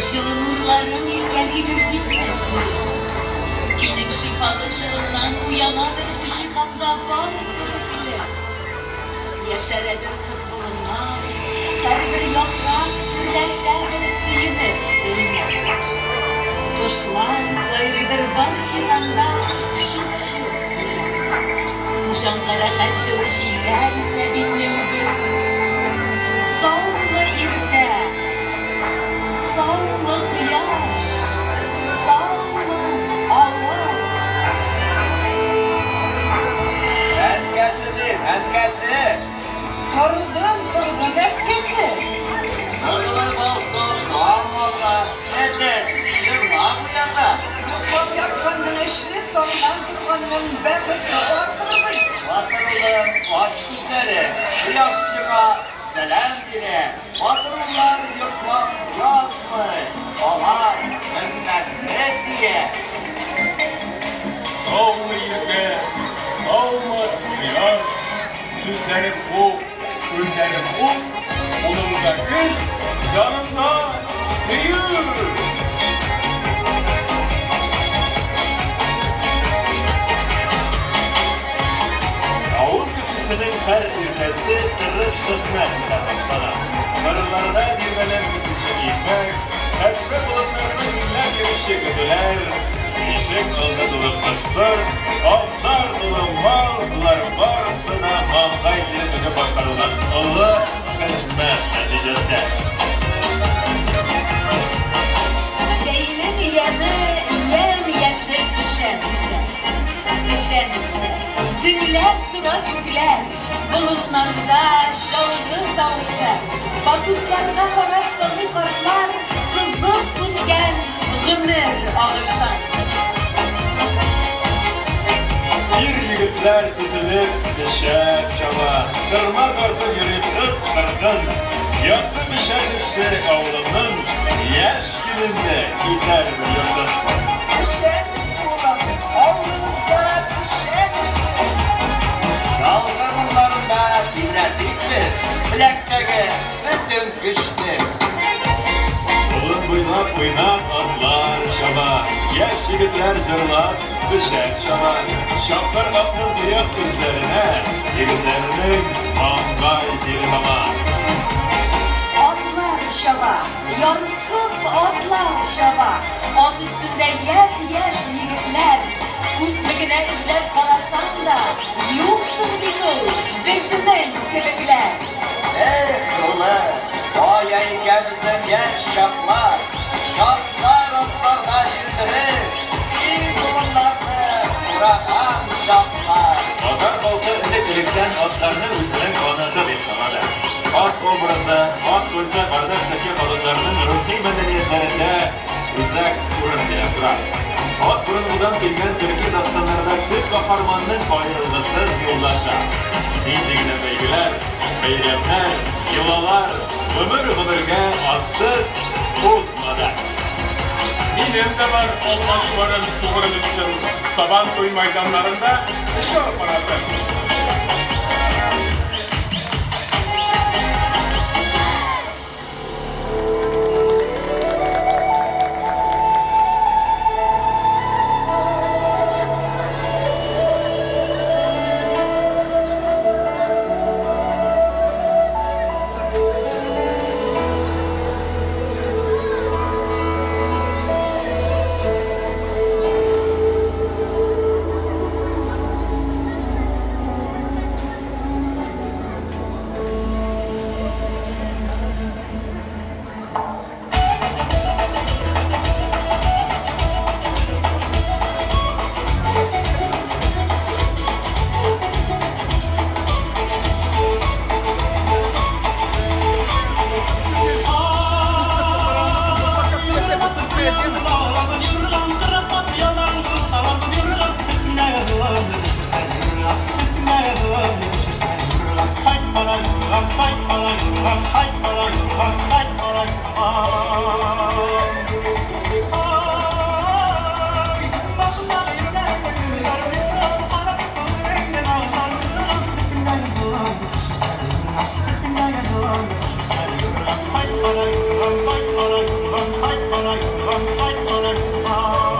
Җылы нурларың иркәлидер бит тә син. Синең шифалы җылыңнан уянадыр бу җиһанда бар тереклек. Яшәрәдер кыр болыннар, һәрбер яфрак серләшәдер сөенеп сөенеп. Кошлар сайрыйдыр бар җиһанда чут-чут килеп. Җанга рәхәт җылы җилләр исә билне үбеп. Саумы иртә, саумы кояш, саумы авыл. Әнкәсе дим, әнкәсе! Тордым, тордым, әткәсе! Сызылып алсу таң ата, әтәч җырлап уята. Йоклап ятканның эшле, таңнан торганның бәхете артыгы. Батыр улым, ач күзләре, кояш сиңа сәлам бирә. Батыр уллар йоклап ятмый, алар хезмәтне сөя. Саумы иртә, саумы кояш, сүзләрем күп, көннәрем күп, кулымда көч, җанымда сөю. Авыл кешесенең һәр иртәсе тырыш хезмәт белән башлана. Кырларда тирбәләп үсүче икмәк, хәтфә болыннарда юньләп йөрүче көтүләр, ишек алды тулы кош-корт, абзар тулы мал, болар барысы да маңгай тире түгеп башкарылган олы хезмәт нәтиҗәсе. Җәйнең яме ямь-яшел печән өсте. Печән өсте. Зеңләп тора күкләр, болыннарда чалгы тавышы. Папусларга карап саный картлар, сызып үткән гомер агышын. Ир егетләр тезелеп печән чаба, тырма тартып йөри кыз-кыркын. Якты печән өсте авылының яшь килене китәр бер йортын. Печән өсте, улым, авылыбызда печән өсте. Чалгы моңнарында тибрәтик без беләктәге бөтен көчне. Болын буйлап уйнап атлар чаба, яшь егетләр җырлап печән чаба. Чапкыр атның тояк эзләренә егетләрнең маңгай тире тама. Атлар чаба, ярсып атлар чаба. Ат өстендә япь-яшь егетләр. Күпме генә эзләп карасаң да, юктыр бит ул безнең кебекләр. Эх, улым, кая икән безнең яшь чаклар, чаплар атларда җилдереп, киң болыннарны ураган чаклар. Татар халкы элек-электән атларны үзенең канаты дип санады. Ат образы, ат культы бардак төрки халыкларының рухи мәдәниятләрендә үзәк урын биләп тора. Ат борынгыдан килгән төрки дастаннарда төп каһарманның аерылгысыз юлдашы. Нинди генә бәйгеләр, бәйрәмнәр, йолалар гомер-гомергә атсыз узмады. Минем дә бар алмашуларым тугры дустым. Сабан туй мәйданнарында эш аппараты. юргам, айт кара юргам.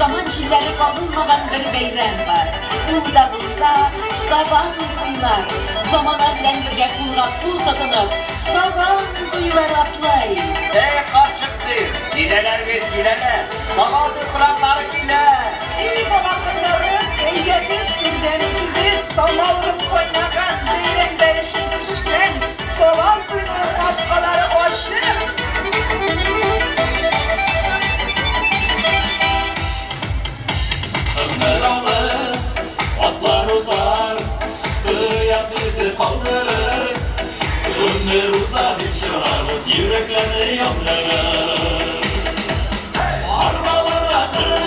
Заман җилләре кагылмаган бер бәйрәм бар. Ул да булса Сабан туйлар. Замана белән бергә кулга кул тотынып, Сабан туйлар атлый. Эй, карчык дип, киләләр бит, киләләр. Сабан туй кунаклары килә. Эй, балакайларым, әйдәгез, түрдән инде самавырым кайнаган, бәйрәм бәлеше пешкән, Сабан туйның капкалары ачык. Atlar uzar, kıya bizi kaldırır. Ömür uzar, çıkarız, yürekleri yandırır. Arbalara tırı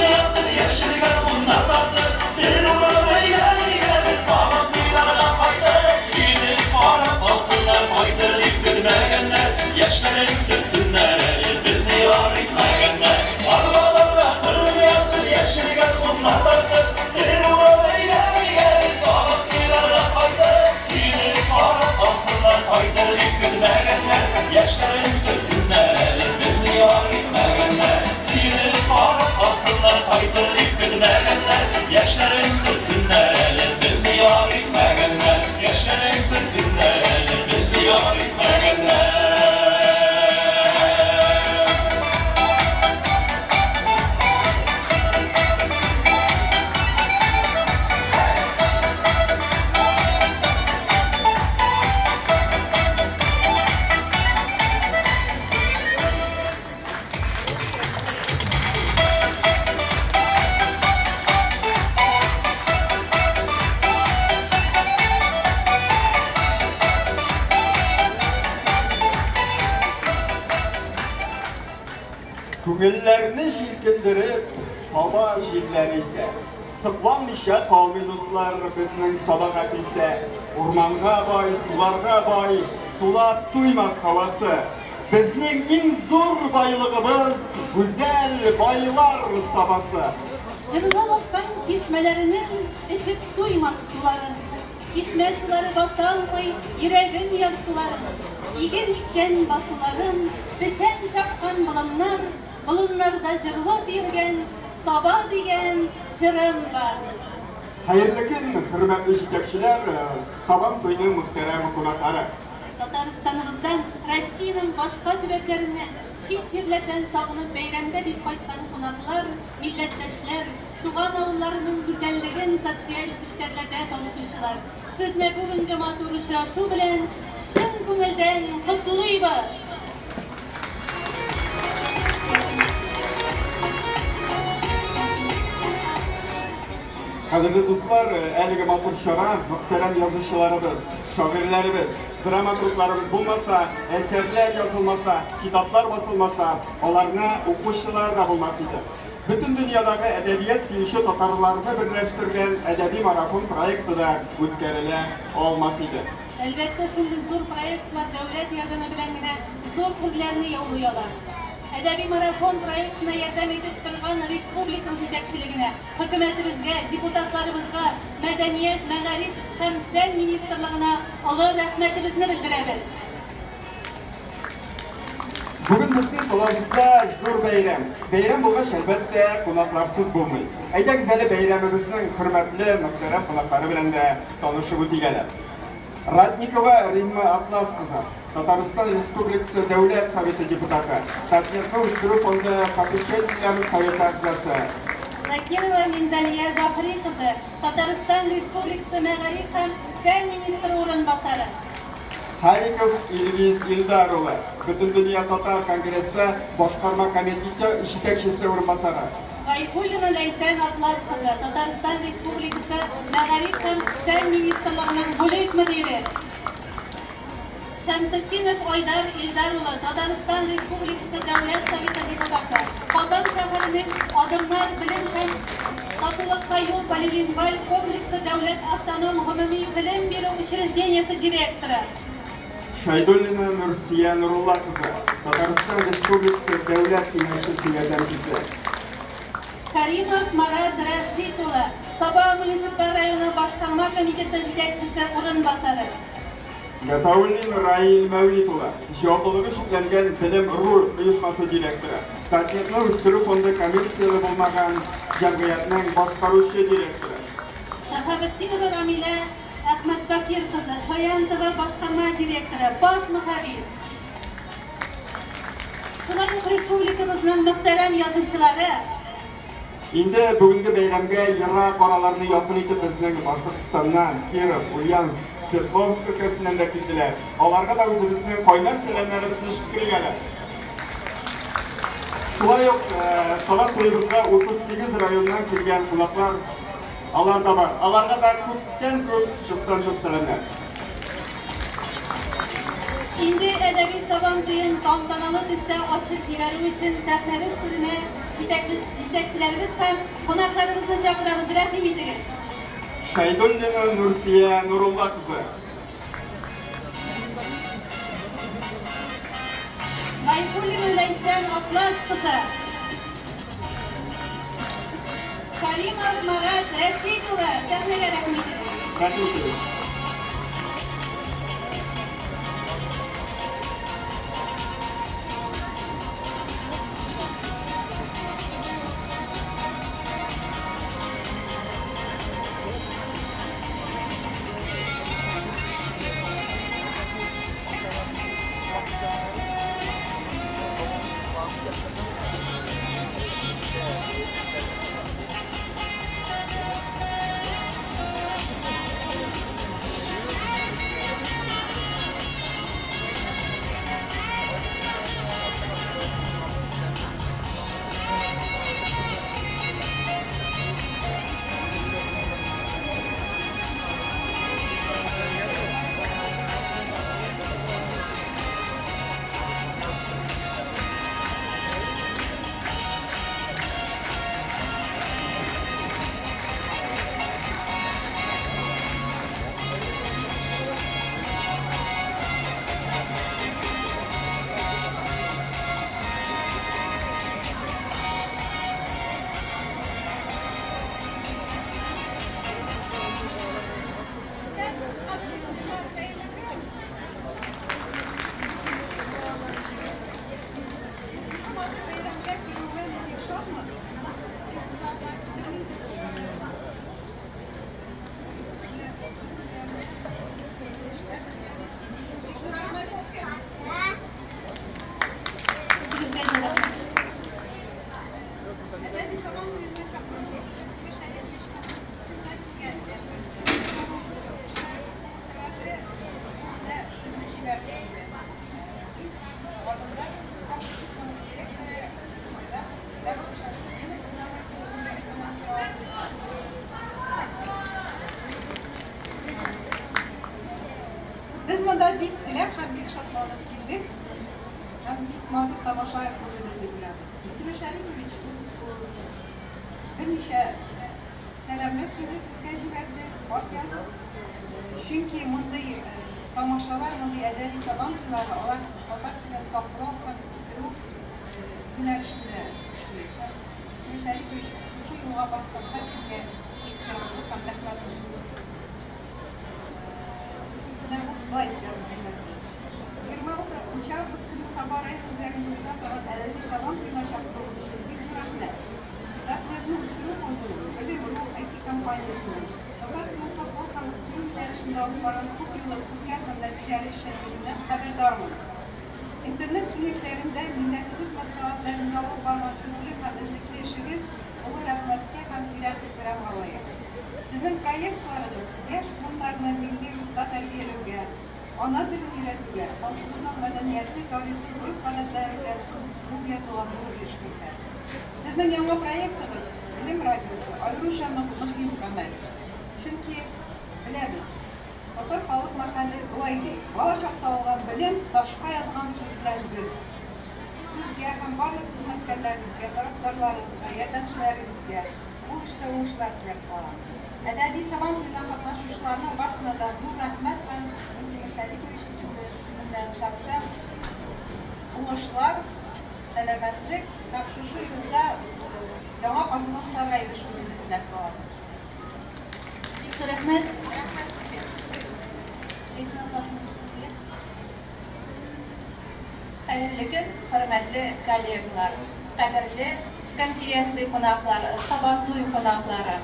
yeşil garmunlar tartı. Bir uğra eğer, saman duylara kaydı. Күңелләрне җилкендереп, Саба җилләре исә. Сокланмыйча калмый, дуслар, безнең Сабага килсә. Урманга бай, суларга бай, сулап туймас һавасы. Безнең иң зур байлыгыбыз, гүзәл байлар Сабасы. Җырлап аккан чишмәләренең эчеп туймас суларын. Чишмә сулары басалмый йөрәгем ярсуларын. Иген иккән басуларын, печән чапкан болыннар, болыннарда җырлап йөргән Саба дигән җырым бар. Хәерле көн, хөрмәтле җитәкчеләр, Сабан туеның мөхтәрәм кунаклары. Татарстаныбыздан, Россиянең башка төбәкләреннән, чит җирләрдән сагынып бәйрәмгә дип кайткан кунаклар, милләттәшләр, туган авылларының гүзәллеген социаль челтәрләрдә танытучылар, сезне бүгенге матур очрашу белән чын күңелдән котлыйбыз! Кадерле дуслар, әлеге матур чара мөхтәрәм язучыларыбыз, шагыйрьләребез, драматургларыбыз булмаса, әсәрләр язылмаса, китаплар басылмаса, аларны укучылар да булмас иде. Бөтен дөньядагы әдәбият сөюче татарларны берләштергән әдәби марафон проекты да үткәрелә алмас иде. Әлбәттә, шундый зур проектлар дәүләт ярдәме белән генә зур үрләрне яулый ала. Әдәби марафон проектына ярдәм итеп торган республика җитәкчелегенә, хөкүмәтебезгә, депутатларыбызга, мәдәният, мәгариф һәм фән министрлыгына олы рәхмәтебезне белдерәбез. Бүген безнең Сабабызда зур бәйрәм. Бәйрәм булгач, әлбәттә, кунакларсыз булмый. Әйдәгез әле бәйрәмебезнең хөрмәтле, мөхтәрәм кунаклары белән дә танышып үтик әле. Ратникова Римма Атлас кызы, Татарстан Республикасы Дәүләт Советы депутаты, Татнефтьне үстерү фонды попечительләр советы әгъзасы. Закирова Минзалия Заһри кызы, Татарстан Республикасы мәгариф һәм фән министры урынбасары. Халиков Илгиз Илдар улы, Бөтендөнья татар конгрессы башкарма комитеты җитәкчесе урынбасары. Гайфуллина Ләйсән Атлас кызы, Татарстан Республикасы мәгариф һәм фән министрлыгының бүлек мөдире. Шәмсетдинов Айдар Илдар улы, Татарстан Республикасы Дәүләт Советы депутаты, Казан шәһәренең Адымнар белем һәм татулыкка юл полилингваль комплексы дәүләт автоном гомуми белем бирү учреждениесе директоры. Шәйдуллина Нурсия Нурулла кызы, Татарстан Республикасы Дәүләт Киңәшчесе ярдәмчесе. Каримов Марат Рәшит улы, Саба муниципаль районы башкарма комитеты җитәкчесе урынбасары. Гатауллин Раил Мәүлит улы, җаваплылыгы чикләнгән Белем ру оешмасы директоры, Татнефтьне үстерү фонды коммерцияле булмаган җәмгыятьнең башкаручы директоры. Сәхәбетдинова Рамилә Әхмәтзакир кызы, Шаян ТВ башкарма директоры, баш мөхәррир. Шулай ук республикабызның мөхтәрәм язучылары. Инде бүгенге бәйрәмгә ерак араларны якын итеп безнең Башкортстаннан, Киров, Ульяновск, Свердловск өлкәсеннән дә килделәр. Аларга да үзебезнең кайнар сәламнәребезне җиткерик әле. Шулай ук Сабан туебызга 38 районнан килгән кунаклар, алар да бар. Аларга да күптән күп, чуктан чук сәламнәр. Инде әдәби Сабан туен тантаналы төстә ачып җибәрү өчен сәхнәбез түренә җитәкчеләребез һәм кунакларыбызны чакырабыз. Рәхим итегез. Шәйдуллина Нурсия Нурулла кызы. Гайфуллина Ләйсән Атлас кызы. Каримов Марат Рәшит улы, сәхнәгә рәхим итегез. Рәхим итегез. бик теләп һәм бик шатланып килдек. Һәм бик матур тамаша күрербез дип уйладык. Минтимер Шәрипович берничә сәламләү сүзе сезгә җибәрде, хат язып. Чөнки мондый тамашалар, мондый әдәби сабан туйлары, алар татар телен саклау һәм үстерү юнәлешендә эшли. Һәм Минтимер Шәрипович шушы юлга баскан һәркемгә ихтирамлы һәм рәхмәтле. Менә ул шулай итеп язып җибәрде. 26 август көнне Саба район үзәгендә уза торган әдәби сабан туена чакыруыгыз өчен бик зур рәхмәт. Татнетны үстерү фондының, Белем.ру IT-компаниясенең татар телен саклау һәм үстерү юнәлешендә алып барган күп еллык күркәм һәм нәтиҗәле эшчәнлегеннән хәбәрдармын. Интернет киңлекләрендә милләтебез мәнфәгатьләрендә алып барган төпле һәм эзлекле эшегез олы рәхмәткә һәм тирән ихтирамга лаек. Сезнең проектларыгыз яшь буыннарны милли рухта тәрбияләүгә, ана телен өйрәтүгә, халкыбызның мәдәнияте, тарихы, гореф-гадәтләре белән кызыксыну уятуга зур өлеш кертә. Сезнең яңа проектыгыз Белем радиосы аеруча мөһим гамәл. Чөнки беләбез, татар халык мәкале болай ди: бала чакта алган белем ташка язган сүз белән бер. Сезгә һәм барлык хезмәткәрләрегезгә, тарафдарларыгызга, ярдәмчеләрегезгә бу эштә уңышлар теләп калам. Әдәби сабан туена катнашучыларның барысына да зур рәхмәт һәм Минтимер Шәрипович исеменнән шәхсән уңышлар, сәламәтлек һәм шушы юлда яңа казанышларга ирешүегезне теләп калабыз. Бик зур рәхмәт. Рәхмәт сезгә. Ләйсән ханым, сезгә. Хәерле көн, хөрмәтле коллегалар, кадерле конференция кунаклары, Сабантуй кунаклары.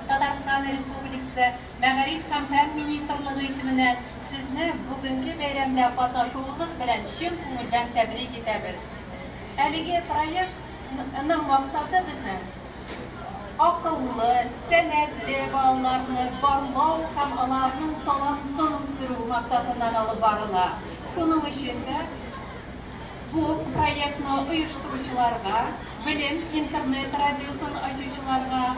Татарстан Республикасы Мәгариф һәм фән министрлыгы исеменнән сезне бүгенге бәйрәмдә катнашуыгыз белән чын күңелдән тәбрик итәбез. Әлеге проектның максаты безнең акыллы, сәләтле балаларны барлау һәм аларның талантын үстерү максатыннан алып барыла. Шуның өчен дә бу проектны оештыручыларга, Белем интернет радиосын ачучыларга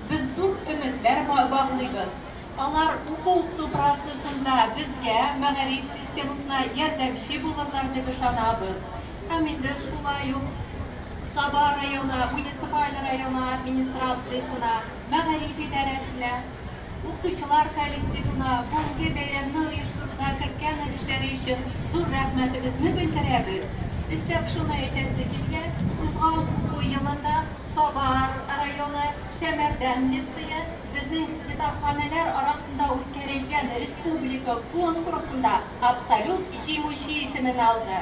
без зур өметләр баглыйбыз. Алар уку-укыту процессында безгә, мәгариф системасына ярдәмче булырлар дип ышанабыз. Һәм инде шулай ук Саба районы, муниципаль районы администрациясенә, мәгариф идарәсенә, укытучылар коллективына бүгенге бәйрәмне оештыруда керткән өлешләре өчен зур рәхмәтебезне белдерәбез. Өстәп шуны әйтәсе килә, узган уку елында Саба районы Шәмәрдән лицее безнең китапханәләр арасында үткәрелгән республика конкурсында абсолют җиңүче исемен алды.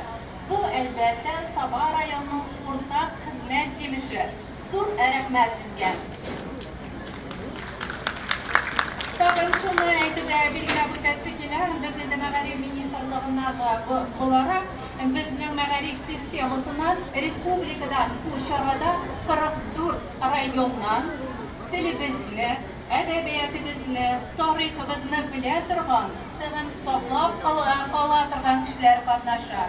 Бу, әлбәттә, Саба районының уртак хезмәт җимеше. Зур рәхмәт сезгә. Тагын шуны әйтеп билгеләп үтәсе килә, без инде мәгариф министрлыгына да буларак, безнең мәгариф системасыннан республикадан бу чарада 44 районнан телебезне, әдәбиятыбызны, тарихыбызны белә торган, саклап кала торган кешеләр катнаша.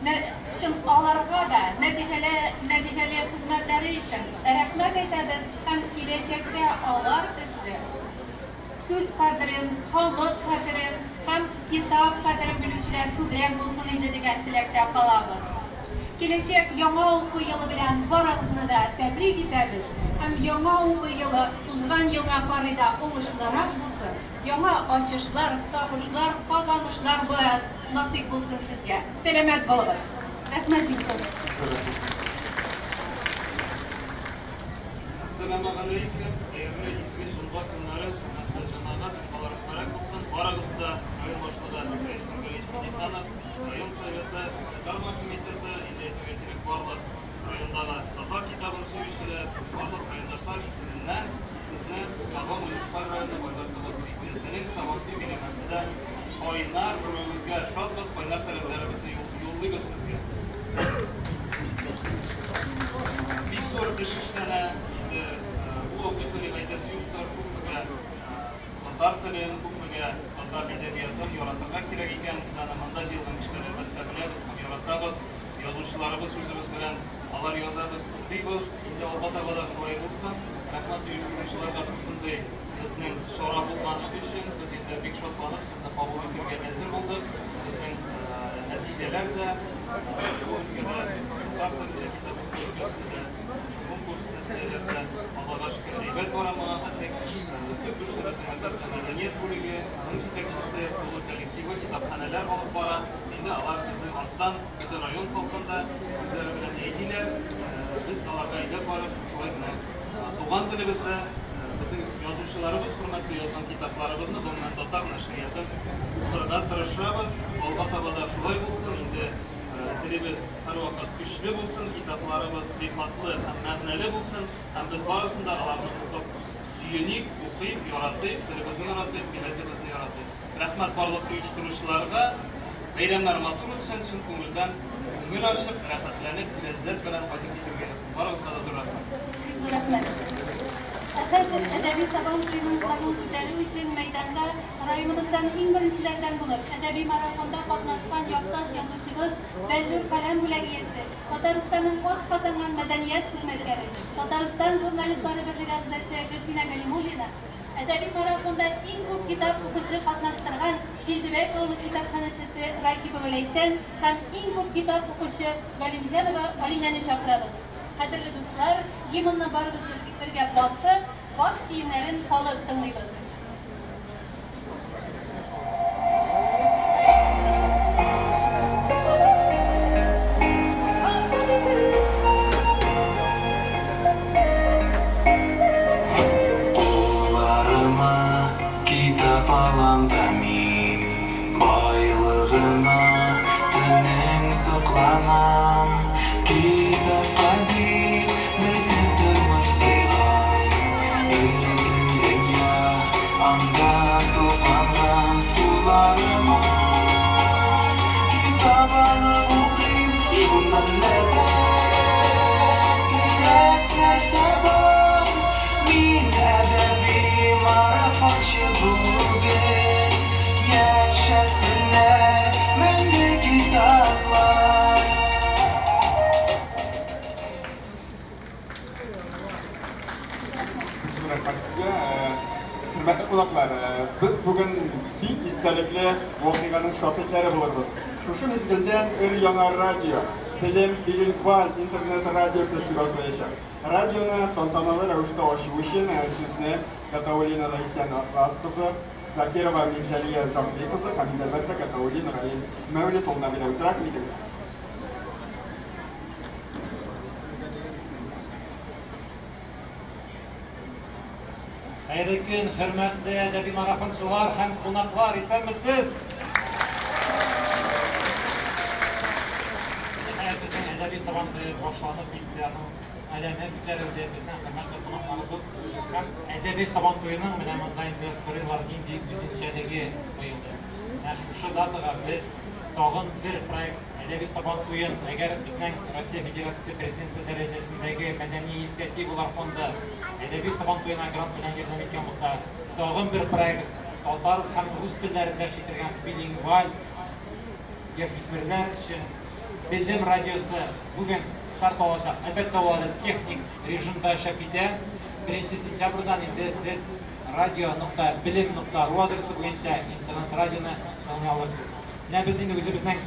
Чын аларга да нәтиҗәле хезмәтләре өчен рәхмәт әйтәбез һәм киләчәктә алар төсле сүз кадерен, халык хәтерен һәм китап кадерен белүчеләр күбрәк булсын инде дигән теләктә калабыз. Киләчәк яңа уку елы белән барыгызны да тәбрик итәбез һәм яңа уку елы узган елга карый да уңышлырак булсын, яңа ачышлар, табышлар, казанышлар насыйп булсын сезгә. Сәламәт булыгыз. Рәхмәт бик зур. Ассаламу алейкум. Хәерле изге җомга көннәре, хөрмәтле җәмәгать, җомгалар мөбарәк булсын. Барыгызны да район башлыгы Рәис Мингалиевич Миннеханов, район советы, башкарма комитеты, инде әйтергә кирәк, барлык райондагы татар китабын сөючеләр, барлык райондашлар исеменнән сезне Саба муниципаль районы Байлар Сабасы бистәсенең Сабантуй биләмәсендә кайнар күрүегезгә шатбыз, кайнар сәламнәребезне юллыйбыз сезгә. Бик зур эш эшләнә, инде бу аудиториягә әйтәсе юктыр, күпмегә татар телен, күпмегә татар әдәбиятын яратырга кирәк икән, без аны монда җыелган кешеләр әлбәттә беләбез һәм яратабыз. Язучыларыбыз үзебез белән алар язабыз, укыйбыз. Инде алга таба да шулай булсын. Рәхмәт оештыручыларга шушындый Безнең чара булганы өчен без инде бик шатланып сезне кабул итәргә әзер булдык. Безнең нәтиҗәләр дә бу өлкәдә, татар телендә китап уку өлкәсендә шушы конкурс нәтиҗәләре дә Аллага шөкер әйбәт бара моңа хәтлек. Төп эшне безнең, әлбәттә, мәдәният бүлеге, аның җитәкчесе, тулы коллективы, китапханәләр алып бара. Инде алар безнең арттан бөтен район халкын да үзләре белән әйдиләр. Без аларга әйдәп барып, шулай гына туган телебездә безнең язучыларыбыз хөрмәтле язган китапларыбызны, гомумән, татар нәшриятын укырга тырышабыз. Алга таба да шулай булсын. Инде телебез һәрвакыт көчле булсын, китапларыбыз сыйфатлы һәм мәгънәле булсын, һәм без барысын да аларны укып сөеник, укыйк, яратыйк, телебезне яратыйк, милләтебезне яратыйк. Рәхмәт барлык оештыручыларга. Бәйрәмнәр матур үтсен, чын күңелдән күңел ачып, рәхәтләнеп, ләззәт белән кайтып китәргә язсын. Барыгызга да зур рәхмәт. Бик зур рәхмәт. Ә хәзер әдәби Сабан туеның флагын күтәрү өчен мәйданда районыбыздан иң беренчеләрдән булып әдәби марафонда катнашкан якташ язучыбыз, Бәллүр каләм бүләге иясе, Татарстанның атказанган мәдәният хезмәткәре, Татарстан журналистлары берлеге әгъзасы Гөлсинә Галимуллина, әдәби марафонда иң күп китап укучы катнаштырган Килдебәк авылы китапханәчесе Ракипова Ләйсән һәм иң күп китап укучы Галимҗанова Алинәне чакырабыз. Кадерле дуслар, гимнны барыбыз бергә басып, баш киемнәрен салып тыңлыйбыз. Кулларыма китап алам да мин, байлыгына телнең сокланам. Китапка дип бөтен тормыш сыйган, бөтен дөнья анда тупланган. Кулларыма китап алып укыйм, шуннан ләззәтлерәк нәрсә бар? Мин әдәби марафончы бүген, яшәсеннәр мәңге китаплар. Зур рәхмәт сезгә. Хөрмәтле кунаклар, без бүген бик истәлекле вакыйганың шаһитләре булырбыз. Шушы мизгелдән өр-яңа радио, Белем билингваль интернет радиосы эшли башлаячак. Радионы тантаналы рәвештә ачу өчен сүзне Гатауллина Ләйсән Атлас кызы, Закирова Минзәлия Закли кызы һәм, әлбәттә, Гатауллин Раил Мәүлет улына бирәбез. Рәхим итегез. Хәерле көн, хөрмәтле әдәби марафончылар һәм кунаклар, исәнмесез? Ниһаять, безнең әдәби сабан туе башланып китте, аның әләме күтәрелде, безнең хөрмәтле кунакларыбыз һәм әдәби сабан туеның менә монда инде сорыйлар, нинди үзенчәлеге быел. Менә шушы датага без тагын бер проект әдәби сабан туен, әгәр безнең Россия Федерациясе Президенты дәрәҗәсендәге мәдәни инициативалар фонды әдәби сабан туена грант белән ярдәм иткән булса, тагын бер проект татар һәм рус телләрендә эшләтелгән билингваль яшүсмерләр өчен Белем радиосы бүген старт алачак. Әлбәттә, ул әле техник режимда эшләп китә. 1 сентябрьдән инде сез radio.bilim.ru адресы буенча интернет радионы тыңлый алырсыз. Менә без инде үзебезнең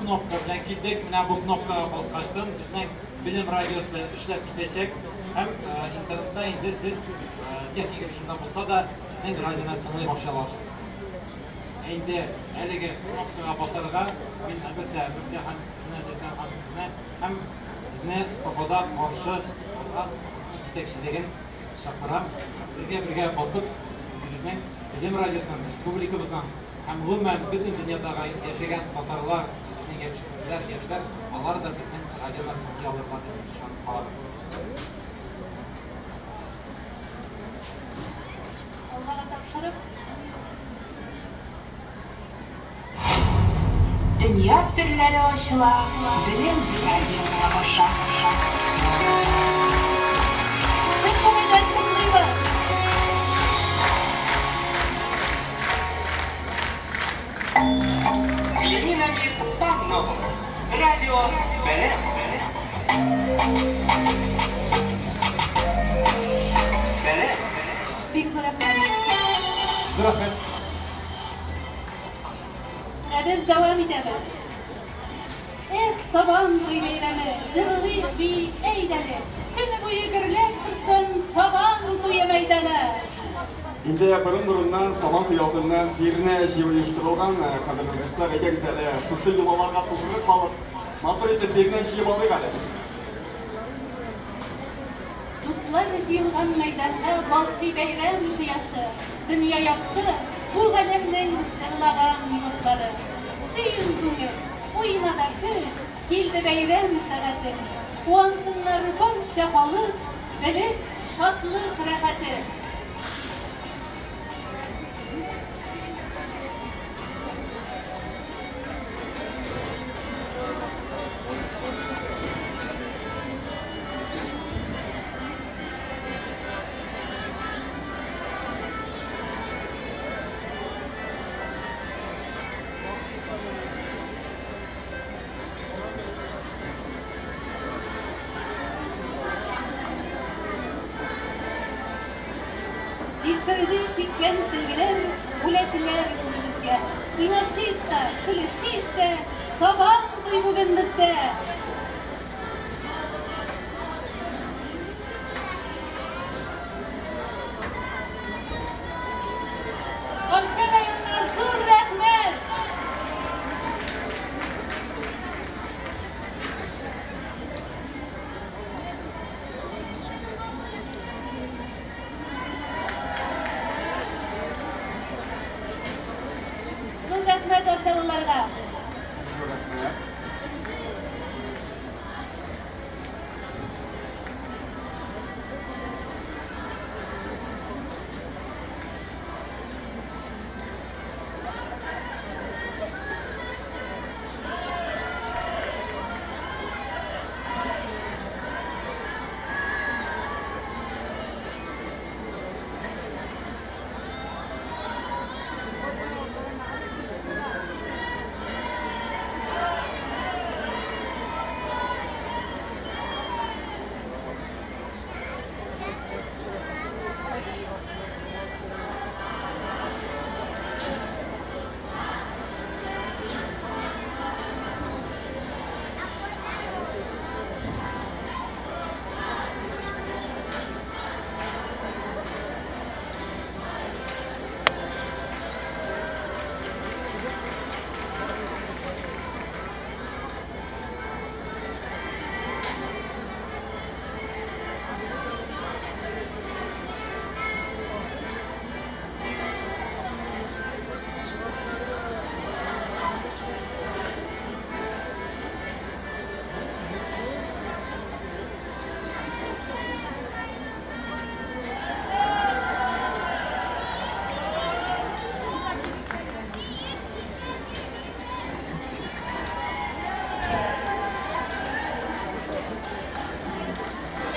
кнопка белән килдек. Менә бу кнопкага баскачтан безнең Белем радиосы эшләп китәчәк һәм интернетта инде сез техник режимда булса да безнең радионы тыңлый башлый аласыз. Инде әлеге кнопкага басарга мин, әлбәттә, Мөрсия ханым сезне, Ләйсән ханым сезне һәм безне Сабада каршы алган җитәкчелеген чакырам. Бергә-бергә басып үзебезнең Белем радиосын, республикабызның һәм гомумән бөтен дөньядагы яшәгән татарлар, безнең яшүсмерләр, яшьләр, алар да безнең радионы тыңлый алырлар дип ышанып калабыз. Аллага тапшырып. Дөнья серләре ачыла Белем радиосы аша. Чын күңелдән котлыйбыз. Взгляни на мир по-новому. С радио Белем. Ә без дәвам итәбез. Эх, Сабан туй бәйрәме, җырлыйк, биик, әйдәле. Көне буе гөрләп торсын Сабан туе мәйданы. Инде борын-борыннан Сабан туе алдыннан бирнә җыю оештырылган, кадерле дуслар, әйдәгез әле шушы йолаларга тугры калып, матур итеп бирнә җыеп алыйк әле. Дуслар җыелган мәйданга балкый бәйрәм кояшы. Дөнья якты, бу галәмнең җырлаган минутлары. Сөен күңел, уйна да көл, килде бәйрәм сәгате. Куансыннар барча халык, белеп шатлык рәхәте. Җилферди чиккән сөлгеләр, бүләкләр күбебезгә. Уйнашыйк та, көлешик тә, Сабан туй бүген бездә! Арча районына зур рәхмәт! Зур рәхмәт арчалыларга! Зур рәхмәт.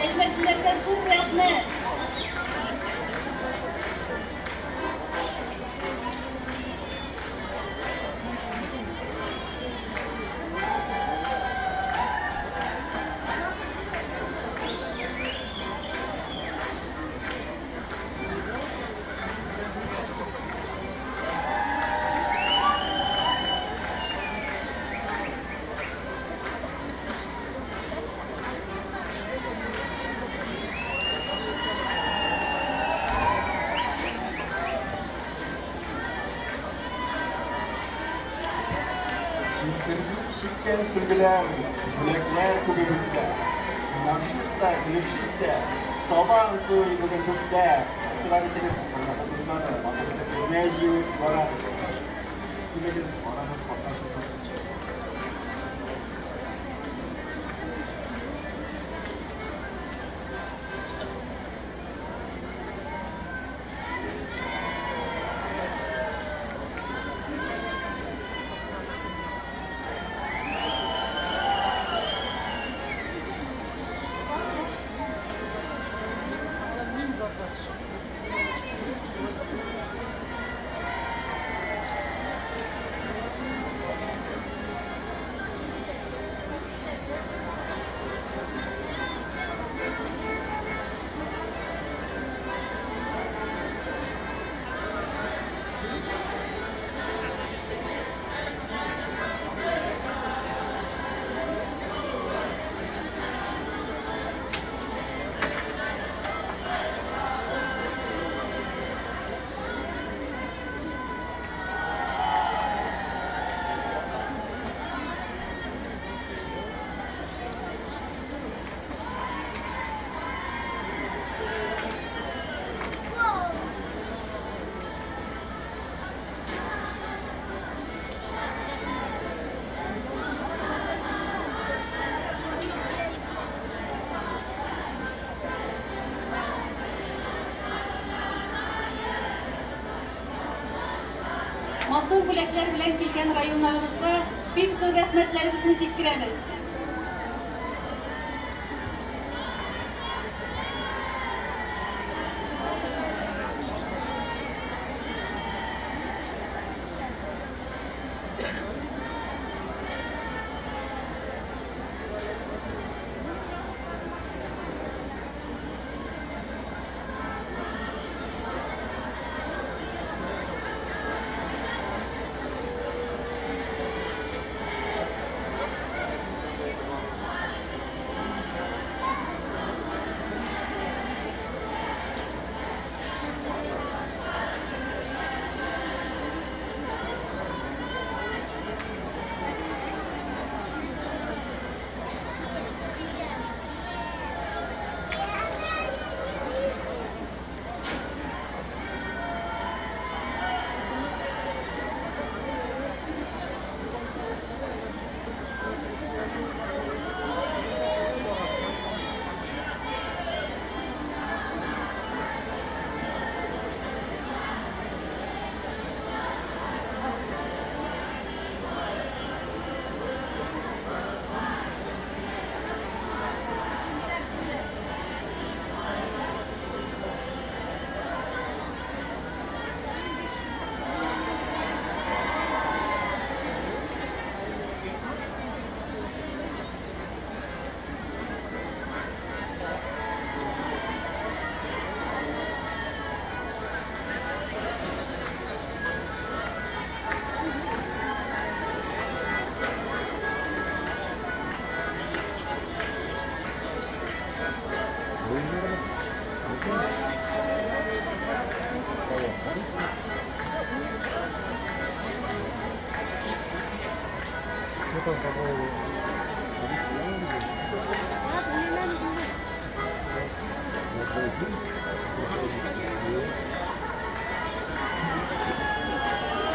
Әлмәтлеләргә зур рәхмәт! Җилферди чиккән сөлгеләр, бүләкләр күбебездә. Уйнашыйк та, көлешик тә, Сабан туй бүген бездә. Игътибар итегез, хөрмәтле дуслар, матур итеп бирнә җыю бара. Килегез, барыгыз, катнашыгыз. Матур бүләкләр белән килгән районнарыбызга бик зур рәхмәтләребезне җиткерәбез.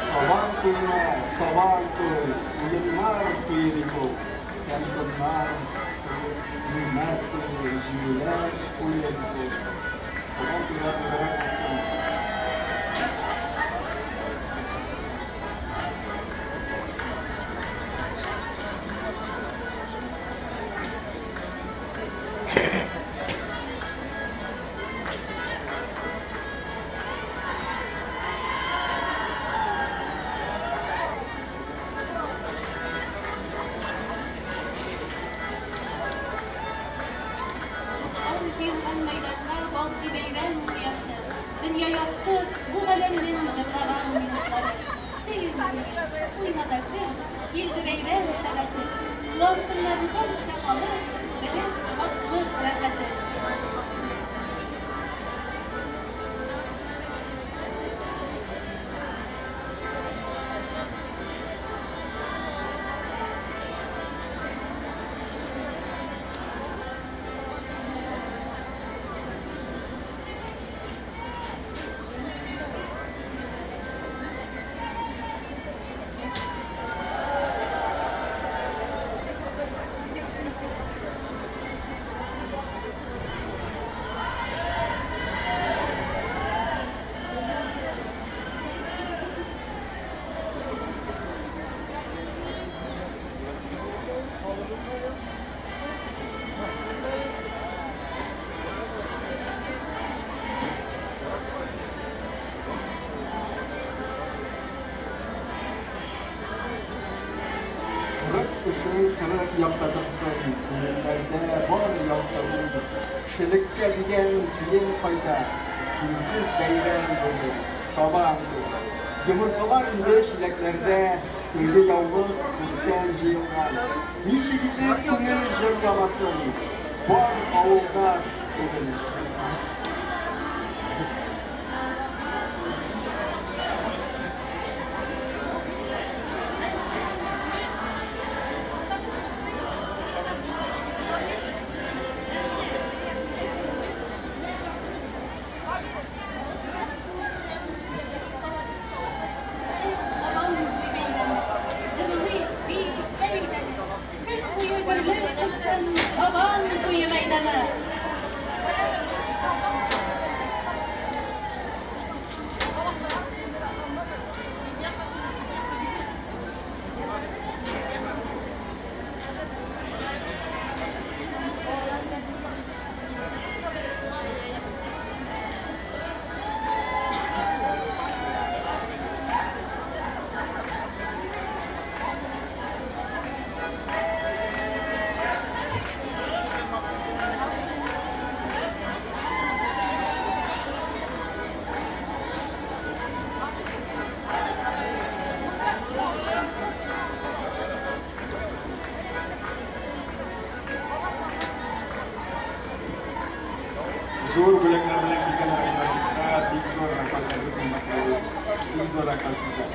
Сабан туена, сабан туй, уеннар туе бит ул. Тәм-томнар, нимәт туе, җиңүләр туе бит ул. Сабан туйлар мөбарәк булсын. Җыелган мәйданга балкый бәйрәм кояшы. Дөнья якты, бу галәмнең җырлаган минутлары. Сөен, уйна да көл, килде бәйрәм сәгате. Куансыннар барча халык, белеп шатлык рәхәте. Кырык кеше кырык якта торсын, күңелләрдә бар якты. Кешелеккә дигән тиен кайда, динсез бәйрәм бүген, Сабан туе. Йомыркалар инде чиләкләрдә, сөлге яулык күптән җыелган. Ничек итеп күңел җырламасын, бар авылдаш бүген. Сабан туе бәйрәме. Җырлыйк, биик, әйдәле. Көн буе гөрләп торсын Сабан туе мәйданы. зур бүләкләр белән килгән районнарыбызга бик зур рәхмәтләребезне белдерәбез. Бик зур рәхмәт сезгә.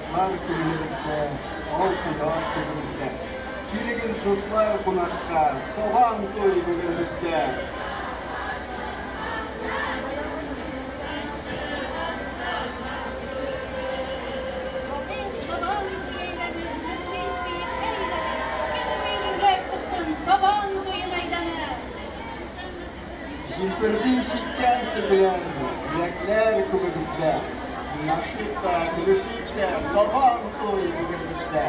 Атлар күңелебездә, ал кояш төбебездә. Килегез, дуслар, кунакка, Сабан туй бүген бездә. Сабан туе әйләнеп, гөрлик диеп әйләнеп, көне буе гөрләп торсын Сабан туе мәйданы. Җилферди чиккән сөлгеләр, бүләкләр күбебездә. Уйнашыйк та, көлешик тә, Сабан туй бүген бездә.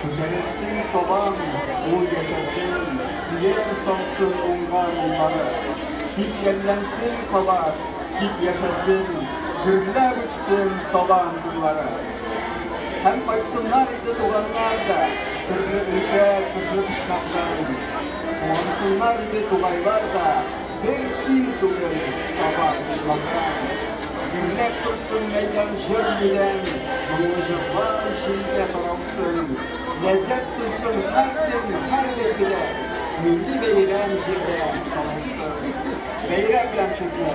Күтәрелсен сабан, ул яшәсен, Дөя салсын уңган уллары. Тик ямьләнсен кабат, тик яшәсен, Гөрләп үтсен сабан туйлары. Һәм кайтсыннар иде туганнар да, Төрле өлкә, төрле почмактан. Куансыннар иде тугайлар да, Бер ким түгел сабан туйлардан. Гөрләп торсын мәйдан җыр белән, Моңлы җырлар җилгә таралсын. Ләззәт тойсын һәркем һәр бәйгедә, Милли бәйрәм җирдә танылсын. Бәйрәм белән сезне!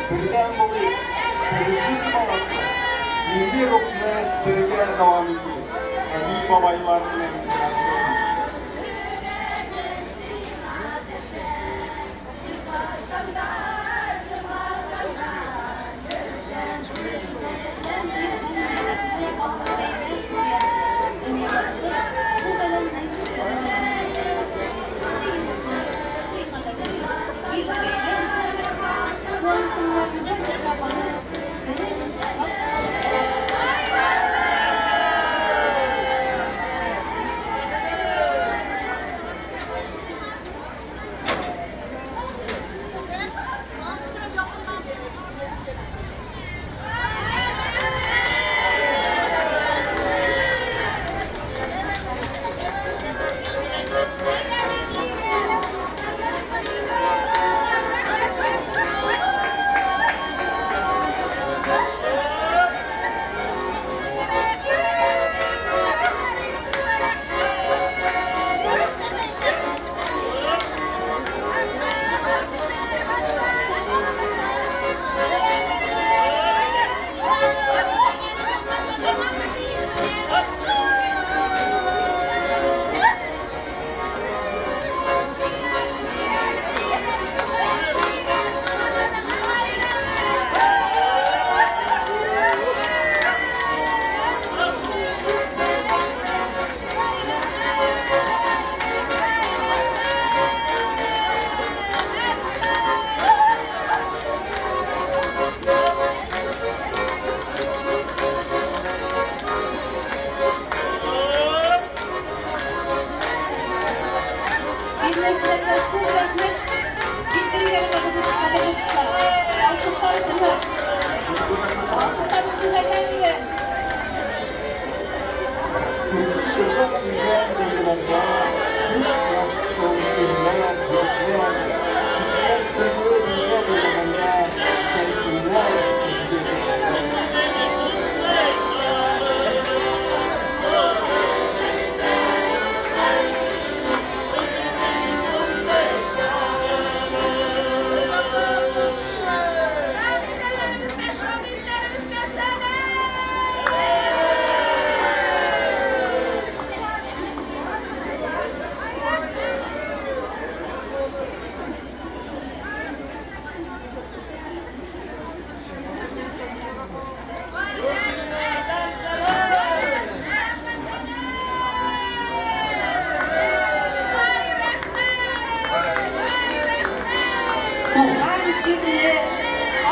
Бердәм булыйк, Берҗир баласы, милли рухны бергә дәвам итик, әби-бабайларның мирасын.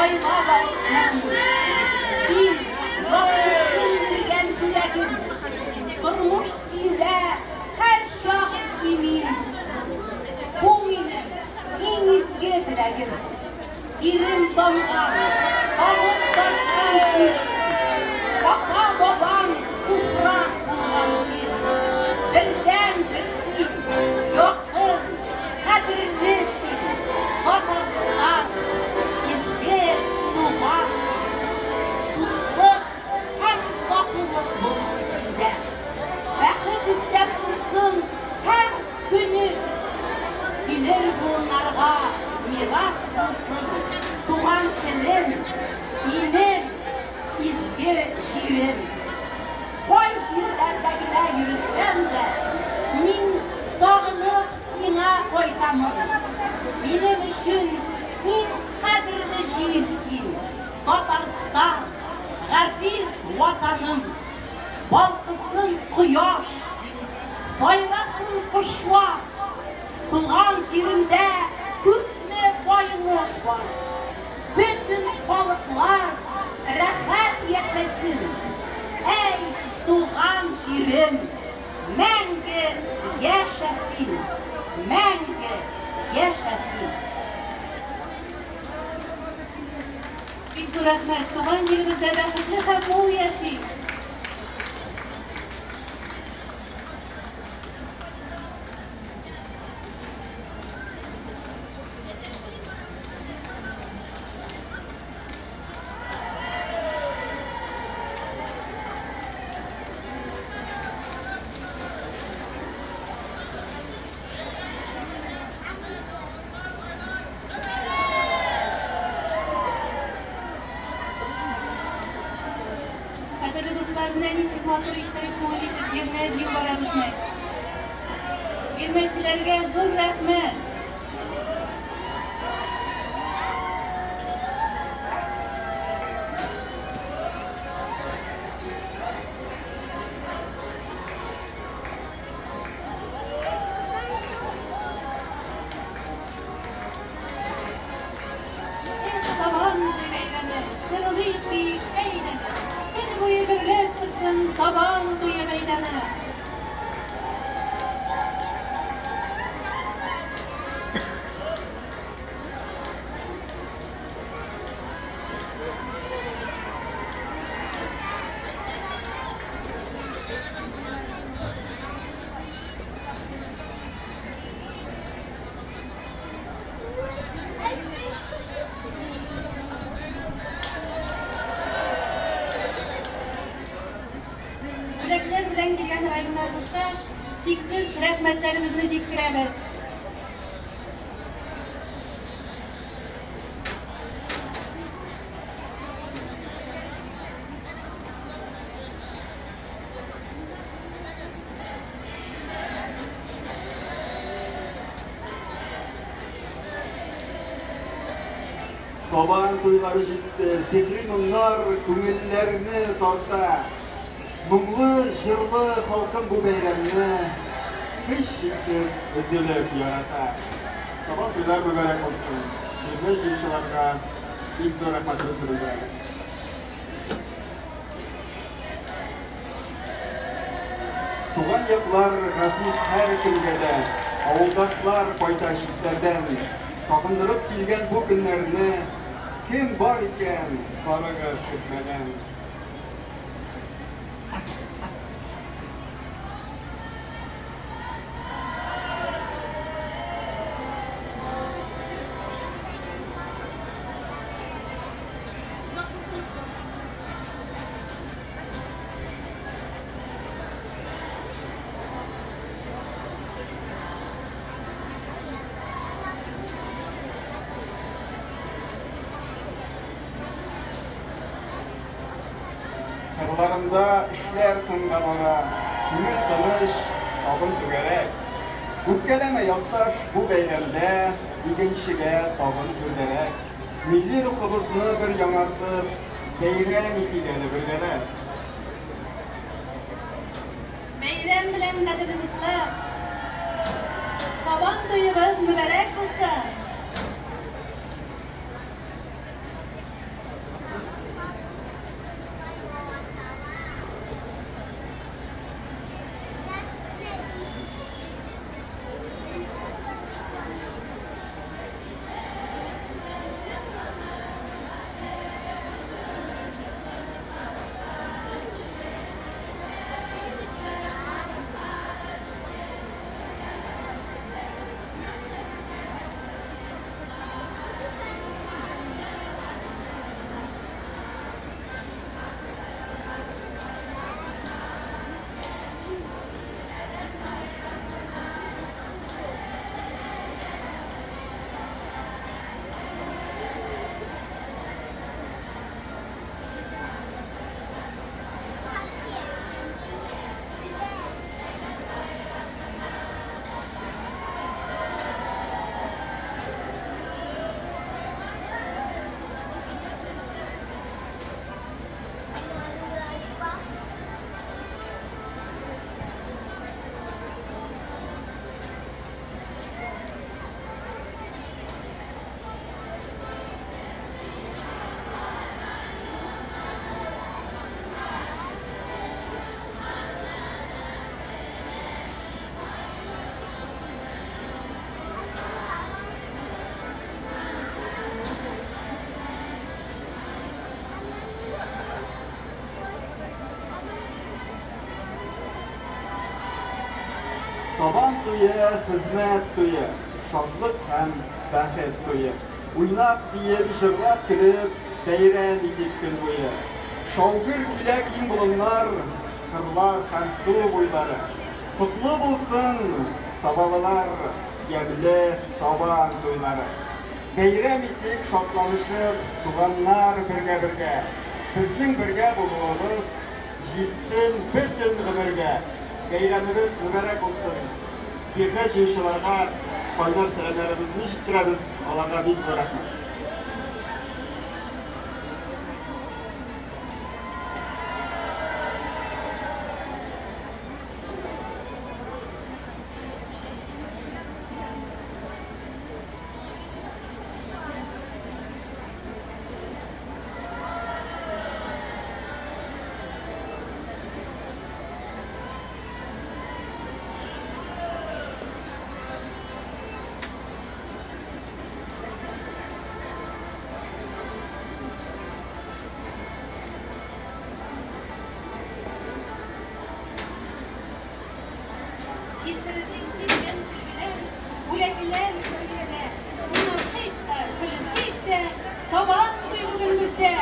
сайлап алдым мин. Син, язмышым биргән бүләгем, тормыш синдә һәрчак имин булсын. Бу минем иң изге теләгем. Тирем тамган, тамыр тарткан җир син. Ата-бабаң туфрак булган җир. Бердәнбер син, якын, кадерле син, Татарстан, изге туган ил. Дуслык һәм татулык булсын синдә. Бәхет өстәп торсын һәр көнең. Килер буыннарга мирас булсын туган телем, илем, изге җирем. Кай җирләрдә генә йөресәм дә, мин сагынып сиңа кайтамын. Минем өчен иң кадерле җир син, Татарстан, газиз Ватаным. Балкысын кояш, сайрасын кошлар. Туган җиремдә күпме байлык бар. Бөтен халыклар рәхәт яшәсен. Әй, туган җирем, мәңге яшә син, мәңге яшә син. Бик зур рәхмәт. Туган җиребездә бәхетле һәм мул яшик. Кадерле дуслар, менә ничек матур иттереп, күңел итеп җирне җыеп бара безнең. Бирнәчеләргә зур рәхмәт. Эх, Сабан туе бәйрәме, чыгылыйк диек, әйдәле. Көн буе гөрләп торсын Сабан туе мәйданы. Бүләкләр белән килгән районнарыбызга чиксез рәхмәтләребезне җиткерәбез. Сабан туйлары җитте, сихри моңнар күңелләрне тарта. Моңлы, җырлы халкым бу бәйрәмне һичшиксез өзелеп ярата. Сабан туйлар мөбарәк булсын. Җирле җыючыларга бик зур рәхмәтебезне белдерәбез. Туган яклар газиз һәркемгә дә, авылдашлар кайта читләрдән. Сагындырып килгән бу көннәрне кем бар икән зарыгып көтмәгән? Кырларында эшләр тынган ара, күңел тыныч, табын түгәрәк. Үпкәләмә, якташ, бу бәйрәмдә игенчегә табын түрдәрәк. Милли рухыбызны бер яңартып, бәйрәм итик әле бергәләп. Бәйрәм белән, кадерле дуслар! Сабан туебыз мөбарәк булсын! туе, хезмәт туе, шатлык һәм бәхет туе. Уйнап, биеп, җырлап, көлеп, бәйрәм итик көн буе. Шау-гөр килә киң болыннар, кырлар һәм су буйлары. Котлы булсын, сабалылар, ямьле Сабан туйлары. Бәйрәм итик шатланышып, туганнар бергә-бергә. Безнең бергә булуыбыз җитсен бөтен гомергә. Бәйрәмебез мөбарәк булсын! Бирнә җыючыларга кайнар сәламнәребезне җиткерәбез, аларга бик зур рәхмәт. Җилферди чиккән сөлгеләр, бүләкләр бергәдә. Уйнашыйк та, көлешик тә, Сабан туй бүген бездә!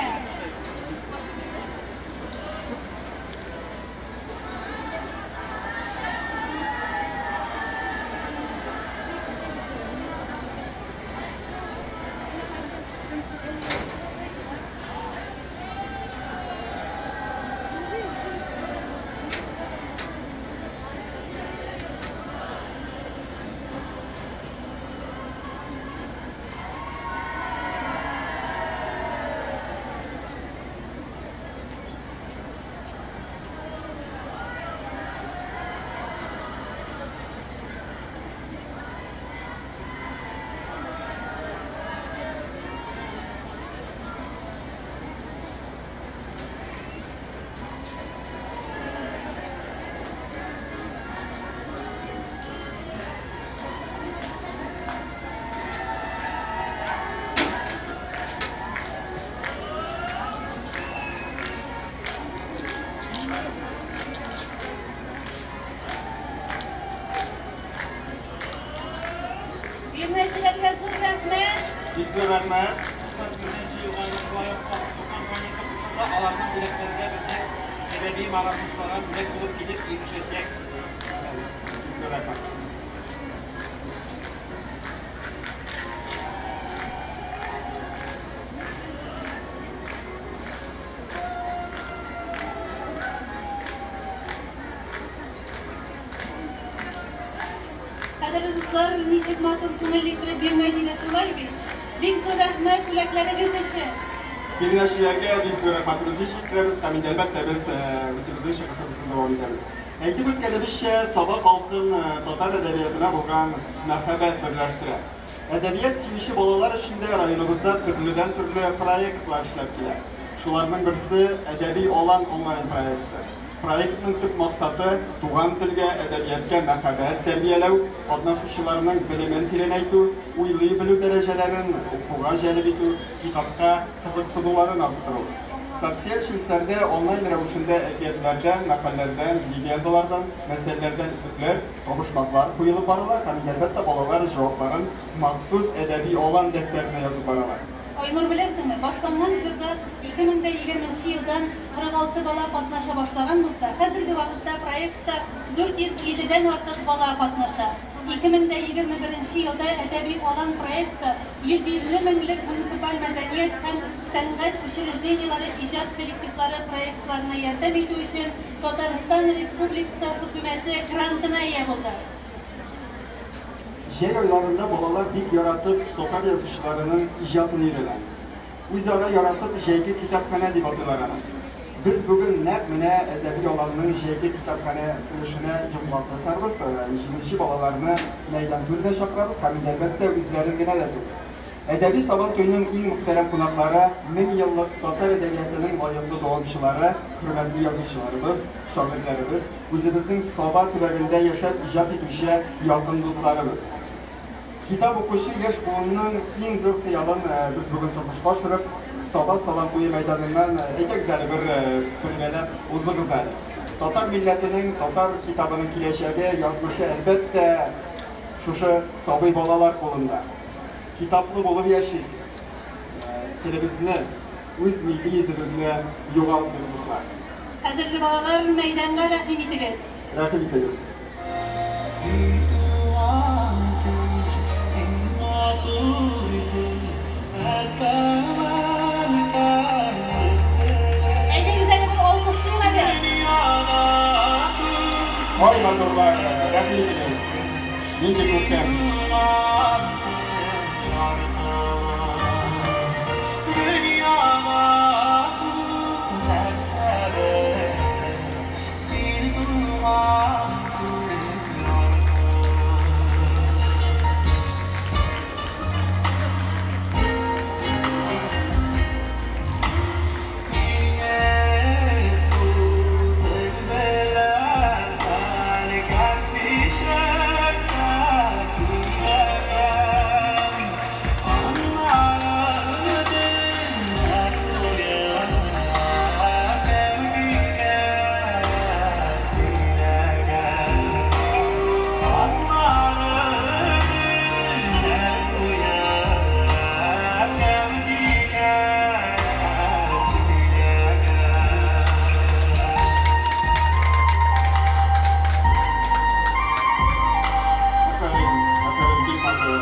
Бирнәчеләргә зур рәхмәт! Бик зур рәхмәт! 91 елга шулай ук 90 конесе кушылды, аларның бүләкләре дә безнең әдәби марафончыларга бүләк булып килеп ирешәчәк. Бик зур рәхмәт! Кадерле дуслар, ничек матур, күңелле иттереп бирнә җыйдык, шулай бит? Бик зур рәхмәт бүләкләрегез өчен! Бирнәчеләргә бик зур рәхмәтебезне җиткерәбез һәм инде, әлбәттә, без үзебезнең чыгышыбызны дәвам итәбез. Әйтеп үткәнебезчә, Саба халкын татар әдәбиятына булган мәхәббәт берләштерә. Әдәбият сөюче балалар өчен дә районыбызда төрледән-төрле проектлар эшләп килә. Шуларның берсе, Әдәби алан онлайн проекты. Проектның төп максаты, туган телгә, әдәбияткә мәхәббәт тәрбияләү, катнашучыларның белемен тирәнәйтү, уйлый белү дәрәҗәләрен, укуга җәлеп итү, китапка кызыксынуларын арттыру. Социаль челтәрдә онлайн рәвешендә әкиятләрдән, мәкальләрдән, легендалардан, мәсәлләрдән өзекләр, табышмаклар куелып барыла һәм, әлбәттә, балалар җавапларын махсус Әдәби алан дәфтәренә язып баралар. Айнур, беләсеңме, башланган чорда 2020 нче елдан 46 бала катнаша башлаган булса, хәзерге вакытта проектта 450 дән артык бала катнаша. 2021 нче елда Әдәби алан проекты 150 меңлек муниципаль мәдәният һәм сәнгать учреждениеләре иҗат коллективлары проектларына ярдәм итү өчен Татарстан Республикасы Хөкүмәте грантына ия булды. Җәй айларында балалар бик яратып татар язучыларының иҗатын өйрәнә. Үзара яратып җәйге китапханә дип атыйлар аны. Без бүген нәкъ менә әдәби аланның җәйге китапханә өлешенә йомгак ясарбыз, җиңүче балаларны мәйдан түренә чакырабыз һәм инде, әлбәттә, үзләрен генә дә түгел. Әдәби Сабан туеның иң мөхтәрәм кунаклары, меңьеллык татар әдәбиятының лаеклы дәвамчылары, хөрмәтле язучыларыбыз, шагыйрьләребез, үзебезнең Саба төбәгендә яшәп иҗат итүче якын дусларыбыз. Китап укучы яшь буынның иң зур хыялын без бүген тормышка ашырып, Саба Сабан туе мәйданыннан, әйдәгез әле, бер бергәләп узыгыз әле. Татар милләтенең, татар китабының киләчәге, язмышы, әлбәттә, шушы сабый балалар кулында. Китаплы булып яшик. Телебезне, үз милли йөзебезне югалтмыйк, дуслар. Кадерле балалар, мәйданга рәхим итегез. Рәхим итегез. Туган тел, иң матур тел, әткәм-әнкәм Әйдәгез әле бер алкышлыйк әле. Ай, матурлар, рәхим итегез. Нинди күркәм. Дөньяга күп нәрсә белдем, син туган тел аркылы. Мине бу тел белән әнкәм ничек тә көйләгән. Аннары төннәр буена кем хикәят сөйләгән. Аннары төннәр буена кем хикәят сөйләгән. Афәрин, афәрин, бик матур.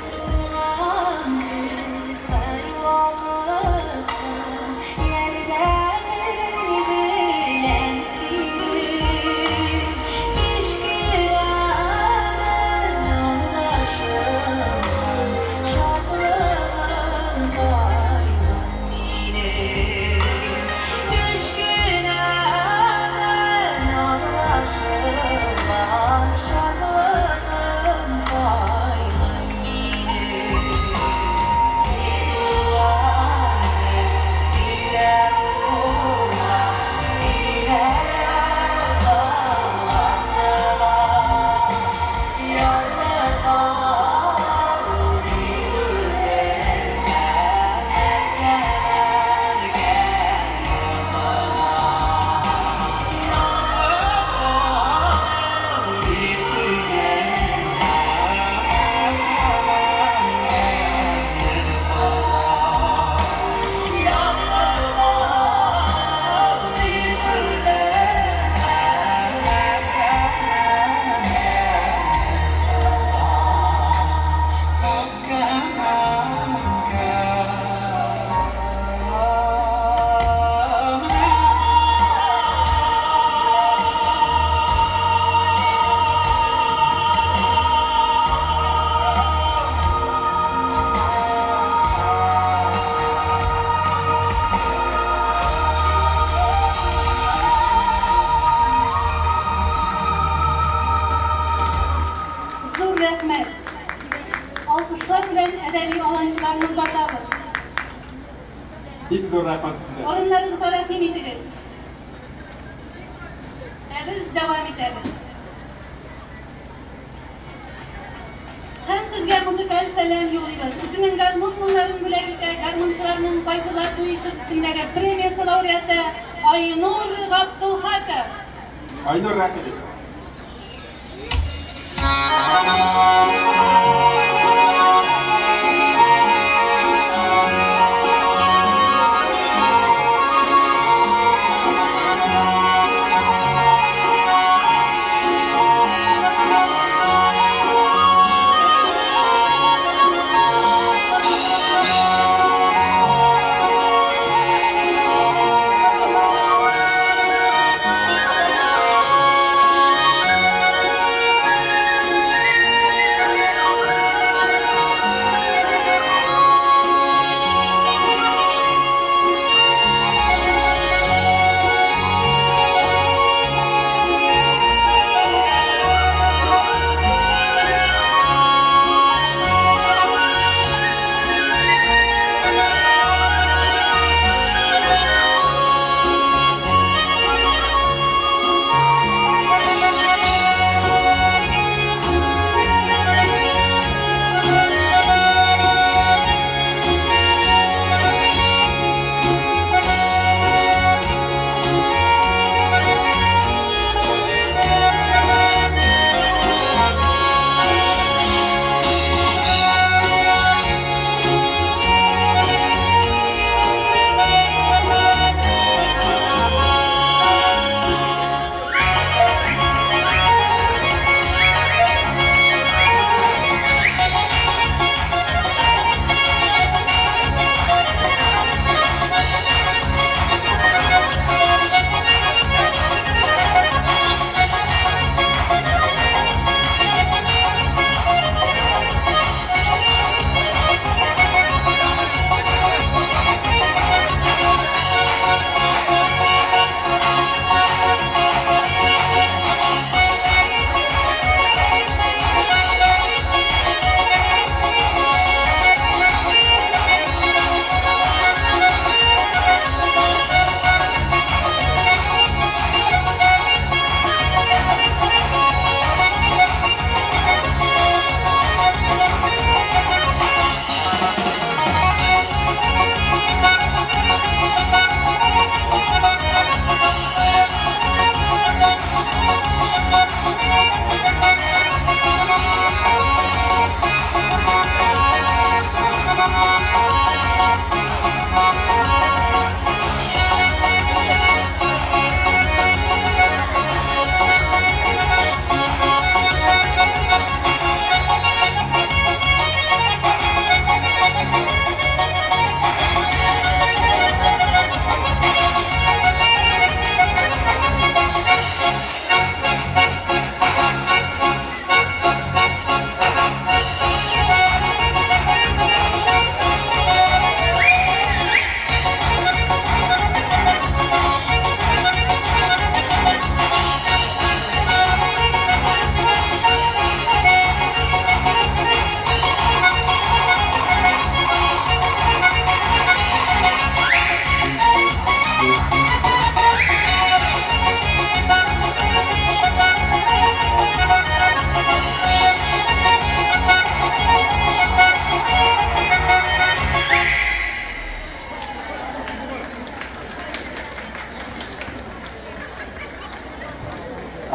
Туган тел һәрвакытта ярдәмең белән синең. Кечкенә аңлашылган шатлыгым, кайгым минем. Кечкенә аңлашылган шатлыгым, кайгым минем. Туган тел, синдә булган өйрәнеп калган тылар. Ярлыкау бик үзеңә, әткәм-әнкәм рухына. Бик үзеңә, әткәм-әнкәм рухына. Ярлыкау бик үзеңә, әткәм-әнкәм Әткәм-әнкәм. Зур рәхмәт. Алкышлар белән әдәби аланчыларны озатабыз. Бик зур рәхмәт сезгә. Урыннарыгызга рәхим итегез. Ә без дәвам итәбез. Һәм сезгә музыкаль сәлам юллыйбыз. Үзенең гармун моңнарын бүләк итә гармунчыларның Файзулла Туишев исемендәге премиясе лауреаты Айнур Габдулхаков. Айнур, рәхим ит. Thank you.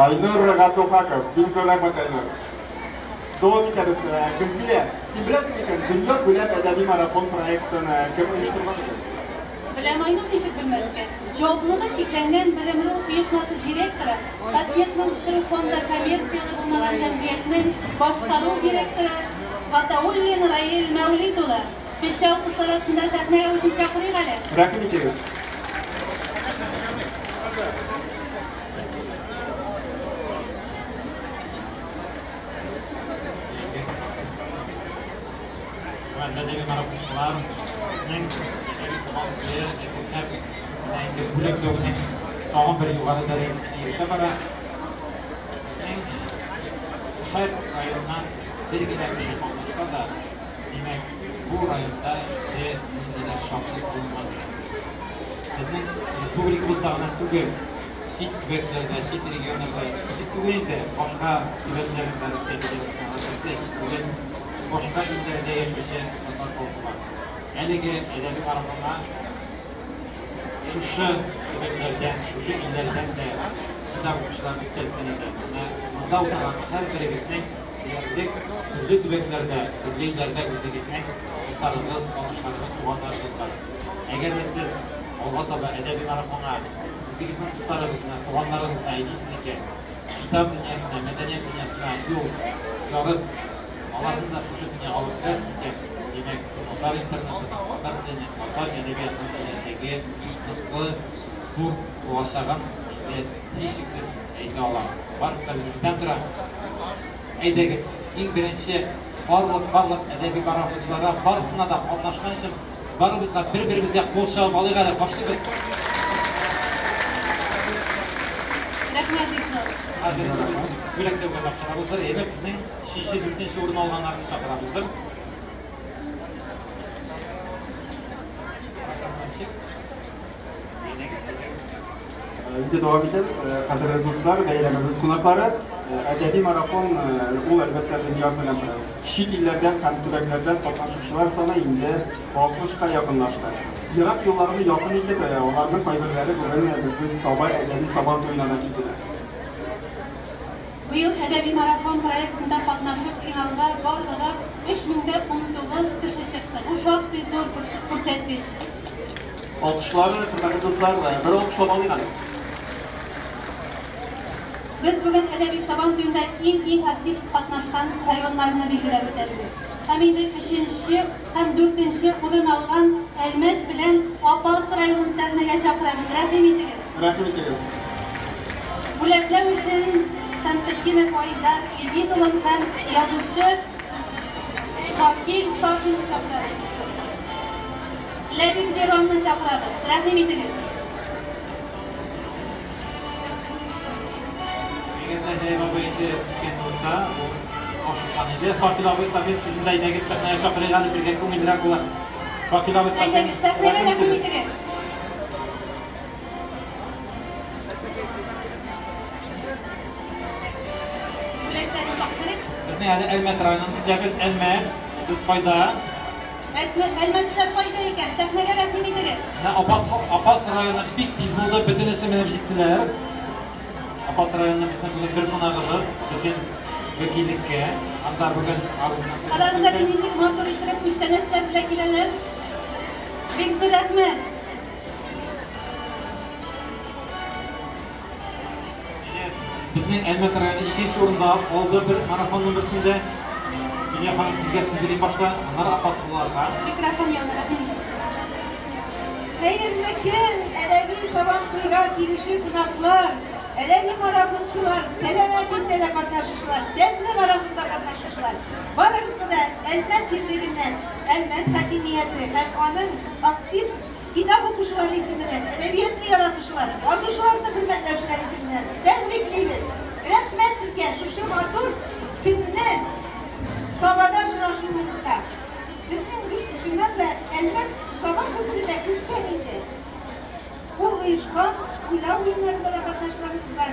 Айнур Габдулхаков, бик зур рәхмәт, Айнур. Дәвам итәбез. Гөлзилә, син беләсең микән, дөнья күләм әдәби марафон проектын кем оештырган икән? Беләм, Айнур, ничек белмәскә. Җаваплылыгы чикләнгән Белем.ру оешмасы директоры, Татнефтьне үстерү фонды коммерцияле булмаган җәмгыятьнең башкару директоры Гатауллин Раил Мәүлит улы. Көчле алкышлар астында сәхнәгә үзен чакырыйк әле. Рәхим итегез. Хөрмәтле әдәби марафончылар, безнең әдәби сабан туе әкренләп менә инде бүләкләүнең тагын бер югары дәрәҗәсенә ирешә бара. Безнең һәр районнан бер генә кеше катнашса да, димәк, бу районда инде ниндидер шатлык булынган дигән сүз. Безнең республикабызда гына түгел, чит төбәкләрдә, чит регионнарда, чит түгел инде, башка төбәкләрдә, Россия Федерациясендә дә чит түгел, башка илләрдә яшәүче татар халкы бар. Әлеге әдәби марафонга шушы төбәкләрдән, шушы илләрдән дә китап укучылар өстәлсен иде. Менә монда утырган һәрберегезнең диярлек төрле төбәкләрдә, төрле илләрдә үзегезнең дусларыгыз, танышларыгыз, туганнарыгыз бар. Әгәр дә сез алга таба әдәби марафонга үзегезнең дусларыгызны, туганнарыгызны әйдисез икән, китап дөньясына, мәдәният дөньясына юл ярып, аларны да шушы дөньяга алып керәсез икән, димәк, татар интернетының, татар теленең, татар әдәбиятының киләчәге ныклы, зур булачагын инде һичшиксез әйтә алам. Барысы да үзебездән тора. Әйдәгез, иң беренче барлык барлык әдәби марафончыларга барысына да катнашкан өчен барыбызга бер-беребезгә кул чабып алыйк әле, башлыйбыз. Рәхмәт бик зур. Хәзер инде без бүләкләүгә тапшырабыздыр. Әйбәт, безнең өченче, дүртенче урын алганнарны чакырабыздыр. Әйдәгез, әйдәгез. Инде дәвам итәбез. Кадерле дуслар, бәйрәмебез кунаклары. Әдәби марафон ул әлбәттә дөнья күләм проект. Чит илләрдән һәм төбәкләрдән катнашучылар саны инде 60-ка якынлашты. Ерак юлларны якын итеп, аларның кайберләре бүген безнең Саба әдәби сабан туена да килделәр. Быел әдәби марафон проектында катнашып, финалга барлыгы 3019 кеше чыкты. Бу шактый зур күрсәткеч. Алкышлар, хөрмәтле дуслар, бер алкышлап алыйк әле. Без бүген әдәби сабан туенда иң-иң актив катнашкан районнарны билгеләп үтәбез. Һәм инде өченче һәм дүртенче урын алган Әлмәт белән Апас районын сәхнәгә чакырабыз. Рәхим итегез. Рәхим итегез. Бүләкләү өчен Шәмсетдинов Айдар Илгиз улын һәм язучы Факил Сафин чакырабыз. Ләбиб Леронны чакырабыз. Рәхим итегез. Әгәр дә Җәй абый инде киткән булса, ул ашыккан иде. Факил абый Сафин, сезне дә әйдәгез сәхнәгә чакырыйк әле, бергә күңеллерәк була. Факил абый Сафин, Әйдәгез, сәхнәгә рәхим рәхим итегез. итегез. Бүләкләрне тапшырыйк. Безнең әле Әлмәт районын көтәбез. Әлмәт, сез кайда? Әлмәтлеләр кайда икән? Сәхнәгә рәхим итегез. Менә Апас, Апас районы бик тиз булды, бөтенесе менеп җиттеләр. Апас районы безнең бүген бер кунагыбыз, бөтен вәкиллеккә. Анда бүген августның Карагыз әле, ничек матур иттереп күчтәнәчләр белән киләләр. Бик зур рәхмәт. Безнең Әлмәт районы икенче урында алды бер марафонның берсендә. Лилия ханым, сезгә сүз бирим башта, аннары апаслыларга. Микрофон янына, рәхим итегез. Хәерле көн, әдәби сабантуйга килүче кунаклар, әдәби марафончылар, сәламәт илдә дә катнашучылар, тәмле марафонда катнашучылар. Барыгызны да Әлмәт җирлегеннән, Әлмәт хакимияте һәм аның актив китап укучылары исеменнән, әдәбиятны яратучылар, язучыларны хөрмәтләүчеләр исеменнән тәбриклибез. Рәхмәт сезгә шушы матур көнне Сабада очрашуыбызга. Безнең бит чыннан да Әлмәт Саба күпере дә күптән инде. Ул оешкан, уйлау уеннарында да катнашканыбыз бар.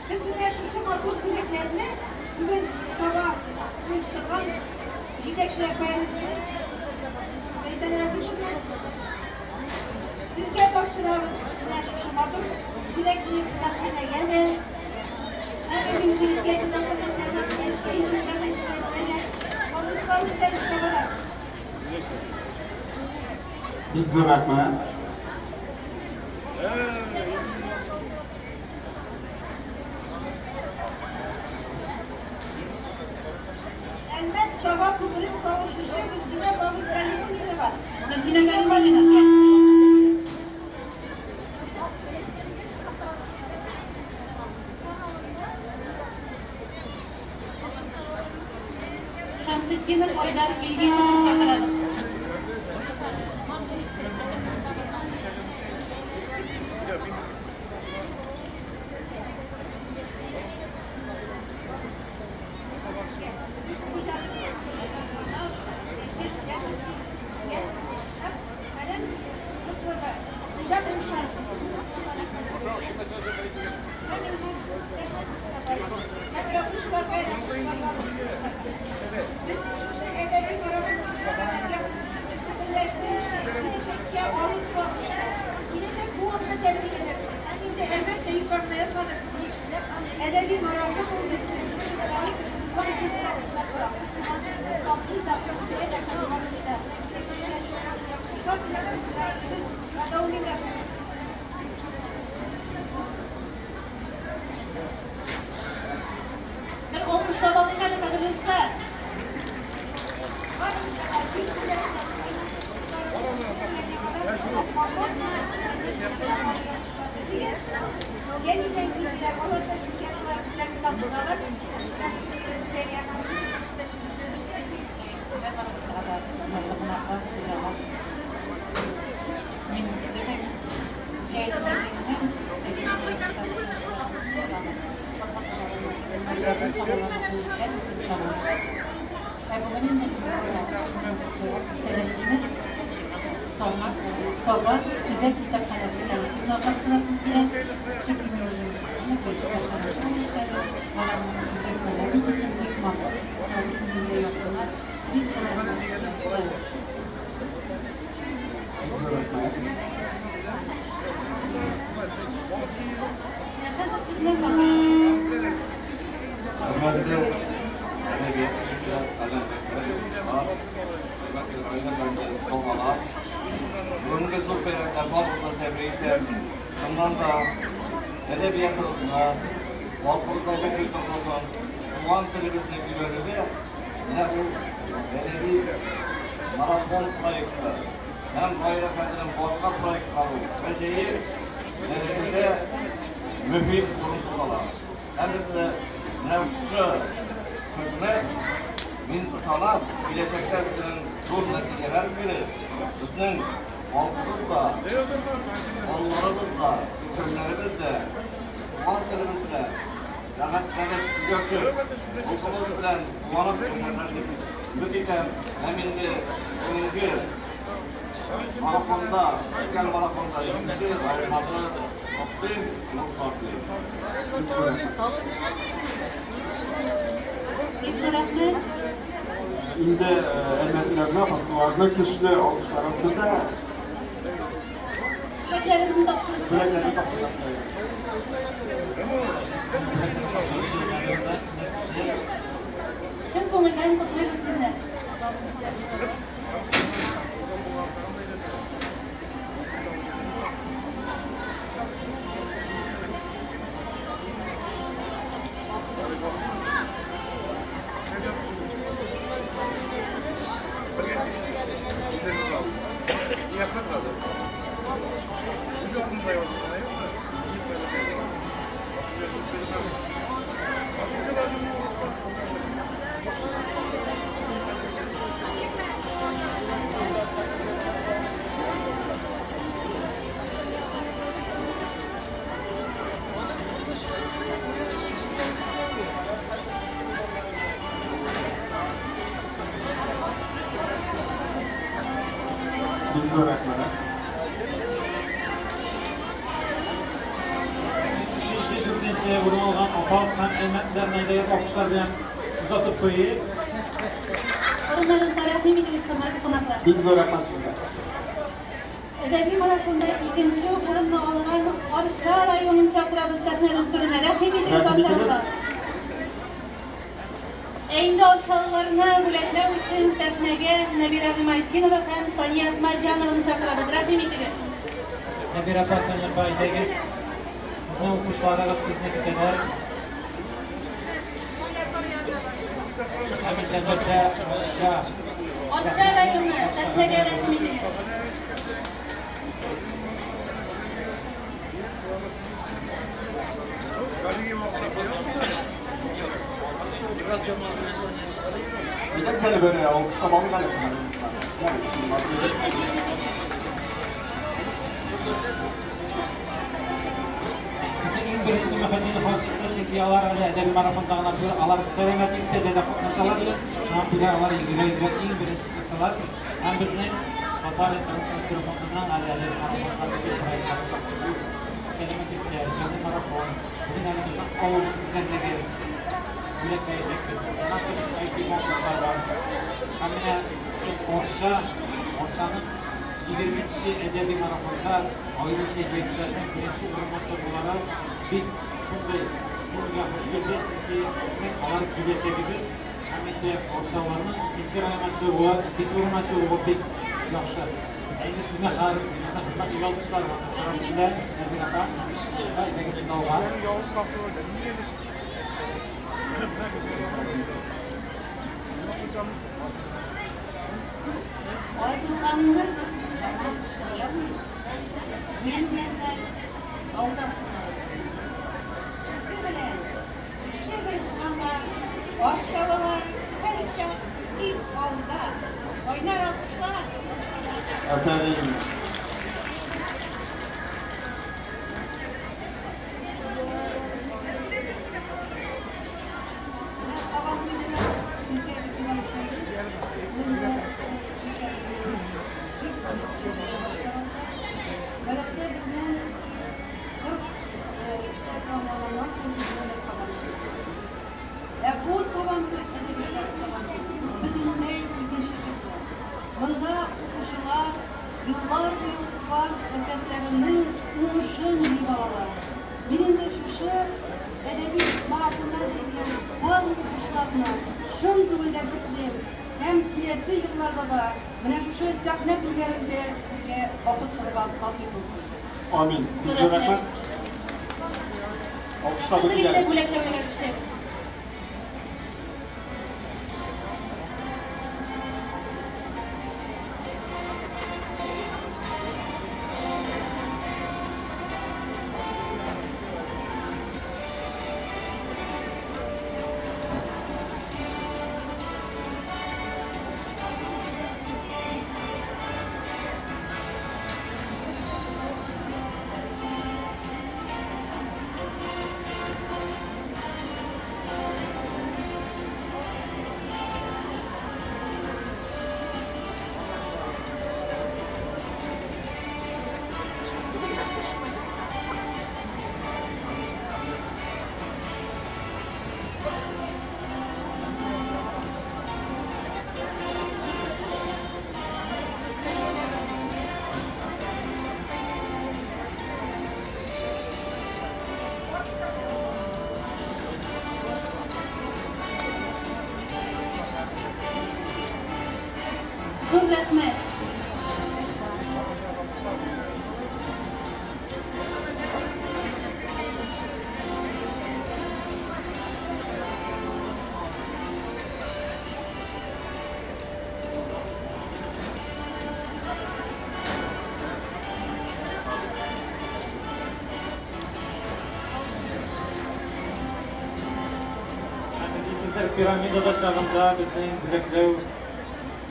Без менә шушы матур бүләкләрне бүген Саба оештырган җитәкчеләр каяныбызны Ләйсән Рәфиковна сезгә тапшырабыз. Менә шушы матур бүләкне китапханәгә дә. Бик зур рәхмәт. Әлмәт Саба күперен салышучы Гөлсинә апабыз Галимуллинага. Гөлсинә Галимуллина. Шамсетдинов Айдар Илгизович чакырабыз. Әдәби марафон ул безнең Бер алкышлап алыйк әле, кадерле дуслар. Җәнидән килделәр, алар да безгә шулай бүләк тапшыралар. Гүзәлия ханым, Саба үзәк китапханәсе коллективына тапшырасым килә. Чөнки мин үзем китапханәсе бик матур, күңелгә якыннар, бик Бик зур рәхмәт. Хөрмәтле әдәбиятчылар, каләмдәшләр, язучылар, хөрмәтле район калгалар. Бүгенге зур бәйрәмдә барыгызны тәбрик итәм. Чыннан да әдәбиятыбызны, халкыбызның милли тормышын, туган телебезне өйрәнүгә менә ул әдәби марафон проекты һәм Гаилә хәтерен башка проектлары гаҗәеп дәрәҗәдә мөһим урын тоталар. Һәм инде менә шушы хезмәт, мин ышанам, киләчәктә безнең зур нәтиҗәләр бирер. Безнең халкыбыз да, балаларыбыз да, өлкәннәребез дә туган телебез белән рәхәтләнеп сөйләшеп, халкыбыз белән куанып яшәрләр дип өмет итәм. Һәм инде бүгенге марафонда, өлкән марафонда җиңүче районнарны котлыйм, уңышлар телим. Бик зур рәхмәт. Инде әлмәтләрне, апаслыларны көчле алкышлар астында Бүләкләребезне тапшырдык. Бүләкләрне тапшырдык. Чын күңелдән котлыйбыз сезне. Бик зур рәхмәт. Өченче, дүртенче урын алган Апас һәм Әлмәтләрне әйдәгез алкышлар белән озатып куйыйк. Урыннарыгызга рәхим итегез, хөрмәтле кунаклар. Бик зур рәхмәт сезгә. Әдәби марафонда икенче урынны алган Арча районын чакырабыз сәхнәбез түренә. Рәхим итегез, Рәхим итегез. Арчалылар. Ә инде арчалыларны бүләкләү өчен сәхнәгә Нәбирә Гыймайтдинова һәм Сания Әхмәтҗанованы чакырабыз. Рәхим итегез. Нәбирә апа, Сания апа, әйдәгез. Сезнең укучыларыгыз сезне көтәләр. Һәм инде, әлбәттә, Арча. Арча районы, сәхнәгә рәхим итегез. Әйдәгез әле бер алкышлап алыйк әле кунакларыбызны. Безнең иң беренче Мөхетдиновлар чыкты, чөнки алар әле әдәби марафонда гына түгел, алар сәламәт иртәдә дә катнашалар. Шуңа күрә алар йөгерә-йөгерә иң беренче чыктылар. Һәм безнең Татар интернет фондының әле әдәби марафонда бөтен проектлары шактый күп. Сәламәт иртә, әдәби марафон, бүген әле безнең авылның гүзәллеге бүләкләячәкбез. Моннан тыш IT конкурслар бар. Һәм менә Арча, Арчаның 20нче әдәби марафонда аеруча яшьләрнең беренче урынбасары буларак бик шундый күңелгә хуш килде, чөнки безнең алар киләчәгебез һәм инде арчалыларның икенче районга чыгуы, икенче урынга чыгуы бик яхшы. Ә инде сүзне хәзер безнең хөрмәтле ялчылар чыгып килә, Нәзир апа, әйдәгез инде алга. Айтылғанны Мен дә алдасың. Сүзе белән эше бер туганнар, арчалылар һәрчак иң алда. Кайнар алкышлар. Афәрин. Менә Сабантуй белән сезгә игътибар итсәгез, монда бик Гадәттә безнең 40 эшләр тәмамланганнан соң безнең Сабантуй. Ә бу Сабантуй әдәбият Сабантуй. Бу бөтенләй икенче төрле. Монда укучылар еллар буе укыган әсәрләренең уңышын җыеп алалар. Мин инде шушы әдәби марафонда җиңгән барлык укучыларны чын күңелдән котлыйм һәм киләсе елларда да менә шушы сәхнә түрләрендә сезгә басып торырга насыйп булсын. Амин. Бик зур рәхмәт. Алкышлап Хәзер үтик инде әле. бүләкләүгә күчәбез. Зур рәхмәт. Һәм сезләр пирамидада чагында безнең бүләкләү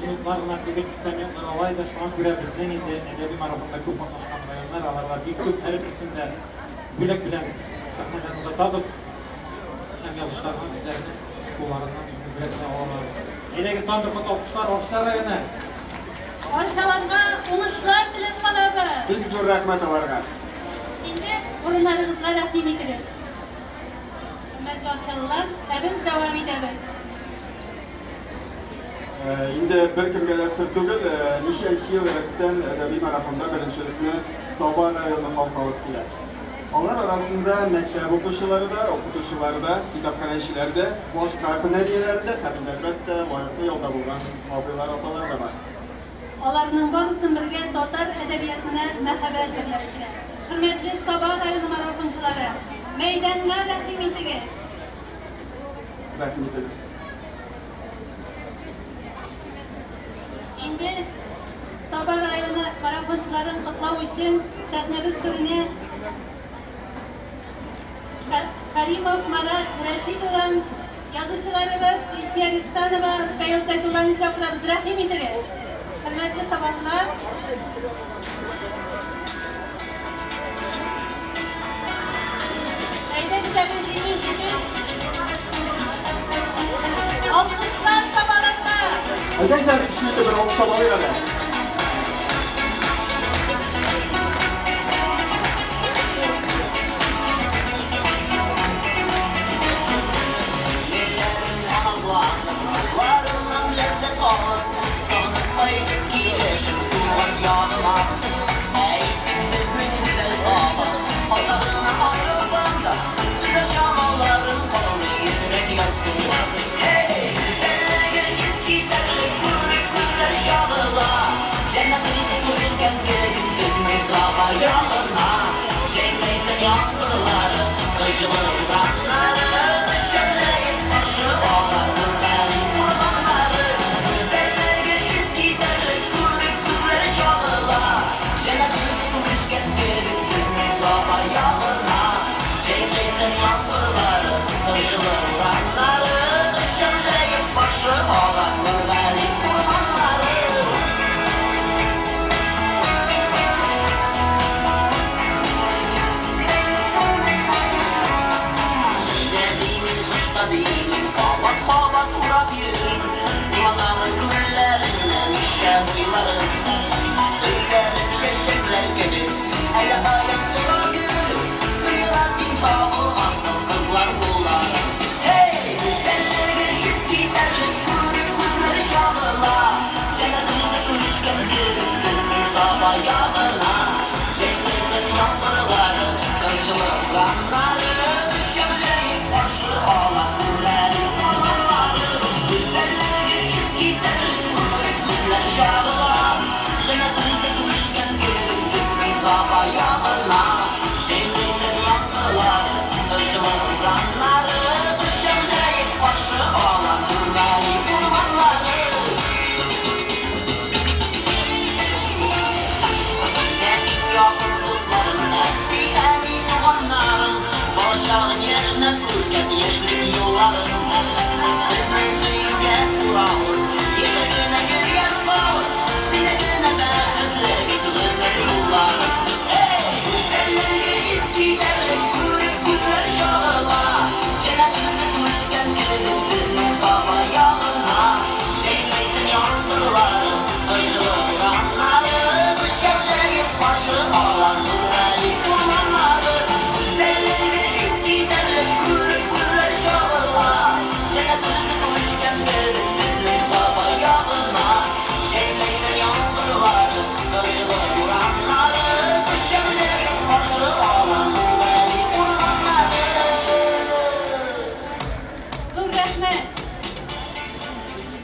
минутлар гына түгел, дистә минутлар алай да, шуңа күрә безнең инде әдәби марафонда күп катнашкан районнар, аларга бик күп һәрберсендә бүләк белән сәхнәдән озатабыз. Һәм язучыларның үзләренең кулларыннан шундый бүләкне алалар. Әйдәгез, тагын бер кат алкышлар Арча районы. Арчаларга уңышлар теләп калабыз. Бик зур рәхмәт аларга. Инде урыннарыгызга рәхим итегез. Хөрмәтле арчалылар, ә без дәвам итәбез. Инде беркемгә дә сер түгел, ничәнче ел рәттән әдәби марафонда беренчелекне Саба районы халкы алып килә. Алар арасында мәктәп укучылары да, укытучылары да, китапханәчеләр дә, башка һөнәр ияләре дә һәм инде, әлбәттә, лаеклы ялда булган абыйлар, апалар да бар. Аларның барысын бергә татар әдәбиятына мәхәббәт берләштерә. Хөрмәтле Саба районы марафончылары, мәйданга рәхим итегез! Рәхим итегез! Инде Саба районы марафончыларын котлау өчен сәхнәбез түренә Каримов Марат Рәшит улын, язучыларыбыз Илсөяр Ихсанова, Ркаил Зәйдулланы чакырабыз. Рәхим итегез! Хөрмәтле сабанлылар! Әйдәгез әле җиңел җитез. Алкышлар сабаларга! Әйдәгез әле көчле итеп бер алкышлап алыйк әле.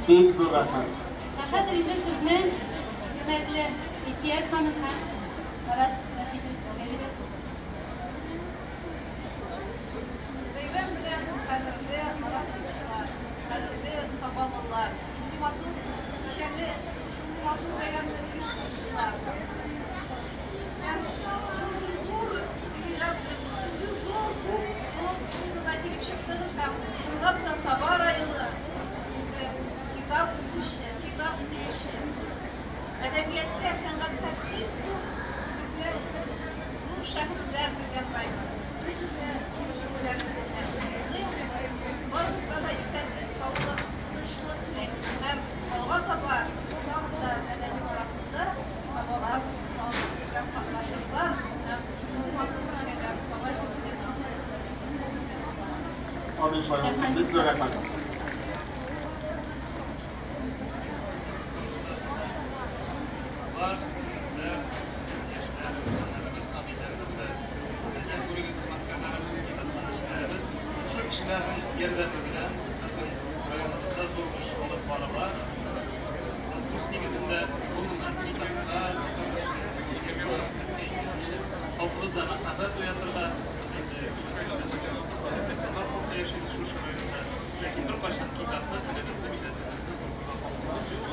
Бик зур рәхмәт. Ә хәзер инде сүзне хөрмәтле Илсөяр ханым һәм Марат Рәшитович сезгә бирәбез. Бәйрәм белән кадерле марафончылар, кадерле сабалылар, шундый матур кичәне, шундый матур бәйрәмне оештыручылар. Һәм шундый зур делегация, шундый зур күп булып сез монда килеп чыктыгыз һәм чынлап та Саба районы китап укучы, китап сөюче, әдәбиятта, сәнгатьтә бик күп безнең зур шәхесләр биргән район. Без сезне җиңүләрегез белән котлыйм. Барыгызга да исәнлек, саулык, тынычлык телим һәм алга таба тагын да әдәби марафонда сабалар тагын күбрәк катнашырлар һәм шундый матур кичәләр Саба җирлегенә. Амин, шулай булсын. Бик зур рәхмәт. Кызлар, егетләр, яшьләр, өлкәннәребез һәм иләребез. Безгә күрегез. ярдәме белән безнең районыбызда зур эш алып барыла. Конкурс нигезендә гомумән китапка, халкыбызда мәхәббәт уятырга, без инде татар халкы яшибез шушы районда. Ләкин беркайчан китапны, телебезне, милләтебезне онытырга хакыбыз юк.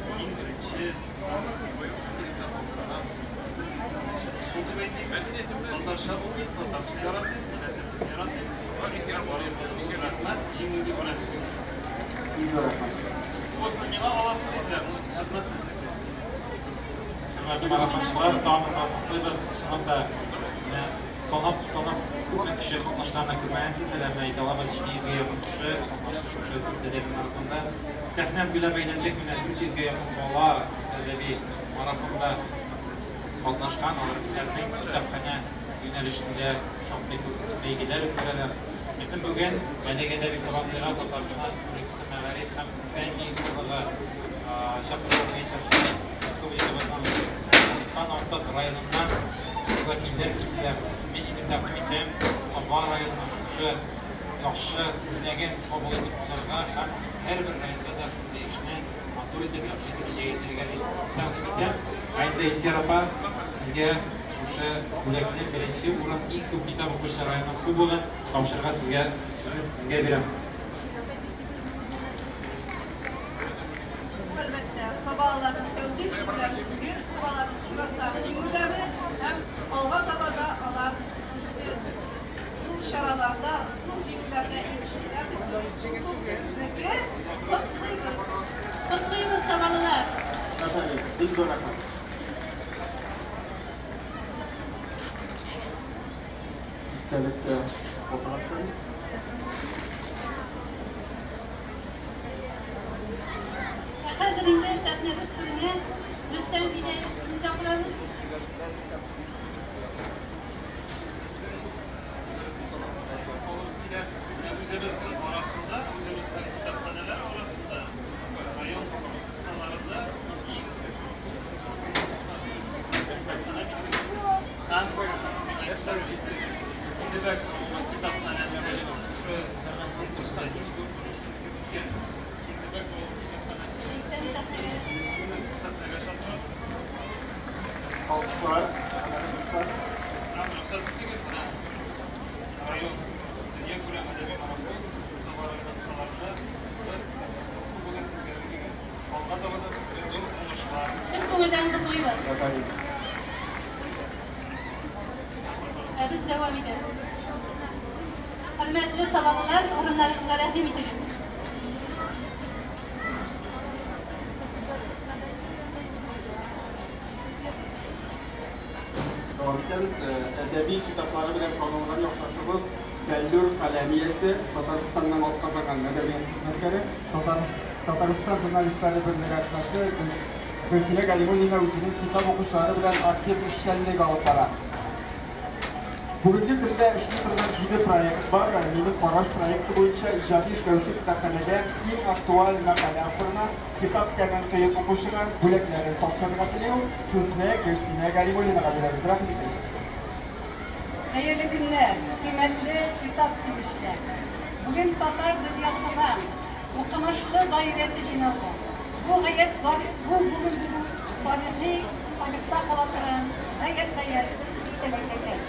Бу иң беренче ысул дип әйтик. Татарча укыйк, татарча яратыйк, милләтебезне яратыйк. Барыгызга зур рәхмәт, җиңүегез белән сезне. Бик зур рәхмәт. Вот миңа аласы диделәр, рәхмәт сезнеке. Хөрмәтле марафончылар, тагын бер кат котлыйбыз. Чынлап та, менә санап, санап күпме кеше катнашканын күрмәгәнсездер, әмма әйтә алабыз, 700 гә якын кеше катнашты шушы әдәби марафонда. Сәхнә буйлап әйләндек, менә 400 гә якын бала әдәби марафонда катнашкан. Алар үзләренең китапханә юнәлешендә шактый күп бәйгеләр үткәрәләр. Безнең бүген әлеге әдәби Сабантуйга Татарстан Республикасы Мәгариф һәм фән министрлыгы чакыруы буенча республикабызның артык районыннан вәкилләр килделәр. Мин инде тәкъдим итәм, Саба районының шушы яхшы үрнәген кабул итеп алырга һәм һәрбер районда да шундый эшне матур итеп, яхшы итеп җәелдерергә дип тәкъдим итәм. Ә инде Илсөяр апа, сезгә шушы бүләкне беренче урын иң күп китап укучы районның кубогын тапшырырга сезгә сүзне сезгә бирәм. Бу, әлбәттә, Сабалыларның тәүге җиңүләре түгел, бу аларның чираттагы җиңүләре һәм алга таба да алар зур чараларда, зур җиңүләргә ирешерләр дип уйлыйм. Кубок сезнеке, котлыйбыз! Котлыйбыз, сабалылар! Афәрин, бик зур рәхмәт. Истәлеккә фотога төшәбез. Ә хәзер инде сәхнәбез түренә Рөстәм Минәев сезне чакырабыз. Үзебезнең арасында, үзебезнең китапханәләр арасында, район кысаларында иң китапханә һәм Индебәк китапханәсе шушы конкурска иң зур өлешен керткән. Индебәк авыл китапханәсе. Сезне сәхнәгә чакырабыз. Алкышлар, хөрмәтле дуслар. Һәм рөхсәт итегез, менә район дөнья күләм әдәби марафон Саба районы кысаларында бүген сезгә бирегез. Алга таба да сезгә зур уңышлар. Чын күңелдән котлыйбыз. Афәрин. Ә без дәвам итәбез. Хөрмәтле сабалылар, урыннарыгызга рәхим итегез. Дәвам итәбез. Әдәби китаплары белән танылган якташыбыз Бәллүр Каләмиясе, Татарстанның атказанган мәдәният хезмәткәре, Татар Татарстан журналистлары берлеге әгъзасы Гөлсинә Галимуллина үзенең китап укучылары белән актив эшчәнлек алып бара. Бүгенге көндә эшли торган 7 проект бар. Минем караш проекты буенча иҗади эшләүче китапханәдә иң актуаль мәкалә авторына, китап тәмен тоеп укучыга бүләкләрен тапшырырга тели ул. Сүзне Гөлсинә Галимуллинага бирәбез. Рәхим итегез. Хәерле көннәр, хөрмәтле китап сөючеләр. Бүген татар дөньясының укымышлы даирәсе җыйналды. Бу гаять бу бүген безнең тарихи тарихта кала торган гаять гаять истәлекле көн.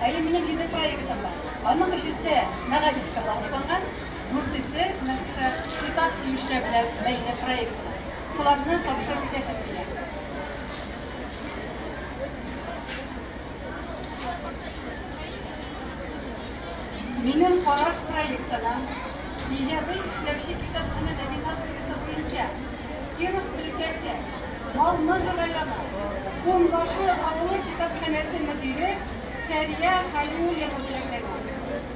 Әле минем 7 проектым бар. Аның өчесе мәгарифкә багышланган, дүртесе менә шушы китап сөючеләр белән бәйле проектлар. Шуларны тапшырып китәсем килә. Минем караш проектының иҗади эшләүче китапханә номинациясе буенча Киров өлкәсе Малмыж районы Кумбашы авылы китапханәсе мөдире Сәрия Хәлиуллина бүләкләнә.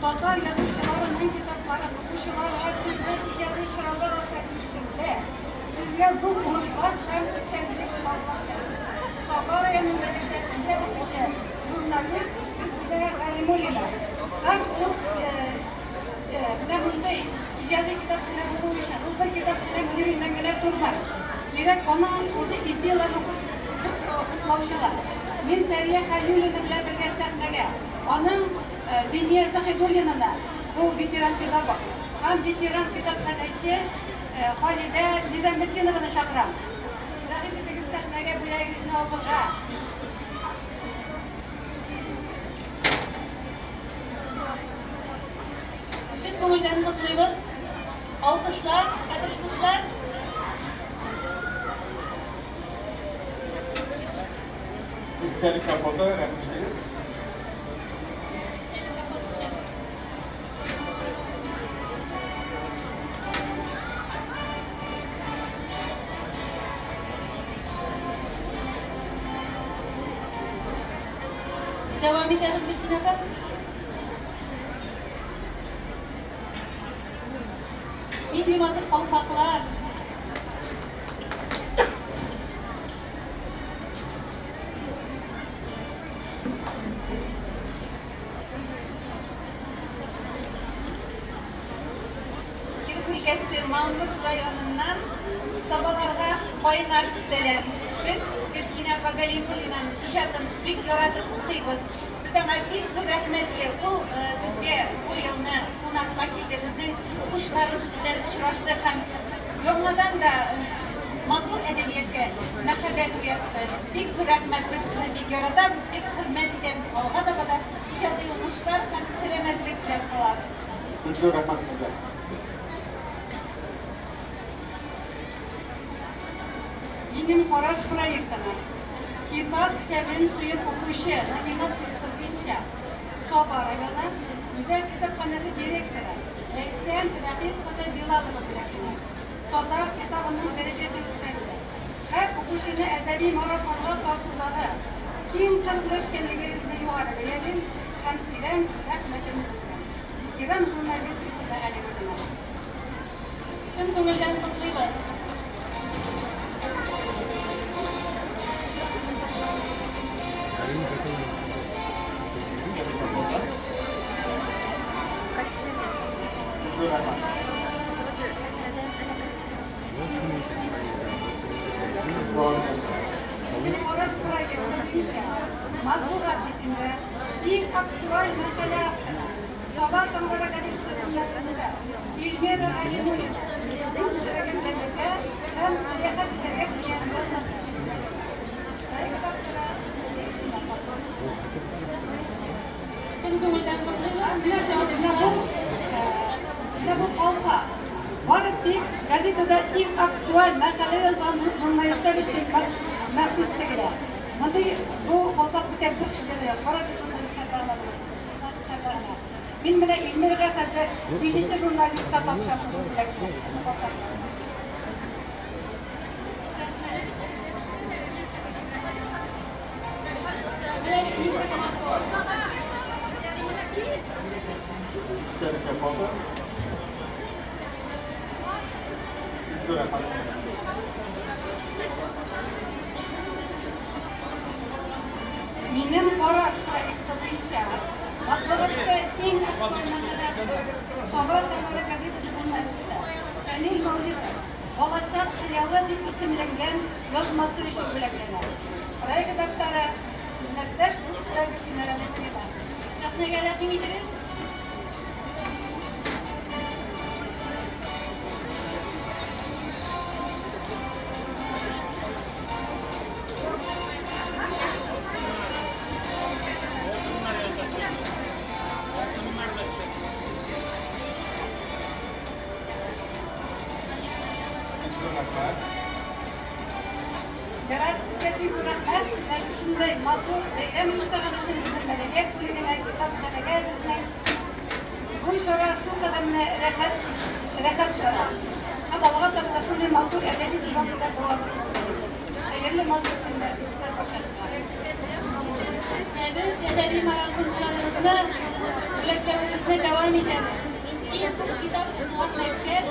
Татар язучыларының китапларын укучыларга төрле иҗади чаралар аша ирештерүдә сезгә зур уңышлар һәм исәнлек саулык телим. Саба районында яшәп иҗат итүче журналист Гөлсинә Галимуллина. Һәм ул менә мондый иҗади китапханә булу өчен ул бер китапханә мөдиреннән генә тормый. Кирәк аның шушы идеяләрне хуплаучылар. Мин Сәрия Хәлиуллина белән бергә сәхнәгә, аның Диния Заһидуллинаны, Бу ветеран педагог һәм ветеран китапханәче Халидә Низаметдинованы чакырам. Рәхим итегез сәхнәгә бүләгегезне алырга. Чын күңелдән котлыйбыз. Алкышлар, кадерле дуслар. Истәлеккә фото, рәхим итегез. Дәвам итәбез Гөлсинә апа. Нинди матур калфаклар. Киров өлкәсе Малмыж районыннан Сабаларга кайнар сәлам. Без Гөлсинә апа Галимуллинаның иҗатын бик яратып укыйбыз. Без аңа бик зур рәхмәтле. Ул безгә бу елны кунакка килде. Безнең укучыларыбыз белән очрашты һәм яңадан да матур әдәбиятка мәхәббәт уятты. Бик зур рәхмәт. Без сезне бик яратабыз, бик хөрмәт итәбез. Алга таба да иҗади уңышлар һәм сәламәтлек теләп калабыз. Бик зур рәхмәт сезгә. Минем караш проектына Китап тәмен тоеп укучы номинациясе буенча Саба районы Үзәк китапханәсе директоры Ләйсән Рәкыйп кызы Билалова бүләкләнә. Татар китабының дәрәҗәсе күтәрелә. Һәр укучыны әдәби марафонга тартудагы киң кырлы эшчәнлегегезне югары бәялим һәм тирән рәхмәтемне белдерәм. Ветеран журналист Гөлсинә Галимуллина. Чын күңелдән котлыйбыз. Истәлеккә фото. Бик зур рәхмәт. Дәвам итәбез. Минем караш проекты буенча матбугат битендә иң актуаль мәкалә авторы Саба таңнары газетасы журналисты Эльмира Галимуллина юл хәрәкәтләнергә һәм сәяхәт итәргә дигән язмасы өчен бүләкләнә. Проект авторы Гөлсинә апа. Чын күңелдән котлыйбыз. Менә бу калфак. Бары тик газетада иң актуаль мәкалә язган журналистлар өчен махсус тегелә. Мондый бу калфак бит бер кешедә дә юк. Бары тик журналистларда гына булачак. Журналистларда гына. Мин менә Эльмирага хәзер бишенче журналистка тапшырам шушы бүләкне, шушы калфакны. Менә ничек матур. Истәлеккә фото. Бик зур рәхмәт сезгә. Минем караш проекты буенча матбугатта иң актуаль мәкалә авторы Саба таңнары газетасы журналисты Фәнил Мәүлитов Балачак хыялы дип исемләнгән язмасы өчен бүләкләнә. Проект авторы хезмәттәш дусты Гөлсинә Галимуллина. Сәхнәгә рәхим итегез. Бик зур рәхмәт. Ярар, сезгә бик зур рәхмәт. Менә шушындай матур бәйрәм оештырган өчен безнең мәдәният бүлегенә, китапханәгә безнең. Бу чара шулкадәр менә рәхәт, рәхәт чара. Һәм алга таба да шундый матур әдәби сабантуйлар дәвам итүен телим. Хәерле матур көннәр барчагызга. Ә без әдәби марафончыларыбызны бүләкләвебезне дәвам итәбез. Иң күп китап укыган мәктәп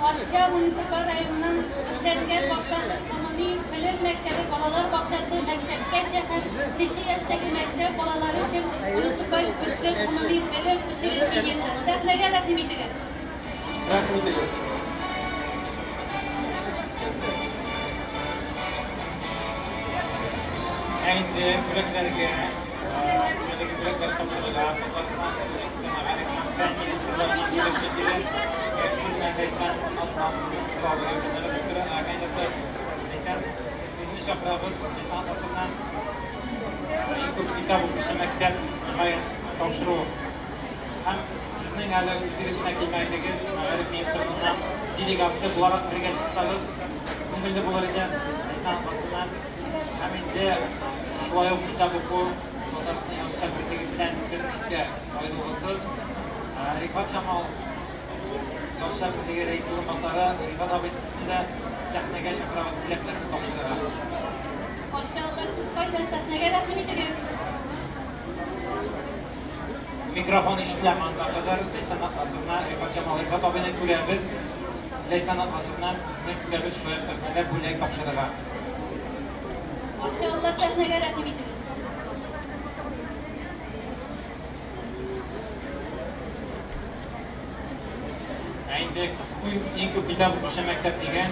Арча муниципаль районының Эшләнгән башлангыч гомуми белем мәктәбе балалар бакчасы мәктәпкәчә һәм кече яшьтәге мәктәп балалары өчен муниципаль бюджет гомуми белем учреждениесе. Сәхнәгә рәхим итегез. Рәхим итегез. Ә инде бүләкләргә Әлеге бүләкләр тапшырырга Татарстан Республикасы Мәгариф һәм фән министрлыгының җитәкчесе Гәрчүлнә Ләйсән Атнас кызы Ләйсән, сезне чакырабыз Ләйсән Атнасовна. Иң күп китап укучы мәктәп тапшыру. Һәм сезнең әле үзегез генә килмәдегез, Мәгариф министрлыгыннан делегация буларак бергә чыксагыз, күңелле булыр иде Ләйсән Атнасовна. Һәм инде шулай ук китап уку Татарстан Язучылар берлеге белән берничек тә аерылгысыз. Рифат Җамал, Язучылар берлеге рәисе урынбасары Рифат абый, сезне дә сәхнәгә чакырабыз бүләкләрне тапшырырга. Арчалылар, сез кайда, сәхнәгә рәхим итегез. Микрофон ишетелә анда кадәр Ләйсән Атласовна, Рифат Җамал, Рифат абыйны күрәбез. Ләйсән Атласовна, сезне көтәбез шулай ук сәхнәдә бүләк тапшырырга. Арчалылар, сәхнәгә рәхим итегез. Ә инде иң күп китап укучы мәктәп дигән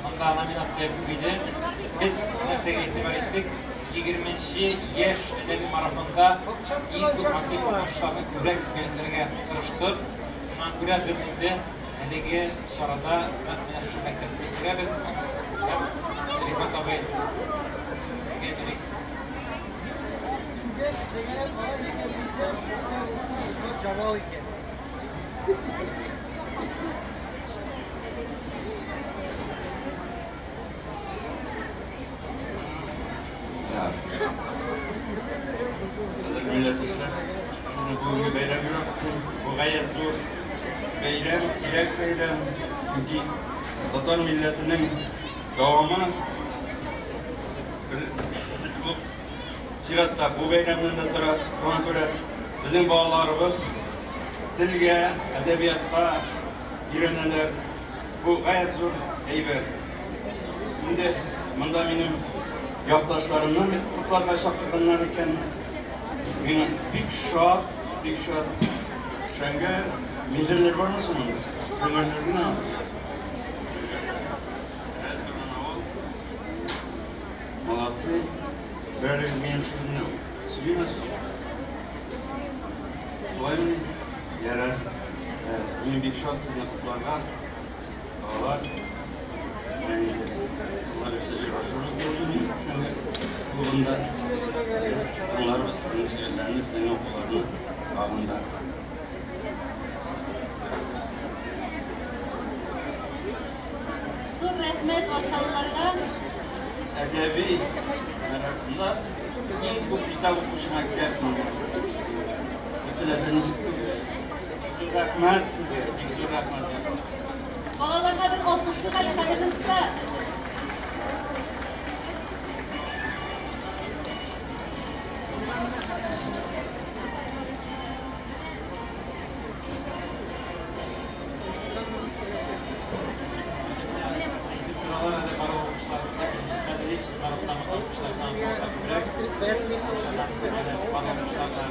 анда номинация күп иде. Без нәрсәгә игътибар иттек? 20нче яшь әдәби марафонда иң күп актив укучыларны күбрәк бүләкләргә тырыштык. Шуңа күрә без инде әлеге чарада нәкъ менә шушы мәктәпне күрәбез. Һәм Рифат абый, сүзне сезгә бирик. Кадерле милләттәшләр, сезне бүгенге бәйрәм белән котлыйм. Бу гаять зур бәйрәм, кирәк бәйрәм. Чөнки татар милләтенең дәвамы бер шул чиратта бу бәйрәмнән дә тора. Шуңа күрә безнең балаларыбыз телгә, әдәбиятка өйрәнәләр. Бу гаять зур әйбер. Инде монда минем якташларымны котларга чакырганнар икән. Мин бик шат, бик шат. Шәңгәр, мизерләр бармы соң монда? Шәңгәрләр генә. Молодцы. Берәрегез минем шигыремне сөйлиме соң? Шулаймы? Ярар. Мин бик шат сезне котларга. Балалар, Алла бирсә очрашырбыз дип уйлыйм Шәңгәр клубында. Тыңларбыз сезнең шигырьләрне, сезнең укуларны тагын да. Зур рәхмәт арчалыларга. Әдәби марафонда иң күп китап укучы мәктәп монда. Теләсә ничек түгел. Бик зур рәхмәт сезгә, бик зур рәхмәт. Балаларга бер алкышлык әле, кадерле дуслар. Торалар әле барлык укучыларыбыз да килеп җитмәде дип, чынбарлыкта монда укучылар саны тагын да күбрәк. Әле барлык укучылар да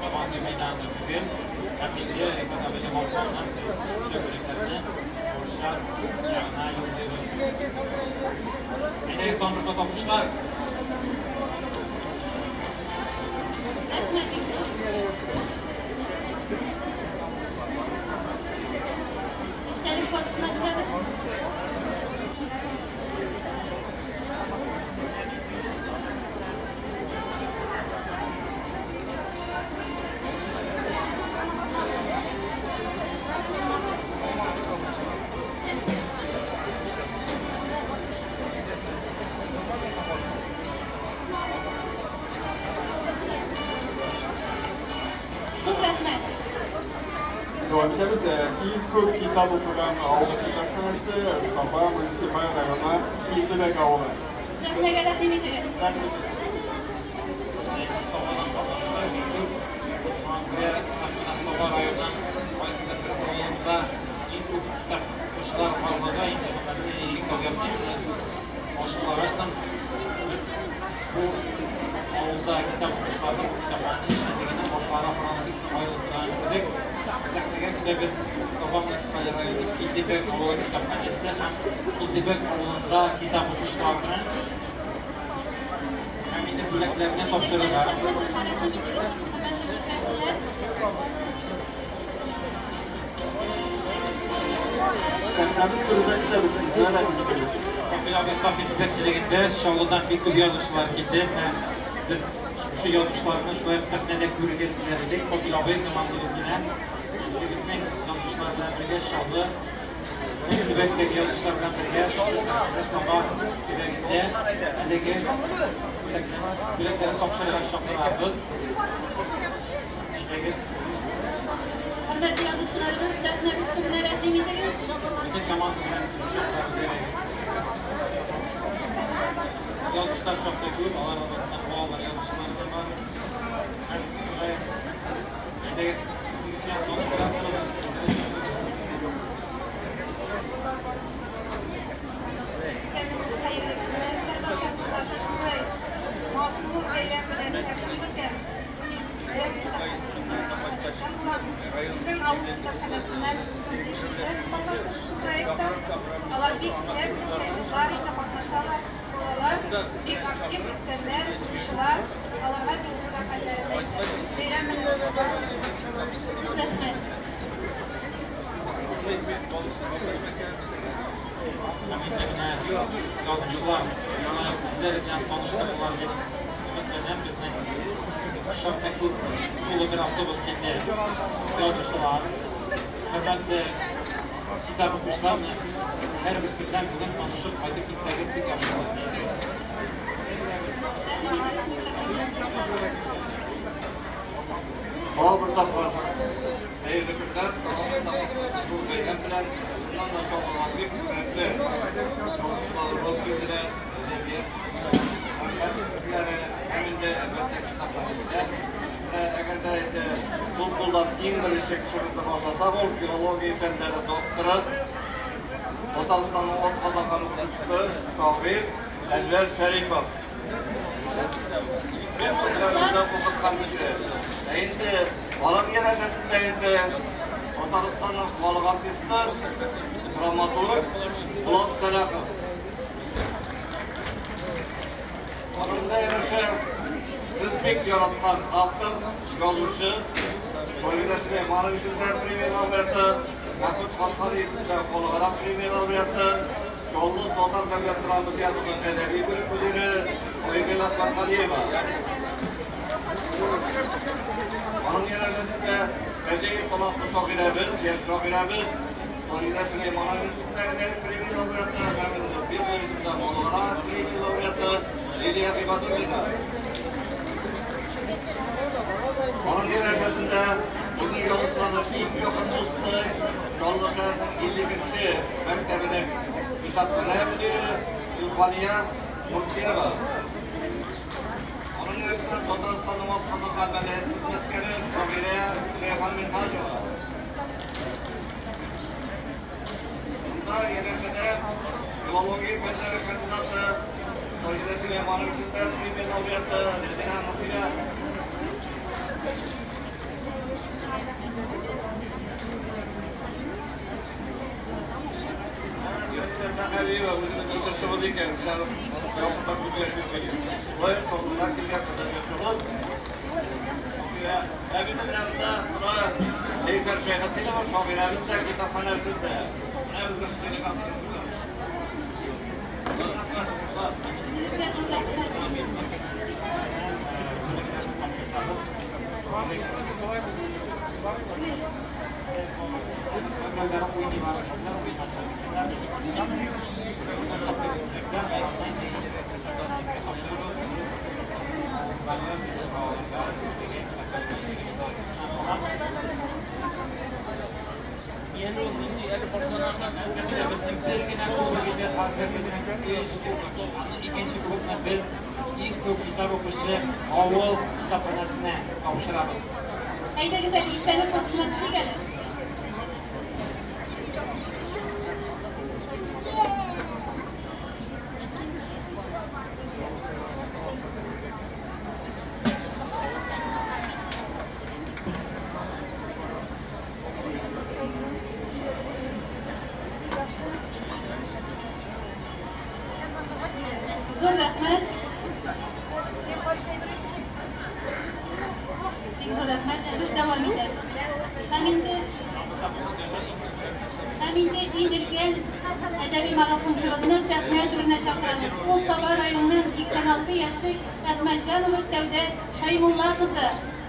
Сабантуй мәйданында түгел. Һәм инде Рифат абый Җамаловтан без шушы бүләкләрне Орча ягына юллыйбыз. Әйдәгез, тагын бер кат алкышлар. Рәхмәт бик зур. Истәлек фотосына төшәбез. Зур рәхмәт. Дәвам итәбез. Иң күп китап укыган авыл китапханәсе Саба муниципаль районы Килдебәк авылы. Сәхнәгә рәхим итегез. Сабадан катнашлар бик күп. Шуңа күрә нәкъ менә Саба районының кайсыдыр бер авылында иң күп китап укучылар барлыгы инде монда берничә калган ачыклагачтан без бу авылда китап укучыларның бу китапхананың эшчәнлегенең башлары ахырына аерылып торган кебек. Сәхнәгә көтәбез Саба муниципаль районы Килдебәк авылы китапханәсе һәм Килдебәк авылында китап укучыларны. Һәм инде Бүләкләрне тапшырырга. Сәхнәбез турында көтәбез, сезне рәхим итегез. Абый җитәкчелегендә Чаллыдан бик күп язучылар килде. Менә без шушы язучыларны шулай ук сәхнәдә күрергә теләр идек. Факил абый командабыз белән үзебезнең язучылар белән бергә Чаллы төбәктәге язучылар белән бергә шушы сәхнәдә Саба төбәгендә әлеге бүләкләрне тапшырырга чакырабыз. Әйдәгез. Хөрмәтле язучыларыбыз, сәхнәбез түренә рәхим итегез. Бөтен команда белән сезне чакырабыз. Язучылар шактый күп, алар арасында балалар язучылары да бар. Һәм әйдәгез, үзегез белән таныштыра торыгыз. Исәнмесез, хәерле көннәр. Һәрвакыт шулай матур бәйрәм белән тәбрик итәм. Безнең авыл китапханәсеннән 35 кеше катнашты шушы проектта. Алар бик теләп кызлар инде катнашалар. Балалар бик актив өлкәннәр, укучылар. Аларга бик зур рәхмәтләрен әйтәм. Бәйрәм белән. Рәхмәт. Һәм инде менә язучылар шулай ук үзләре белән таныштырдылар дип өметләнәм. Безнең шактый күп тулы бер автобус килде язучылар. Хөрмәтле китап укучылар, менә сез һәрберсе белән бүген танышып кайтып китсәгез бик яхшы булыр иде. Тагы бер тапкыр хәерле көннәр, бу бәйрәм белән шуннан да Чаллыга бик хөрмәтле язучыларыбыз килделәр, әдәбият, сәнгать эшлеклеләре һәм инде әлбәттә китапханәчеләр. Әгәр дә инде бу кулдан иң беренче кешебезне башласак, ул филология фәннәре докторы, Татарстанның атказанган укытучысы, шагыйрь Әнвәр Шәрипов. Бик күпләребезне укыткан кеше. Ә инде аның янәшәсендә инде Татарстанның халык артисты, драматург Булат Сәлахов. Аның да янәшә сез бик яраткан автор, язучы, Саидә Сөләйманова исемендәге премия лауреаты, Мәхмүт Кашкари исемендәге халыкара премия лауреаты, Чаллы татар дәүләт драма театрының әдәби бүлек мөдире Айгөл Әхмәтгалиева. Аның янәшәсендә гаҗәеп талантлы шагыйрәбез, яшь шагыйрәбез Саидә Сөләйманова исемендәге премия лауреаты һәм инде Бибо исемендәге халыкара премия лауреаты Лилия Гыйбадуллина. Аның янәшәсендә безнең язучыларның иң якын дусты, Чаллы шәһәренең 52нче мәктәбенең китапханә мөдире Илфания Муртинова. Аның янәшәсендә Татарстанның атказанган мәдәният хезмәткәре шагыйрә Зөләйха Минһаҗева. Монда янәшәдә филология фәннәре кандидаты Саидә Сөләйманова исемендәге премия лауреаты Рәзинә Мөхирә. Сәхәбиева үзебезнең җырчыбыз икән, менә якыннан күргән бит. Шулай ук Чаллыдан килгән безнең җырчыбыз. Ә бит менә монда Ләйсәр Шәйхетдинова шагыйрәбез дә, китапханәбез дә. Менә безнең делегатыбыз. Икенче кубокны без иң күп китап укучы авыл китапханәсенә тапшырабыз. Әйдәгез әле истәлек фотосына төшик әле. Зур рәхмәт. килгән әдәби марафончыбызны сәхнә түренә чакырабыз. Ул Саба районының 86 яшьлек Әхмәтҗанова Сәүдә Шәймулла кызы.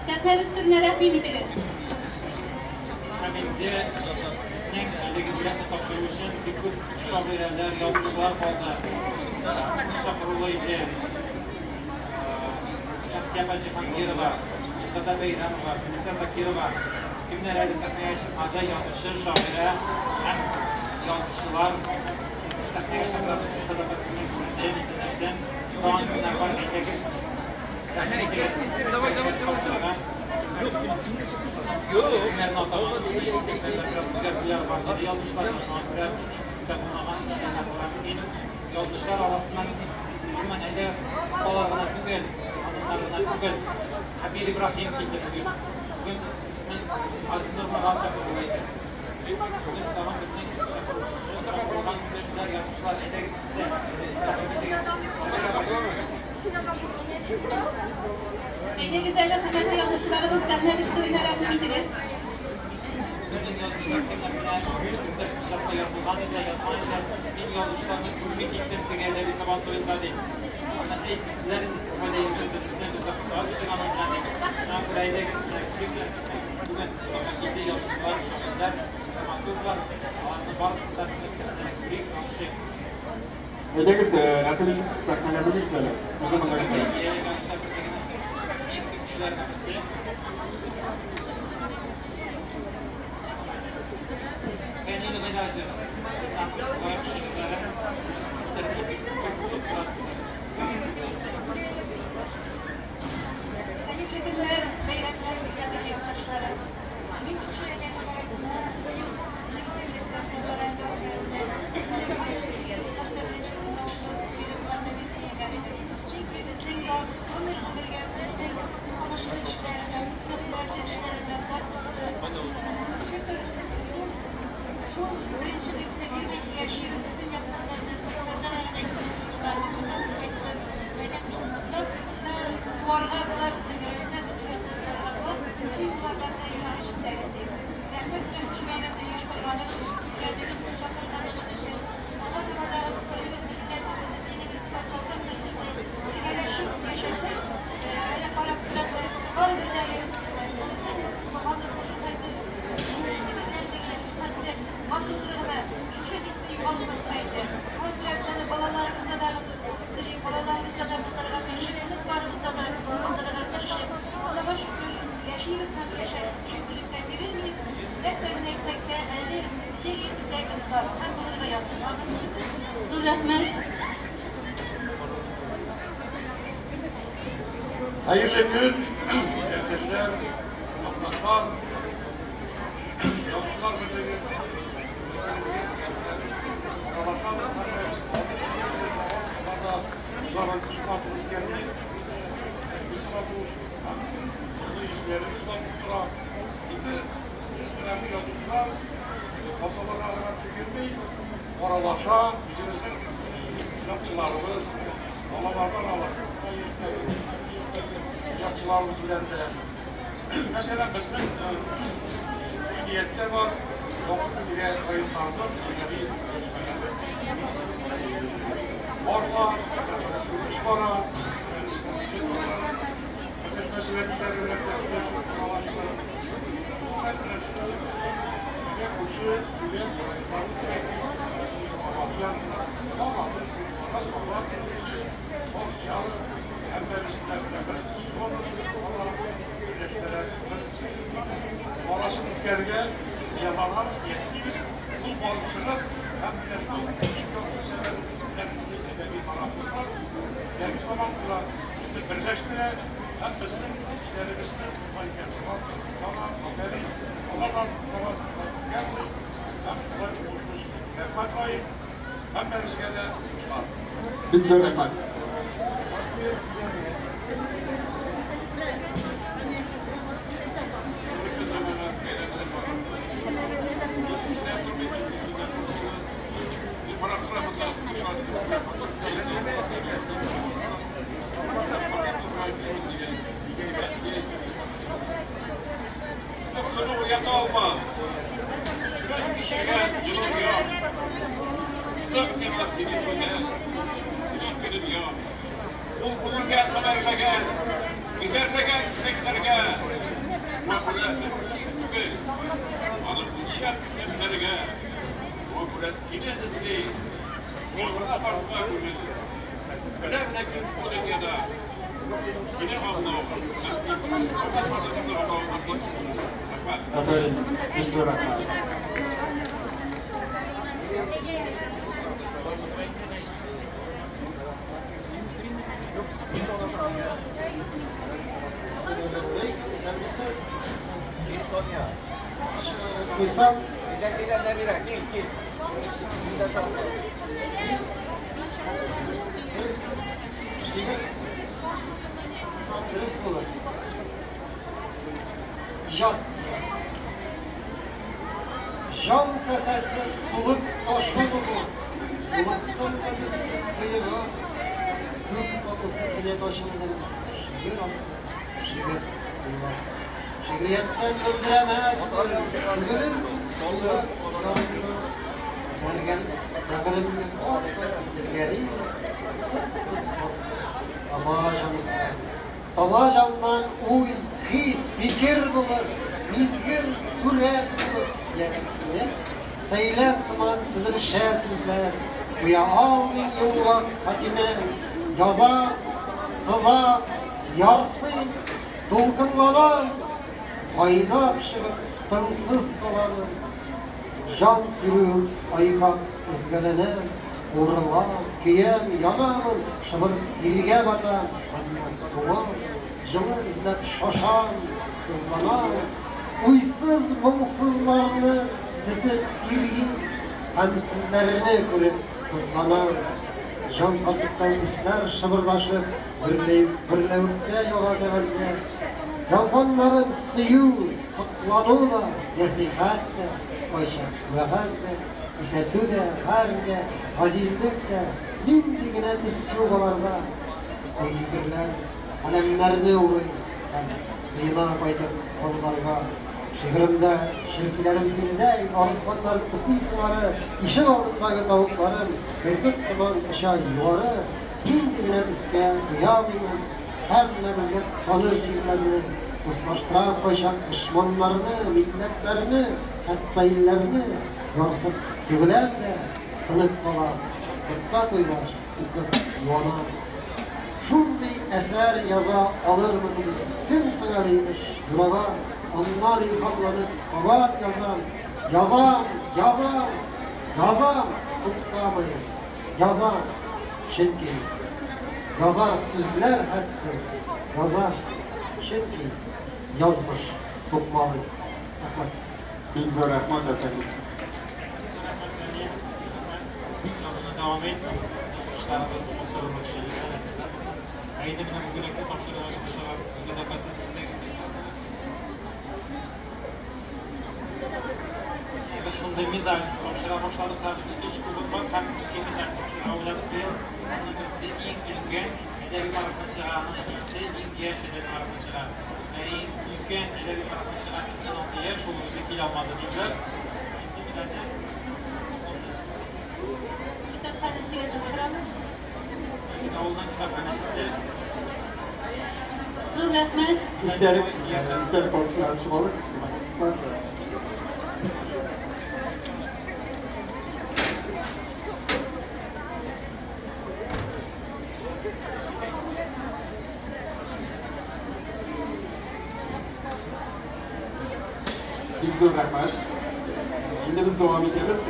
Сәхнәбез түренә рәхим итегез. Һәм инде безнең әлеге бүләкне тапшыру өчен бик күп шагыйрәләр, язучылар калды. Безне чакырулы иде. Шәмсия апа Җиһангирова, Гөлзада Бәйрәмова, Гөлүсә Закирова, кемнәр әле сәхнәгә чыкмады, язучы, шагыйрә һәм язучылар. Сезне сәхнәгә чакырабыз. Гөлзада апа, сезне күрдем, исәнләштем. Тагын кемнәр бар, әйдәгез. Рәхим итегез. Давай, давай, давай. Кемнәрне атамадым, бераз үзгәртүләр бар диде язучылар, шуңа күрә безнең исемлектә булмаган кешеләр була мөмкин. Язучылар арасыннан гомумән әйдәгез, апалар гына түгел, ханымнар гына түгел. Хәбир Ибраһим килде бүген. Бүген безнең Газинур Морат чакырулы иде. Бүген тагын безнең чакырылган кешеләр, язучылар, әйдәгез сез дә рәхим итегез. Хәбир абый. Әйдәгез әле, хөрмәтле язучыларыбыз, сәхнәбез түренә рәхим итегез. Бөтен язучылар кемнәр менә кемдер чатта язылган иде, язган иде. Мин язучыларны күрми киттем теге әдәби Сабан туенда дип. Аннан әй сүзләр инде сез кайда йөрдегез, без бөтенебез дә фотога төштек аның белән дип. Шуңа күрә әйдәгез, менә күрик, бүген Саба килде язучылар, шагыйрьләр, драматурглар, аларны барысын да бүген сәхнәдә күрик, танышыйк. Әйдәгез, рәхим итеп сәхнәгә менегез әле. Сезне монда көтәбез. Россия Язучылар берлегенең иң көчлеләренең берсе. Фәнил Гыйләҗев, шулай ук шигырьләрен ишеттерде, бик күп укып торасыздар. Хәерле көннәр, бәйрәмнәр, кадерле якташларым. Мин шушы әдәби марафонны быел безнең җирлектә Саба районында башта беренче урын алды, быел башта бик сөенгән идем. Чөнки безнең яз гомер-гомергә беләсең, укымышлы кешеләр белән, күпмәтле кешеләр белән дан тотты. Шөкер, шул беренчелекне бирмичә яшибез, бөтен яктан да кайтканнан күрсәтеп кайтты. Бәйрәм куарга була безнең районда, безнең якта куарга була. Шул юлларда менә юнәлеш итәбез. Рәхмәт менә шушы бәйрәмне оештырганыгыз өчен, килгәнегез өчен, чакырганыгыз өчен. Алга таба да телегез, милләтегезне, динегезне саклауда менә шулай бергәләшеп яшәсәк, әле карап торабыз. Барыбер дә безнең халык шушы хәтле бердәмлегенә, шушы хәтле матурлыгына, шушы хисне югалтмаска иде. Шуңа күрә без аны балаларыбызда да телик, балаларыбызда да булдырырга тырышып, оныкларыбызда да булдырырга тырышып, Аллага шөкер, яшибез һәм яшәрбез. Төшенкелеккә бирелмик. Нәрсә генә әйтсәк тә, әле җир йөзендә без бар һәм булырга язсын. Амин. Зур рәхмәт. Хәерле көн, милләттәшләр, якташлар, язучылар берлеге, аралашабыз, һәм сүз матур үткәрми, без матур, һәм җылы йөзләребез матур тора. Инде без менә бу язучылар хаталарга гына төкерми, аралаша, үзебезнең иҗатчыларыбыз, балалардан алып, иҗатчыларыбыз белән дә. Мәсәлән, безнең нияттә бар, якын-тирә районнарның әдәби берләшмәләре барлар, эш бара, берләшмәсе вәкилләре белән дә сөйләшеп аралашты. Гомумән, менә шул безгә күрше түбән районнарның терәки, Алматы янында, Алматы, Саба, Орсялы, һәммәбез белән бер зона берләшмәләр бер арасын үткәрергә хыялланабыз, ниятлибез. Ул барып чыгып, һәм менә шул иң яхшы сәбәп менә шундый әдәби марафоннар, әдәби сабантуйлар безне берләштерә һәм безнең эшләребезне Сабан, Афәрин, алардан үткәрми һәм шулай уңышлы эшли. Рәхмәт лаек, һәммәбезгә дә уңышлар. Бик зур рәхмәт. Kızık sonu uyata olmaz. Kün kişiye yılın yok. Язык миңа сине гүзәл, эчке дөнья. Ул бүленгән меңәрләгән, йөзәрләгән кисәкләргә. Шуңа күрә мөмкин түгел аны үлчәп исәпләргә. Шуңа күрә сине эзли, сагына тарта күңел. Беләм ләкин бу дөньяда сине аңлау мөмкин. Фәкать аңлау мөмкин. Рәхмәт. Афәрин, бик зур рәхмәт. Әссәламәгаләйкүм, исәнмесез? Куйсам. Бер шигырь укысам дөрес булыр. Иҗат. Җан касәсе тулып ташумы бу? Булыктым төпсез коега. Күк капысы кинәт ачылдым. Шигырь акты, шигырь коела. Шигърияттән белдерәм һәрбер күңелем тулы ярымны. Бәргәл бәгыремне кат-кат телгәли тып-тып сатты. Тама җанымнан. Тама җаннан уй, хис, фикер булыр, мизгел, сурәт булып, я кинәт сәйлән сыман тезелешә сүзләр. Куя алмыйм йомгак хатимә. Язам, сызам, ярсыйм, дулкынланам, кайнап чыгып, тынсыз каламын. Җан сөйрүем айкап өзгәләнәм, куырылам, көям, янамын, шыбыр тиргә батам, әмма туңам, җылы эзләп шашам, сызланам. Уйсыз, моңсызларны тетеп тиргим, гамьсезләрне күреп кызганам. Җан саркыткан исләр шыбырдашып, гөрләвектә яга кәгазьгә. Язганнарым сөю, соклану да, нәсыйхәт тә, кайчак вәгазь дә, кисәтү дә, гарь дә, гаҗизлек тә, нинди генә төс юк аларда. Уй-фикерләр каләмнәрне урый һәм сыена кайтып калларга. Шигыремдә черкиләрем филдәй, арысланнар песи сыңары, ишек алдындагы тавыкларым бөркет сыман оча югары, нинди генә төскә буямыймын, һәммәбезгә таныш җирләрне, дуслаштырам кайчак дошманнарны, милләтләрне, хәтта илләрне, ярсып түгеләм дә, тынып калам, ботка куйгач, укып юанам. Шундый әсәр яза алырмын дип, кем соң әле имеш, юраган, аннан илһамланып кабат язам, язам, язам, язам, туктамыйм, язам, чөнки язар сүзләр хәтсез, язам, чөнки язмыш тукмалый. Рәхмәт. Бик зур рәхмәт, әфәндем. Язуны дәвам ит. Безнең укучыларыбыз укып торырлык шигырьләр, әсәрләр булсын. Ә инде менә бу бүләкне тапшыруга Гүзәл апа, сез безнең Без шундый медаль тапшыра башладык һәм безнең өч кубок бар һәм ике медаль тапшырырга уйладык быел. Аның берсе иң өлкән әдәби марафончыга, аның икенчесе иң яшь әдәби марафончыга. Ә иң өлкән әдәби марафончыга 86 яшь, ул үзе килә алмады диделәр. Инде медальне Китапханәчегә тапшырабыз. Авылның китапханәчесе. Зур рәхмәт. Истәлек, истәлек фотосына төшеп алыйк. Бик зур рәхмәт. Инде без дәвам итәбез.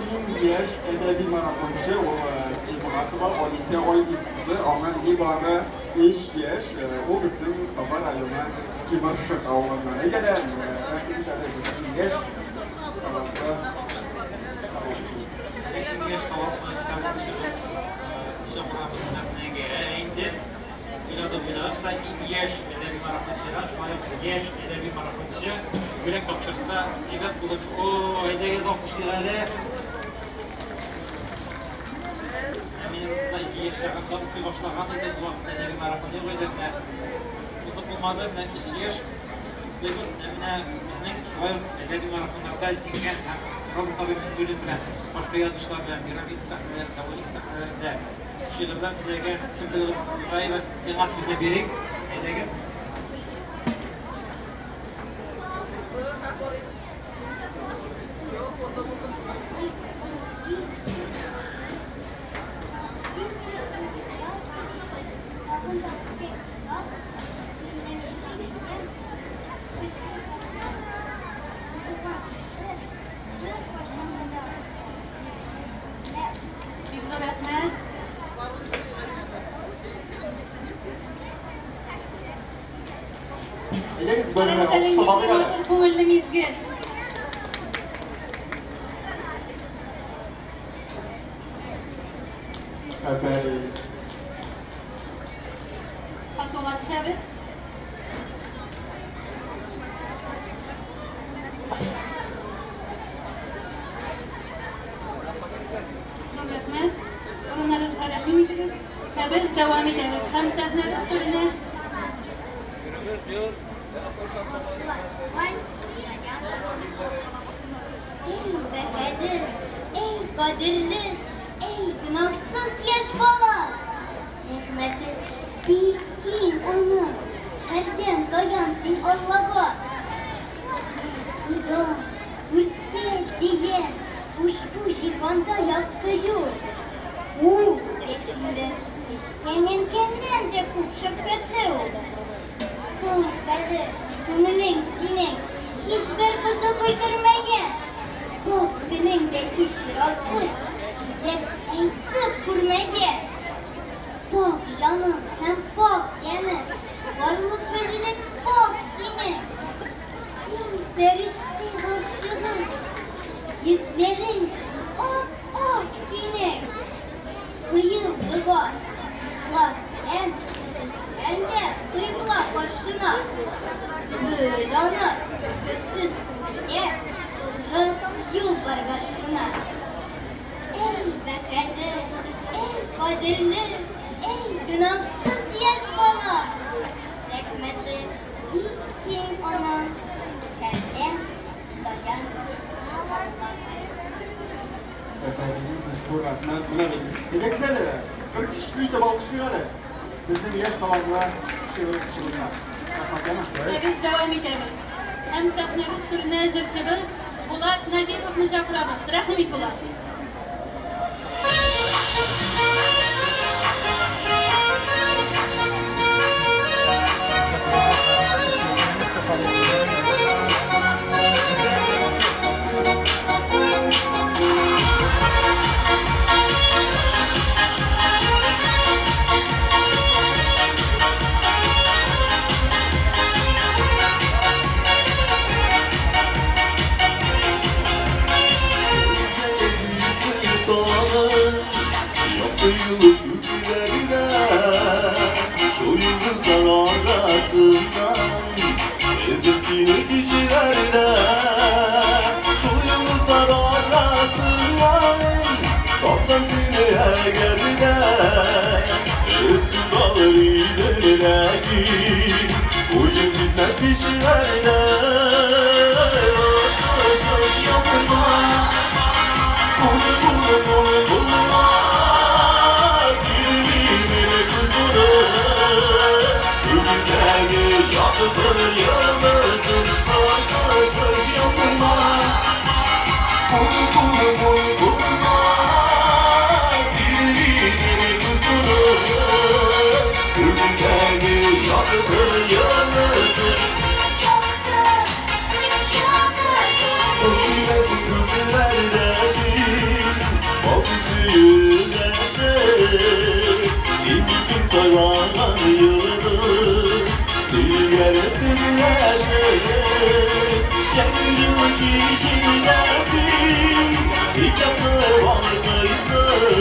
Иң яшь әдәби марафончы ул Сибгатова Алисә Айгиз кызы. Аңа нибары 3 яшь. Ул безнең Саба районы Тимершык авылыннан. Әйдә дә, рәхим ит әле иң яшь талантлы китап. Иң яшь талантлы китап укучыбыз чыгарабыз сәхнәгә. Ә инде уйладык, уйладык та иң яшь әдәби марафончыга шулай ук яшь әдәби марафончы бүләк тапшырса, әйбәт булыр. О, әйдәгез алкышлыйк әле. Ә минем кыз да 2 яшь чагында укый башлаган иде, ул вакытта әдәби марафон юк иде, менә узып булмады, менә 3 яшь. Котлыйбыз. Ә менә безнең шулай ук әдәби марафоннарда җиңгән һәм Роберт абый Миңнуллин белән башка язучылар белән Мирабит сәхнәләрендә, Уник сәхнәләрендә шигырьләр сөйләгән Сөмбел Нугаева, сиңа сүзне бирик. Әйдәгез. Бик зур рәхмәт. Әйдәгез, бер Карагыз әле, алкышлап нинди алыйк әле. матур күңелле мизгел. Афәрин. Фотога төшәбез. Зур рәхмәт. Урыннарыгызга рәхим итегез. Ә без дәвам итәбез. Һәм сәхнәбез түренә Эй, бәкәле, эй, кадерле, эй, гөнаһсыз яшь бала! Рәхмәте бик киң аның, һәрдәм таян син Аллага. Хода, күрсәт дигән ушбу җиһанда якты юл. Ул рәхимле, әйткән әнкәңнән дә күп шәфкатьле ул. Саф әле күңелең синең, һичбер бозыклый күрмәгән. Пакь телең дә һич чирасыз сүзләр әйтеп күрмәгән. Пакь җаның һәм пакь тәнең, барлык вөҗүдең пакь синең. Син фәрештә карчыгыз, йөзләрең ап-ак синең. Кыйл дога, ихлас белән төзелгән дә кыйбла каршына. Бел аны, керсез күңелгә тугры юл бар каршына. Эй, бәкәле, эй, кадерле, эй, гөнаһсыз яшь бала! Рәхмәте бик киң аның, һәрдәм таян син Аллага. Афәрин, зур рәхмәт. Менә бит. Әйдәгез әле, бер көчле итеп алкышлыйк әле. Безнең яшь талантлы шигырь укучыбызга. Рәхмәт, яме. Ә без дәвам итәбез. Һәм сәхнәбез түренә җырчыбыз Булат Назиповны чакырабыз. Рәхим ит, Булат. Yıldız göklerine, şu yıldızlar arasından, benzetini kişilerde, şu yıldızlar arasından, tapsam seni eğer de, üstüm kalır ileriki, uyum gitmez kişilerde. Yapma, bunu bunu bunu bunu. Sayılan yıldız, silgelesin şehrin kişilersin, nikahlı varlıysın,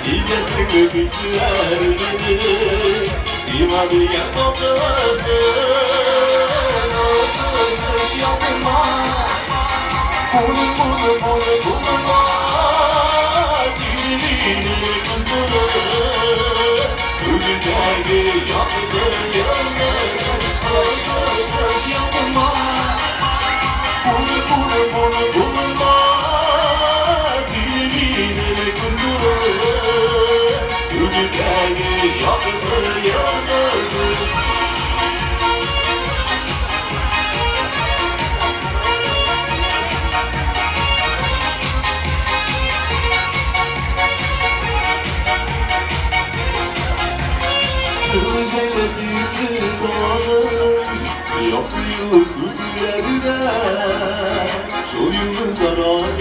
size köküsler beni, Sivadiye toplasın, oturmuş yapma, bunu bunu bunu bunu, silini kızdırır. Bugünlerde yaptı yıldızın, oturmuş yapma, bunu bunu bunu bunu. Гүзәлләр йолдызлары Якты йөз күкләрдә Шул йолдызлар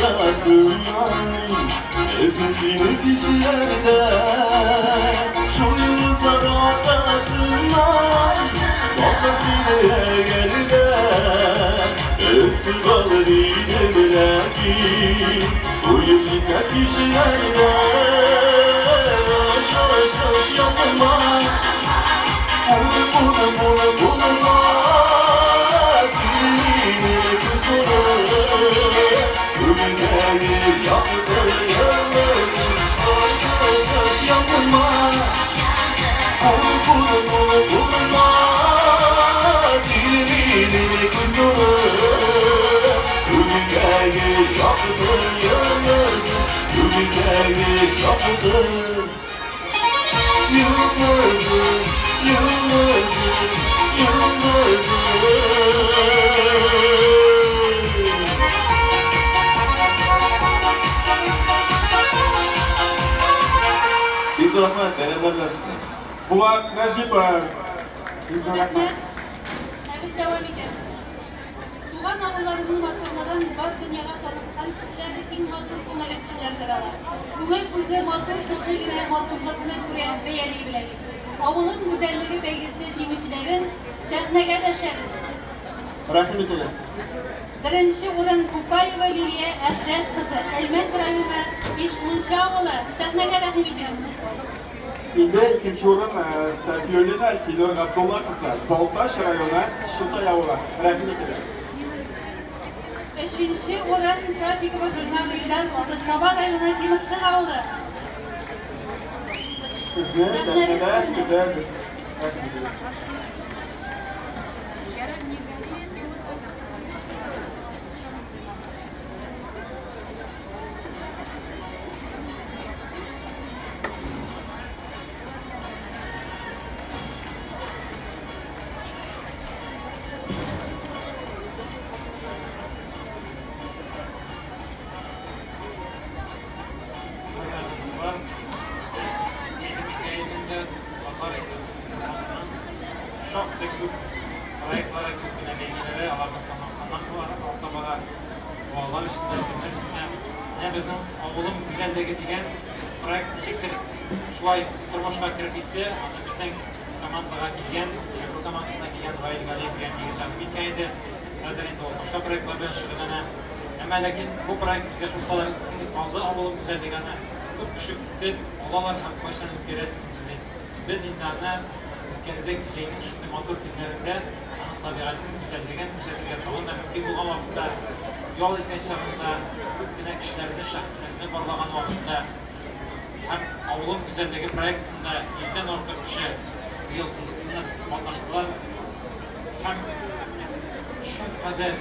арасыннан Эзлим сине кичләрдә Шул йолдызлар арасыннан Тапсам сине әгәр дә Өсү калыр идем ләкин Буе җитмәс кичләрдә Җылы яңгырма Bunu bunu bunu bulunmaz Yine kız nuru Ümidleri yaktı yıldız Arkadaş yanılma Bunu bunu bunu bulunmaz Yine kız nuru Ümidleri yaktı yıldız Ümidleri yaktı Yıldızı Yıldızı, yıldızı. Бик зур рәхмәт, бәйрәмнәр белән сезне. Булат Нәҗипов. Бик зур рәхмәт. Ә без дәвам итәбез. Туган авылларының матурлыгын бар дөньяга таныткан кешеләр иң матур күңелле кешеләрдер алар. Күңел күзе матур кеше генә матурлыкны күрә, бәяли белә бит. Авылым гүзәллеге бәйгесе җиңүчеләрен сәхнәгә дәшәбез. Рәхим итегез. Беренче урын Купаева Лилия Әхтәс кызы, Әлмәт районы, Бишмунча авылы. Сәхнәгә рәхим итегез. Инде икенче урын Сафиуллина Әлфинур Габдулла кызы, Балтач районы, Чутай авылы. Рәхим итегез. Өченче урын Шафикова Гөлнар Илдан кызы, Саба районы, Тимершык авылы. Сезне сәхнәдә көтәбез. Рәхим итегез. Хөрмәтле дуслар, татар шактый күп проектлары, күп кенә бәйгеләре, аларның саны артканнан арта бара. Балалар өчен дә, өлкәннәр өчен дә. Менә безнең Авылым гүзәллеге дигән проект ничектер шулай тормышка кереп китте. Аны безнең командага килгән, Евро командасына килгән Раил Галиев дигән егет тәкъдим иткән иде. Хәзер инде ул башка проектлар белән шөгыльләнә. Әмма ләкин бу проект безгә шулкадәр сеңеп калды, Авылым гүзәллеге аны күп кеше көтеп алалар һәм кайчан үткәрәсез инде. Без инде аны үткәрдек җәйнең шундый матур көннәрендә, аның табигатен, гүзәллеген күрсәтергә тагын да мөмкин булган вакытта, ял иткән чагында, күп кенә кешеләрне, шәхесләрне барлаган вакытта һәм Авылым гүзәллеге проектында 100дән артык кеше быел кызыксынып катнаштылар һәм шулкадәр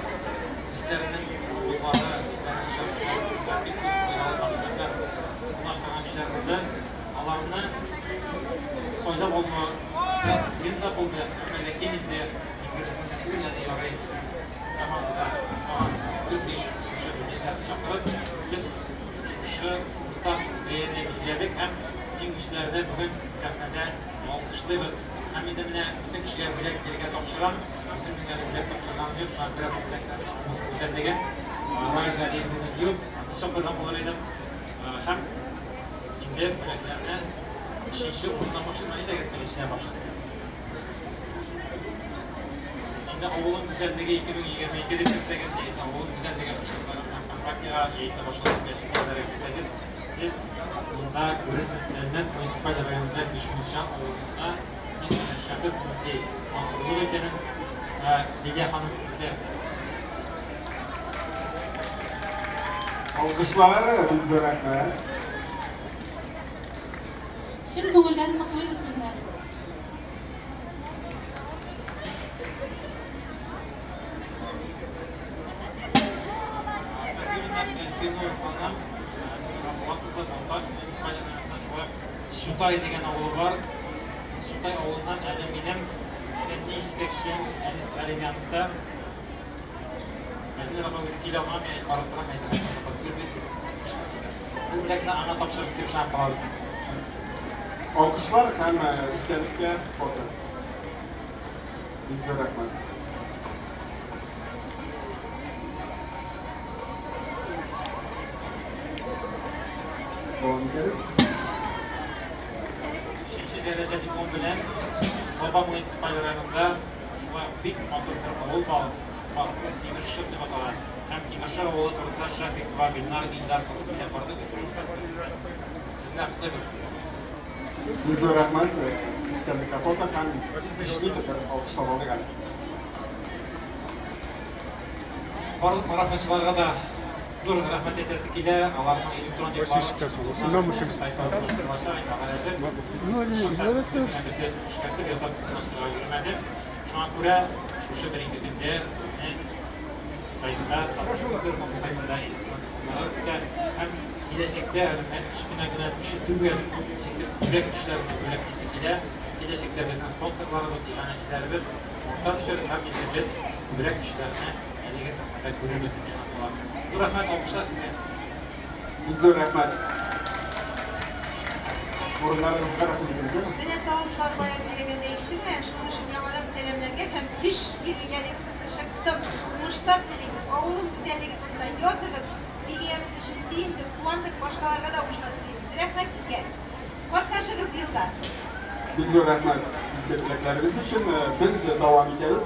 үзләренең авыллары, үзләренең шәхесләре турында бик күп файдалы мәгълүматлар урнаштырган кешеләр булды. Аларны сайлап алу бераз кыен да булды, әмма ләкин инде иң түгел әле ярый безнең командага тагын 4-5 шушы белгечләрне чакырып, без шушы уртак бәяне билгеләдек һәм җиңүчеләрне бүген сәхнәдә алкышлыйбыз. Һәм инде менә бөтен кешегә бүләк бирергә тапшырам. Үземнең әле бүләк тапшырганым юк, шуңа күрә бу бүләкләрне авыл гүзәллеген Раил Галиев бүген юк, аны чакырган булыр идем. Һәм инде бүләкләрне өченче урыннан башлап, әйдәгез, беренчедән башлап. Инде Авылым гүзәллеге 2022 дип керсәгез, яисә Авылым гүзәллеге кышлыклары ВКонтактега, яисә башка социаль челтәрләргә керсәгез, сез монда күрерсез Әлмәт муниципаль районында Бишмунча авылында нинди шәхес, нинди матурлык икәнен Лилия ханым үзе. Алкышлар, бик зур рәхмәт. Чын күңелдән котлыйбыз сезне. Әлфинур ханым, Рабуга кызы, Балтач муниципаль районында шулай Чутай дигән авылы бар. Чутай авылыннан әле минем фәнни җитәкчем Әнис Галимянов та. Әлфинур апа үзе килә алмам, мин карап торам, әйтәм, Әлфинур апа, күр бит. Бу бүләкне аңа тапшырырбыз дип ышанып калабыз. Алкышлар һәм истәлеккә фото. Бик зур рәхмәт. Дәвам итәбез. Өченче дәрәҗә диплом белән Саба муниципаль районында шулай ук бик матур бер авыл бар, Тимершык дип атала. Һәм Тимершык авылы турында Шафикова Гөлнар Илдар кызы сөйләп барды үзенең сәхифәсендә. Сезне котлыйбыз. Бик зур рәхмәт. Истәлеккә фото һәм көчле итеп бер алкышлап алыйк әле. Барлык марафончыларга да зур рәхмәт әйтәсе килә. Аларның электрон эшкәртеп ясап урнаштырырга өлгермәдем. Шуңа күрә шушы бер-ике көндә сезнең сайтта, Татар сайтында электрон дипломнарыгыз көтә. Һәм киләчәктә әле менә кечкенә генә кеше түгел, ничектер күбрәк кешеләрне бүләк исе килә. Киләчәктә безнең спонсорларыбыз, иганәчеләребез арта төшер һәм инде без күбрәк кешеләрне әлеге сәхнәдә күрербез дип ышанып калам. Зур рәхмәт, алкышлар сезгә. Бик зур рәхмәт. Урыннарыгызга рәхим итегез, яме? Менә тавышлар бая сөйләгәндә ишетелмәгән, шуның өчен яңадан сәламләргә һәм көч бирергә дип чыктым. Уңышлар телим. Авылым гүзәллеге турында языгыз. Лилиябез өчен сөендек, куандык, башкаларга да уңышлар телибез. Рәхмәт сезгә. Катнашыгыз елда. Бик зур рәхмәт изге теләкләрегез өчен. Без дәвам итәбез.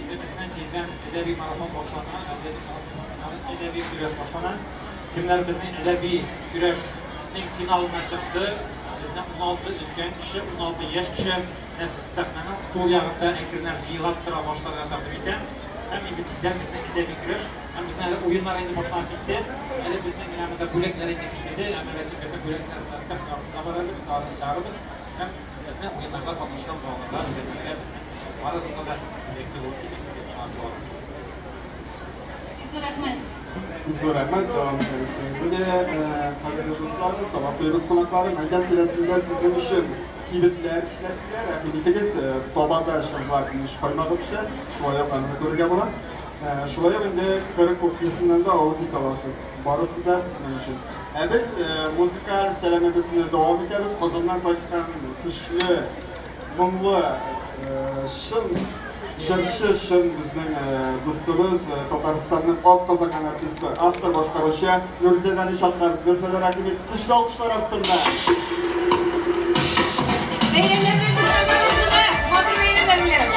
Инде безнең тиздән әдәби марафон башлана, әдәби көрәш башлана. Кемнәр безнең әдәби көрәшнең финалына чыкты? Безнең 16 өлкән кеше, 16 яшь кеше менә сәхнәнең стол ягында әкренләп җыела тора башларга тәкъдим итәм. Һәм инде тиздән безнең әдәби көрәш һәм безнең әле уеннар инде башланып китте. Әле безнең менә монда бүләкләр инде килмәде, әмма ләкин безнең бүләкләр менә сәхнә артында бар әле, без аларны чыгарырбыз. Һәм безнең уеннарда катнашкан балаларга, өлкәннәргә безнең барыгызга да бүләкле булып китәрсез дип ышанып калам. Бик зур рәхмәт. Бик зур рәхмәт. Дәвам итәбез. Менә, кадерле дуслар, Сабан туебыз кунаклары, мәйдан тирәсендә сезнең өчен кибетләр эшләп килә. Рәхим итегез, табада чыгышлар инеш каймагы пешә, шулай ук аны күрергә була. Шулай ук инде кыр кухнясыннан да авыз итә аласыз. Барысы да сезнең өчен. Ә без музыкаль сәламебезне дәвам итәбез. Казаннан кайткан көчле, моңлы, чын җырчы, чын безнең дустыбыз, Татарстанның ат казанган артисты, автор, башкаручы Нурзәдәне чакырабыз. Нурзәдә, рәхим ит, көчле алкышлар астында. Бәйрәмнәр белән дуслар, барыгызны да матур бәйрәмнәр белән.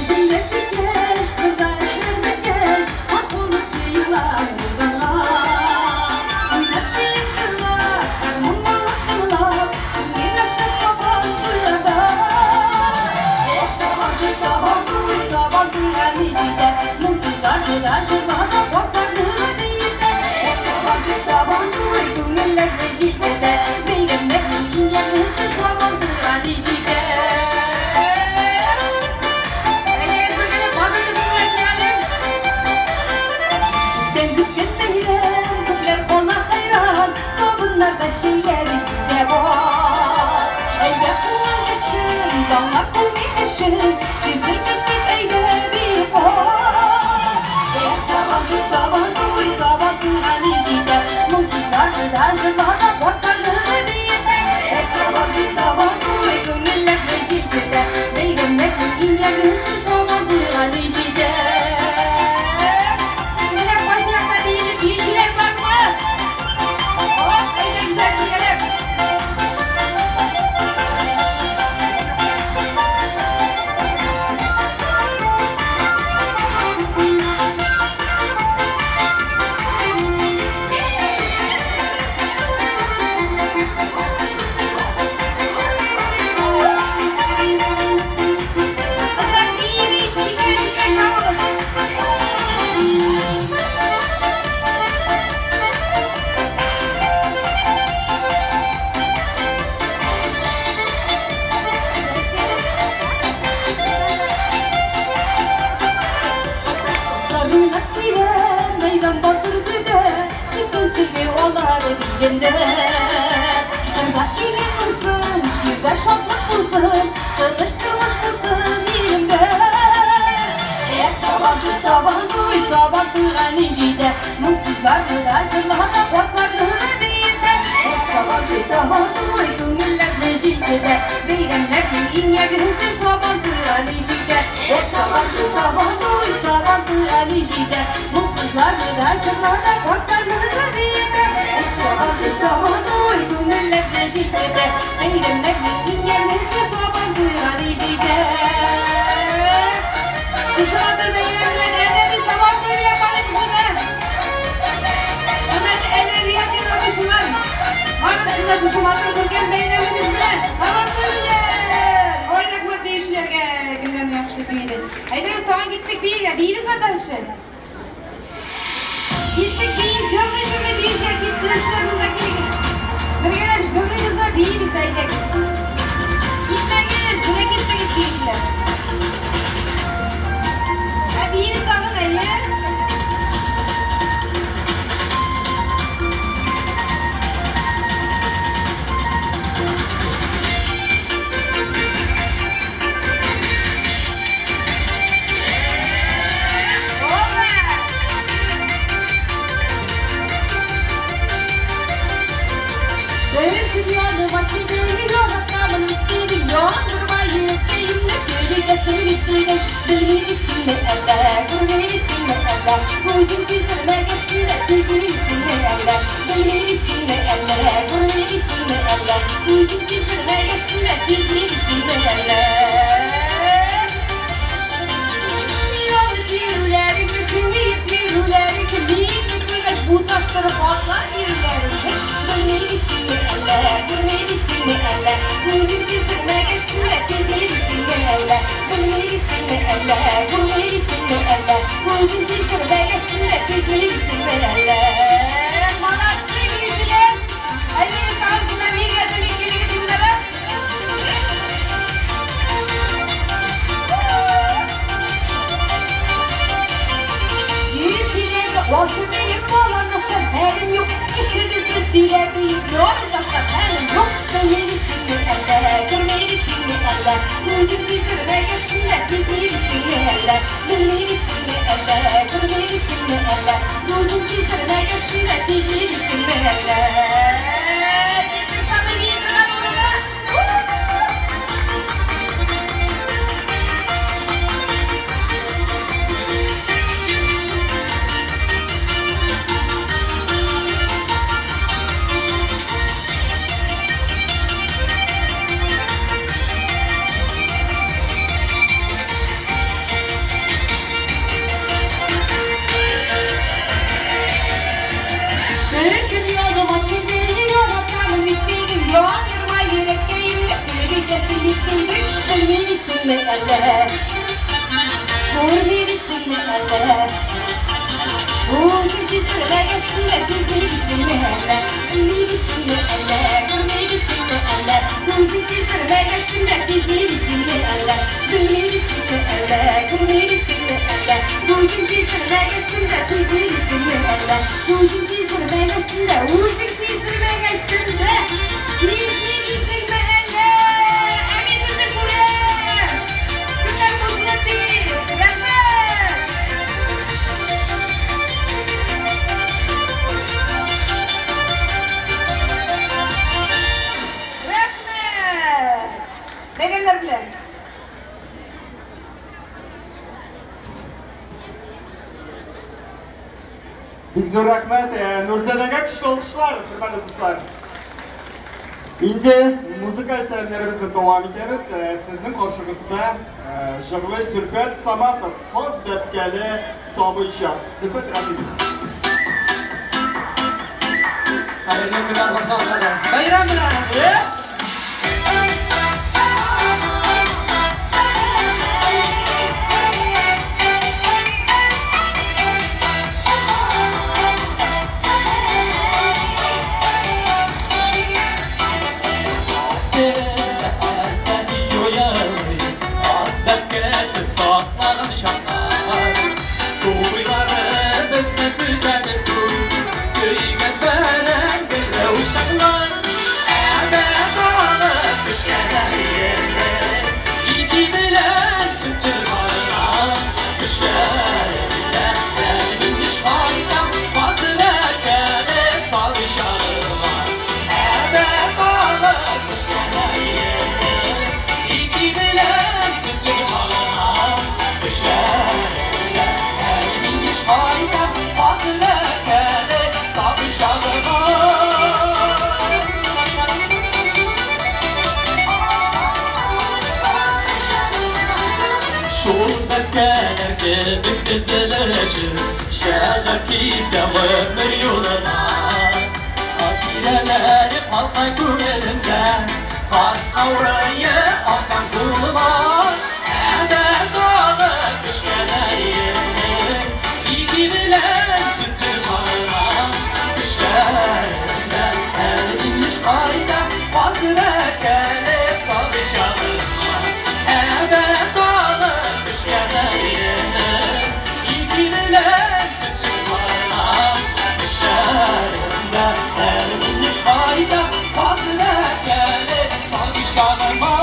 Җәйләр җиткәч, кырда эшләр беткәч, карт җыела мәйданга. Уйнап биеп җырлап, гармун моңын тыңлап, күңел ача Сабан туйларда. Э, Сабан туй, Сабан туй, Сабан туйга ни җитә? Моңсызларны да җырлата, картларны да биетә. Э, Сабан туй, Сабан туй, күңелләрне җилкетә. Бәйрәмнәрнең иң ямьлесе Сабан туйга ни җитә? Әйдәгез, бергәләп матур итеп күңел ачыйк әле. Күптән көткән бәйрәм, күпләр кала хәйран, табыннарда чәйләр дә бар. Әйдә куан эшем, таңга күми эшем, җир селкетеп әйдә биеп ал. Э, Сабан туй, Сабан туй, Сабан туйга ни җитә? Моңсызларны да җырлата, картларны да биетә. Э, Сабан туй, Сабан туй, күңелләрне җилкетә. Бәйрәмнәрнең иң ямьлесе Сабан туйга ни җитә? Менә кайсы якта биелеп биючеләр бармы? Оп, әйдәгез, бергәләп. Кызлар, бии-бии, сикерә-сикерә чабыгыз. Атлар уйнап килә, мәйдан батыр көтә, читен сөлге алар билендә. Кырда иген булсын, җирдә шатлык булсын, тыныч тормыш булсын. Сабантуй, Сабантуй, Сабантуйга ни җитә? Моңсызларны да җырлата, картларны да биетә. Сабантуй, Сабантуй, күңелләрне җилкетә. Бәйрәмнәрнең иң ямьлесе Сабантуйга ни җитә? Сабантуй, Сабантуй, Сабантуйга ни җитә? Моңсызларны да җырлата, картларны да биетә. Сабантуй, Сабантуй, күңелләрне җилкетә. Бәйрәмнәрнең иң ямьлесе Сабантуйга ни җитә? Шушы бәйрәмнәр әдәби Сабантуй белән барыбызны да. Хөрмәтле әдәбият яратучылар, барыбызны да шушы матур күркәм бәйрәмебез белән Сабантуй белән! Ой, рәхмәт биючеләргә, кемнәр яхшы биеде. Әйдәгез, тагын киттек биергә. Биибезме дальше? Киттек биеп, җырлый-җырлый биючеләр киттеләр, монда килегез. Бергәләп җырлыйбыз да биибез дә, әйдәгез. Китмәгез, менә киттегез биючеләр. Ә биибез тагын, әйе. Белмисеңме әллә, күрмисеңме әллә, үзең сиздермәгәч төнлә сизмисеңме әллә? Белмисеңме әллә, күрмисеңме әллә, үзең сиздермәгәч төнлә сизмисеңме әллә? Янып йөрүләреңне, күмеп йөрүләреңне, мине күргәч буташтырып атлап йөрүләреңне, белмисеңме әллә, күрмисеңме әллә, үзең сиздермәгәч төнлә сизмисеңме әллә? Белмисеңме әллә, күрмисеңме әллә, үзең сиздермәгәч төнлә сизмисеңме әллә? Молодцы, биючеләр! Әйдәгез, тагын кемнәр биергә тели, килегез монда да. Җир җиләге ашы диеп баланышыр хәлем юк, эшебезне сөйләр диеп ярым ташлар хәлем юк. Белмисеңме әллә, күрмисеңме әллә, үзең сиздермәгәч төнлә сизмисеңме әллә? Белмисеңме әллә, күрмисеңме әллә, үзең сиздермәгәч төнлә сизмисеңме әллә? Киттек самый бии торган урынга. Бөтен яныма килдең, яратамын бит дидең, яндырма йөрәккәемне, көлеп җиткендең, белмисеңме әллә? Күрмисеңме әллә? Үзең сиздермәгәч төнлә сизмисеңме әллә? Белмисеңме әллә, күрмисеңме әллә? Үзең сиздермәгәч төнлә сизмисеңме әллә? Белмисеңме әллә, күрмисеңме әллә? Үзең сиздермәгәч төнлә сизмисеңме әллә? Үзең сиздермәгәч төнлә, үзең сиздермәгәч төнлә, сизмисеңме әллә? Ә мин сезне күрәм! Кемнәр кушылып бии? Рәхмәт! Рәхмәт! Бәйрәмнәр белән! Бик зур рәхмәт, Нурзадәгә көчле алкышлар, хөрмәтле дуслар. Инде музыкаль сәламнәребезне дәвам итәбез. Сезнең каршыгызда җырлый Зөлфәт Саматов, Каз бәбкәле сабый чак. Зөлфәт, рәхим ит. Хәерле көннәр барчагызга да. Бәйрәм белән! Көйгән бәрәңгеле учаклар. Ә Төзелеше чыгып китә гомер юлына. Хатирәләре калган күңелемдә, каз каурые алсам кулыма. Әбәт алып төшкәннәремнең ипи белән сөте сарыла. Төшләремдә әле инеш кайда, каз бәкәле сагыш ягыма. Әбәт алып төшкәннәремнең ипи белән сөте сарыла. Төшләремдә әле инеш кайда, каз бәкәле сагыш ягыма.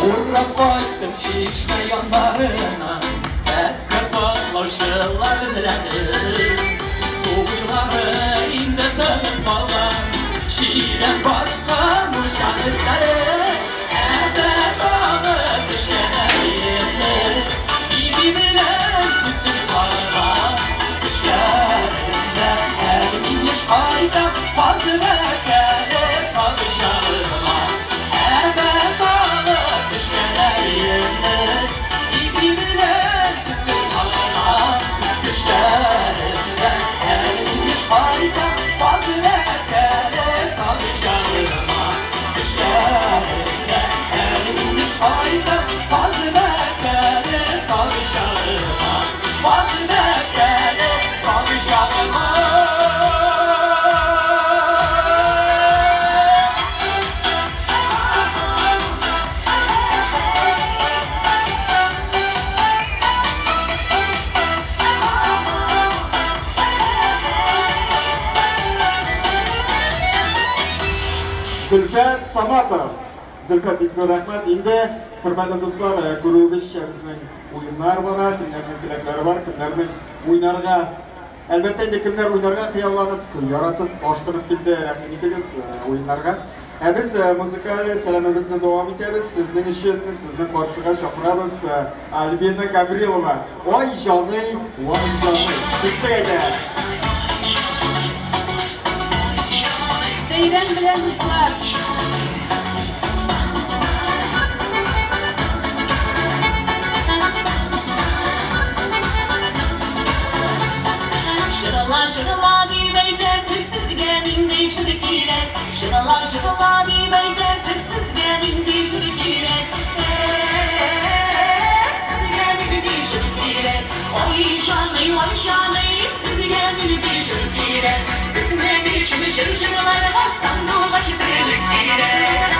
Урап кайттым чишмә яннарына, Бәбкә саклаучылар эзләнеп. Су буйлары инде тынып калган, Чирәм баскан мунча этләре. Әбәт алып төшкән әриемне, Ипи белән сөте сарыла. Төшләремдә әле инеш кайта, Каз бәкәле сагыш ягыма. Әбәт алып төшкән әриемне, Ипи белән сөте сарыла. Төшләремдә әле инеш кайта, Каз бәкәле сагыш ягыма. Төшләремдә әле инеш кайта, Каз бәкәле сагыш ягыма. Каз бәкәле сагыш ягыма. Зөлфәт Саматов. Зөлфәт, бик зур рәхмәт. Инде, хөрмәтле дуслар, күрүегезчә безнең уеннар бара, кемнәрнең теләкләре бар, кемнәрнең уйнарга. Әлбәттә инде кемнәр уйнарга хыялланып, яратып, ашкынып килде, рәхим итегез уеннарга. Ә без музыкаль сәламебезне дәвам итәбез. Сезнең өчен, сезнең каршыга чакырабыз Альбина Гаврилова. Ай җаный, вай җаный. Киттек әйдә. Бәйрәм белән, дуслар! Җырла, җырла дип әйтәсең, сезгә нинди җыр кирәк? Җырла, җырла дип әйтәсең, сезгә нинди җыр кирәк? Эх, сезгә нинди җыр кирәк? Ой, җаный, ой, җаный, сезгә нинди җыр кирәк? Сезнең өчен җыр җырларга сандугач теле кирәк.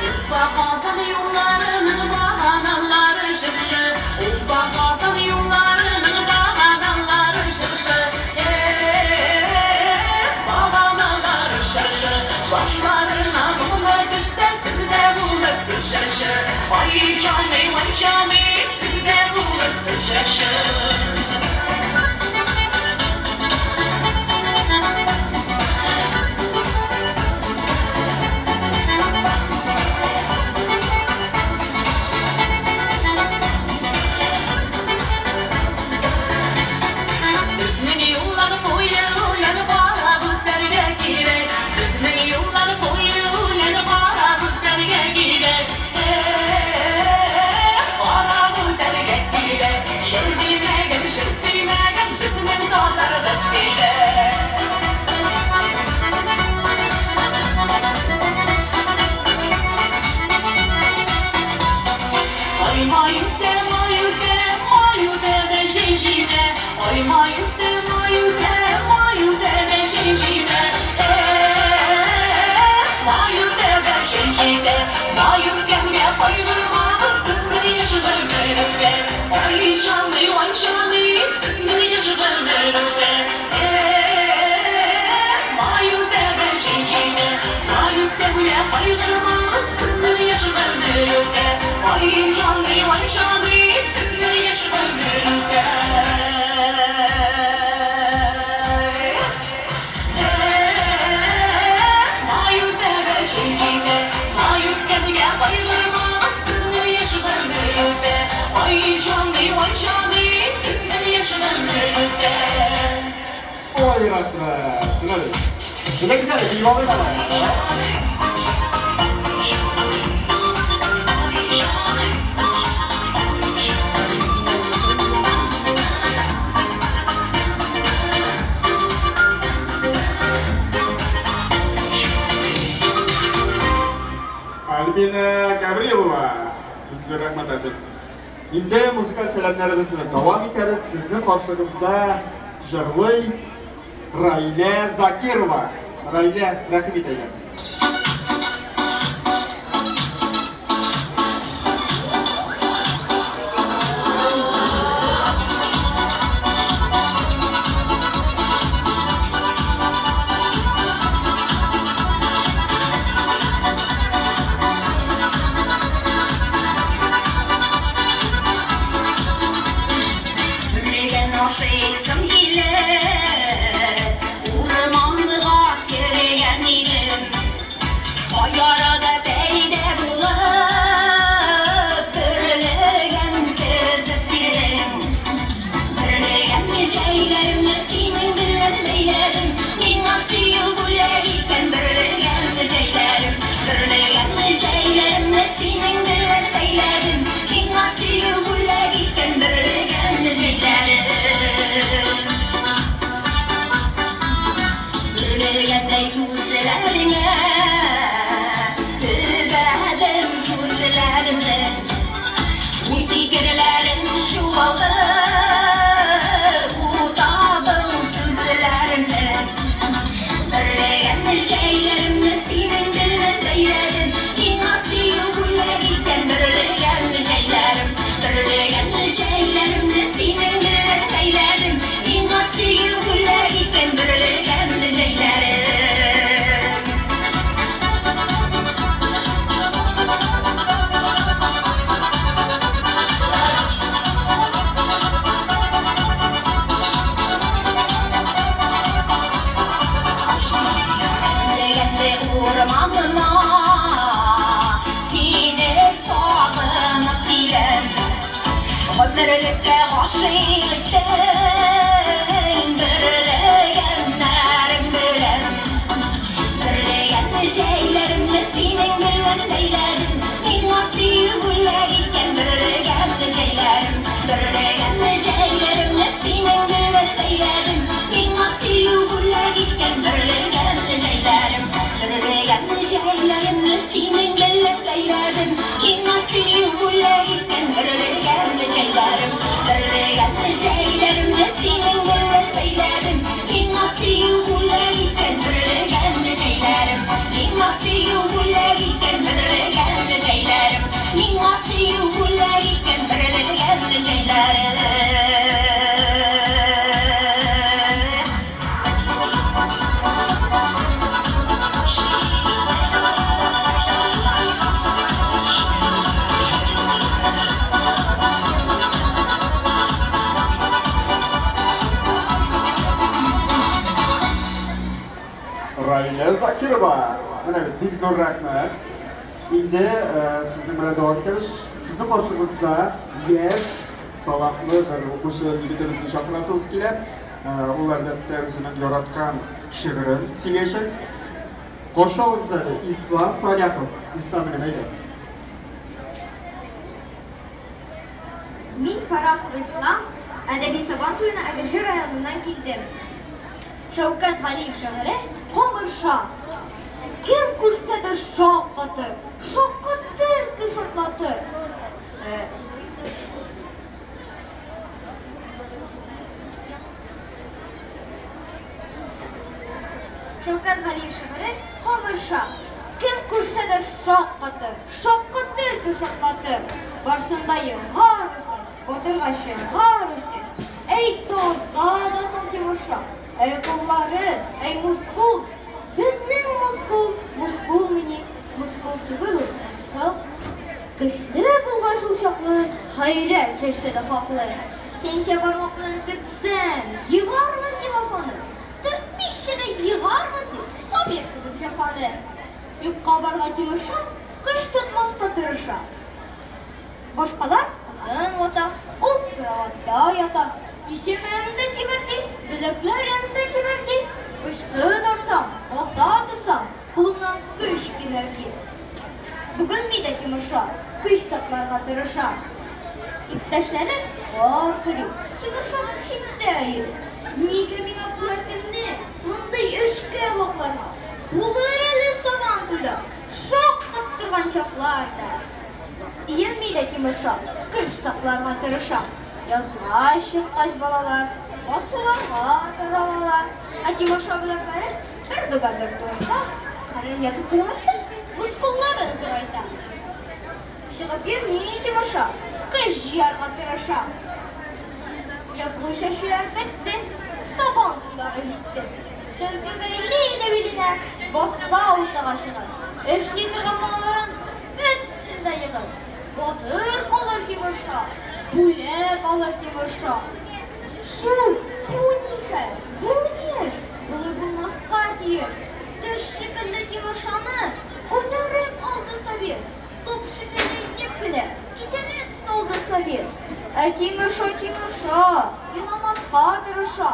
Уфа Казан юлларының баганалары чыршы, Уфа Казан юлларының баганалары чыршы. Эх, баганалары чыршы. Башларына моңа төшсә, сез дә булырсыз чыршы. Ай җаный, ай җаный, сез дә булырсыз чыршы. Безнең юллар буе үлән карап үтәргә кирәк. Безнең юллар буе үлән карап үтәргә кирәк. Эх, карап үтәргә кирәк. Җыр димәгән, җыр сөймәгән безнең татарда сөйләр. Ай май үтә, май үтә, май үтә дә җәй җитә. Ай май үтә, май үтә, май үтә дә җәй җитә. Эх, май үтә дә җәй җитә. Май үткәнгә кайгырмагыз, безнең яшь гомер үтә. Ай җаный, ай җаный, безнең яшь гомер үтә. Эх, май үтә дә җәй җитә. Май үткәнгә кайгырмагыз, безнең яшь гомер үтә. Ай җаный, ай җаный, безнең яшь гомер үтә. Эх, май үтә дә җәй җитә. рәхмәт. Менә бит. Менә гүзәл, биеп алыйк әле. Альбина Гаврилова. Бик зур рәхмәт, Альбина. Инде музыкаль сәламнәребезне дәвам итәбез. Сезнең каршыгызда җырлый Раилә Закирова. Раилә, рәхим ит әйдә. Бөрлегән ашыйсым килә, урманга кергән идем. Кай арада пәйда булып, бөрлегән тезеп бирдем. Бөрлегән җәйләремне синең белән бәйләдем. Миңа сөю бүләк иткән бөрлегән җәйләрем. Бөрлегән җәйләремне синең белән бәйләдем. Миңа сөю бүләк иткән бөрлегән җәйләрем. Бөрлегәндәй күзләреңә төбәдем күзләремне. Уй-фикерләрем чуалды, бутадың сүзләремне. Бөрлегән җәйләремне синең белән бәйләдем. Миңа сөю бүләк иткән бөрлегән җәйләрем. Бөрлегән җәйләремне синең белән бәйләдем. Миңа сөю бүләк иткән бөрлегән җәйләрем. Бөрлегәнле урманына сине сагынып киләм. Гомерлеккә гашыйк иттең бөрлегәннәрең белән. Бөрлегән җәйләремне синең белән бәйләдем. Миңа сөю бүләк иткән бөрлегән җәйләрем. Бөрлегән җәйләремне синең белән бәйләдем. Миңа сөю бүләк иткән бөрлегән җәйләрем. Бөрлегән җәйләремне синең белән бәйләдем. Миңа сөю бүләк иткән бөрлегән җәйләрем. Бөрлегән җәйләремне синең белән бәйләдем. Миңа сөю бүләк иткән бөрлегән җәйләрем. Миңа сөю бүләк иткән бөрлегән җәйләрем. Миңа сөю бүләк иткән бөрлегән җәйләрем. Раилә Закирова. Менә бит, бик зур рәхмәт. Инде сезнең белән дәвам итәбез. Сезнең каршыгызда яшь, талантлы бер укучы егетебезне чакырасыбыз килә. Ул әлбәттә үзенең яраткан шигырен сөйләячәк. Каршы алыгыз әле Ислам Фаляхов. Ислам белән әйдә. Мин Фарахов Ислам, әдәби Сабан туена Әгерҗе районыннан килдем. Шәүкәт Галиев шигыре Камырша. Кем күрсә дә шаккатыр, шаккатыр ки шартлатыр. Шәүкәт Галиев шигыре Камырша. Кем күрсә дә шаккатыр, шаккатыр ки шартлатыр. Барсында елгар үскәч, батырга чыгар үскәч. Әй таза да соң Тимурша, әй куллары, әй мускул. Безнең мускул, мускулмыни, мускул түгел ул, мыскыл. Көчле булган шул чаклы, хәйрәт чәчсә дә хаклы. Синчә бармак белән төртсәм, егармын дип аны. Төртмичә дә егармын дип, Сабир кебек җәфаны. Юкка барга Тимурша көч тотмаска тырыша. Башкалар утын вата, ул кроватьта ята. Исемем дә Тимер ди, беләкләрем дә тимер ди. Пычкы тартсам, балта тотсам, кулымнан көч килер дип. Бүген дә Тимерша көч сакларга тырыша. Иптәшләре кар көрим, Тимерша читтә йөри. Нигә миңа куәтемне мондый эшкә вакларга? Булыр әле сабан туйда, шаккаттырган чаклар да. Иелми дә Тимерша, көч сакларга тырыша. Язга чыккач балалар басуларга таралалар. Ә Тимерша беләкләрен бер бөгә бер турайта, кырын ятып карата, мускулларын зурайта. Чыгып йөрми Тимерша, көч җыярга тырыша. Язгы чәчүләр бетте, сабан туйлары җитте. Сөлге бәйли дә биленә, баса уртага чыгып. Эшли торган малларын бөтенесен дә егып. Батыр калыр Тимерша, бүләк алыр Тимерша. Чү, бу ни хәл, бу ни эш? Болай булмаска тиеш. Теш шикелле Тимершаны күтәреп алды Совет. Туп шикелле итеп кенә китереп салды Совет. Ә Тимерша, Тимерша, еламаска тырыша.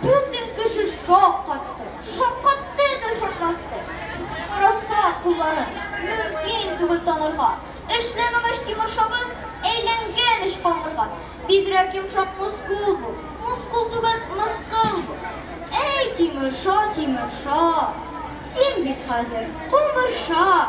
Бөтен кеше шаккатты, шаккатты да шаккатты. Караса кулларын, мөмкин түгел танырга. Эшләмәгәч Тимершабыз әйләнгән эш камырга. Бигрәк йомшак мускул бу, мускул түгел, мыскыл бу. Әй, Тимерша, Тимерша, син бит хәзер камырша.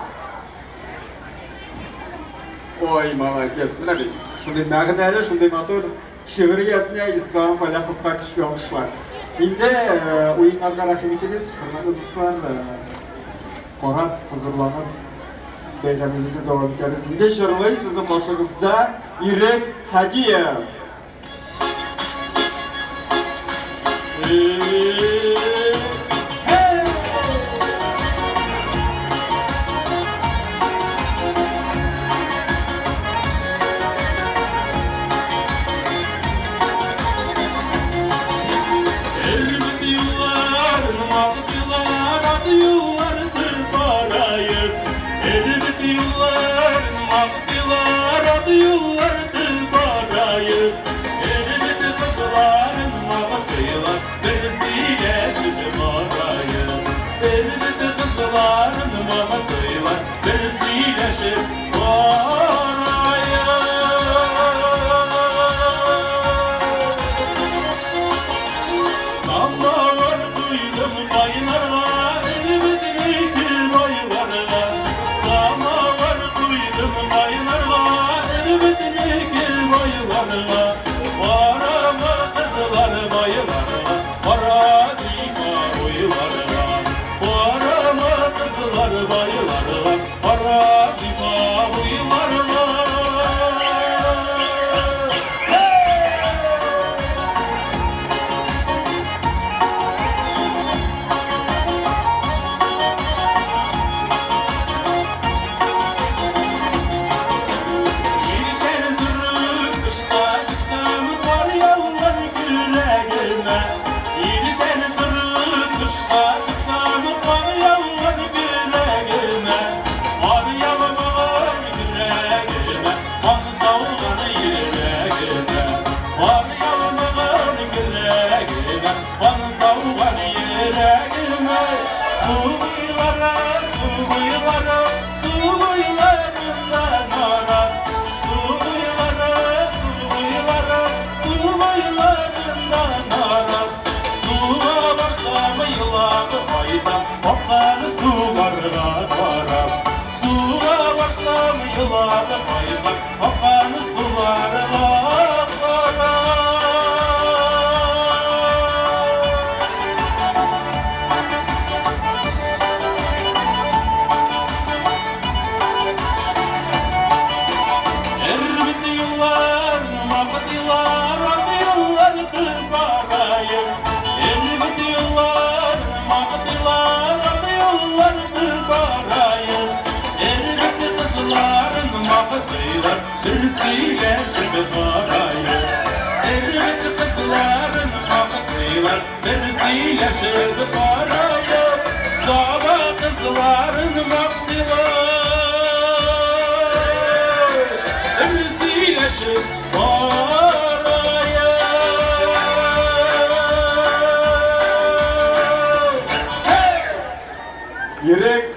Ой, молодец. Менә бит, шундый мәгънәле, шундый матур шигырь иясенә Ислам Фәләховка көчле алкышлар. Инде уеннарга рәхим итегез, хөрмәтле дуслар, карап, хозурланып бәйрәмебезне дәвам итәбез. Инде җырлый сезнең каршыгызда Ирек Һадиев.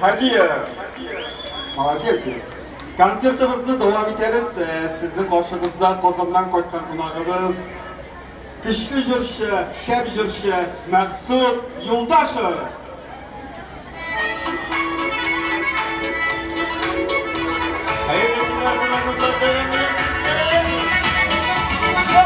Һадиев. Молодец, егет. Концертыбызны дәвам итәбез. Сезнең каршыгызда Казаннан кайткан кунагыбыз, көчле җырчы, шәп җырчы Мәкъсүт Юлдашев. Хәерле көннәр, кунагыбызлар, бәйрәм белән сезне!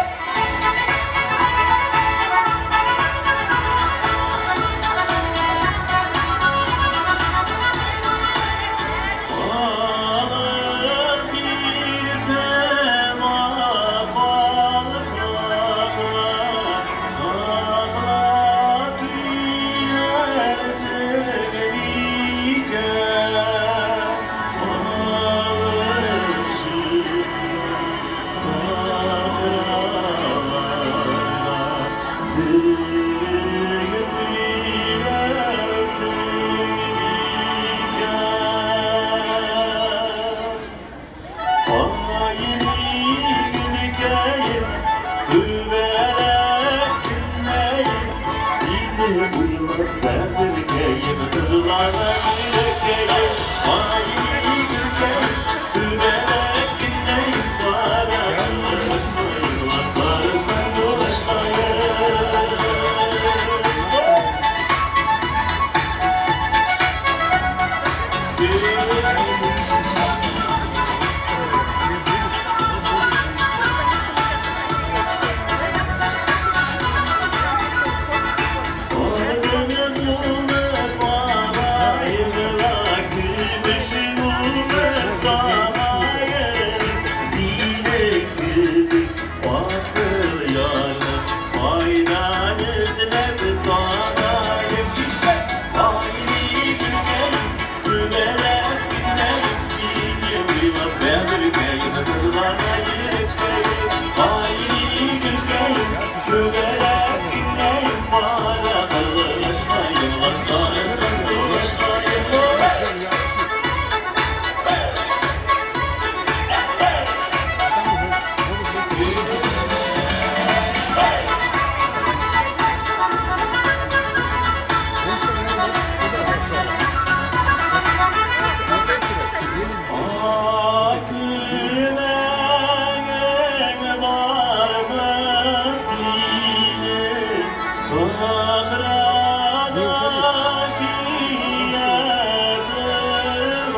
Алып бирсәм акалфакла, саклап киярсең микән? Алып чыксам сахраларга, серең сөйләрсең микән? Ай, гөлкәем, күбәләк көннәем, сине уйлап бәгырькәем, сызлана йөрәккәем. Ай, гөлкәем, күбәләк көннәем, кара кылычлаем, сары сандугачкаем. Алтыным булып алайым ла, көмешем булып тамаем, синең кебек асыл ярны кайдан эзләп табаем? Нишләп? Ай, гөлкәем, күбәләк көннәем, сине уйлап бәгырькәем, сызлана йөрәккәем. Ай, гөлкәем, күбәләк көннәем, кара кылычлаем, сары сандугачкаем. Күрмәгең бармы синең сахрада кия торган?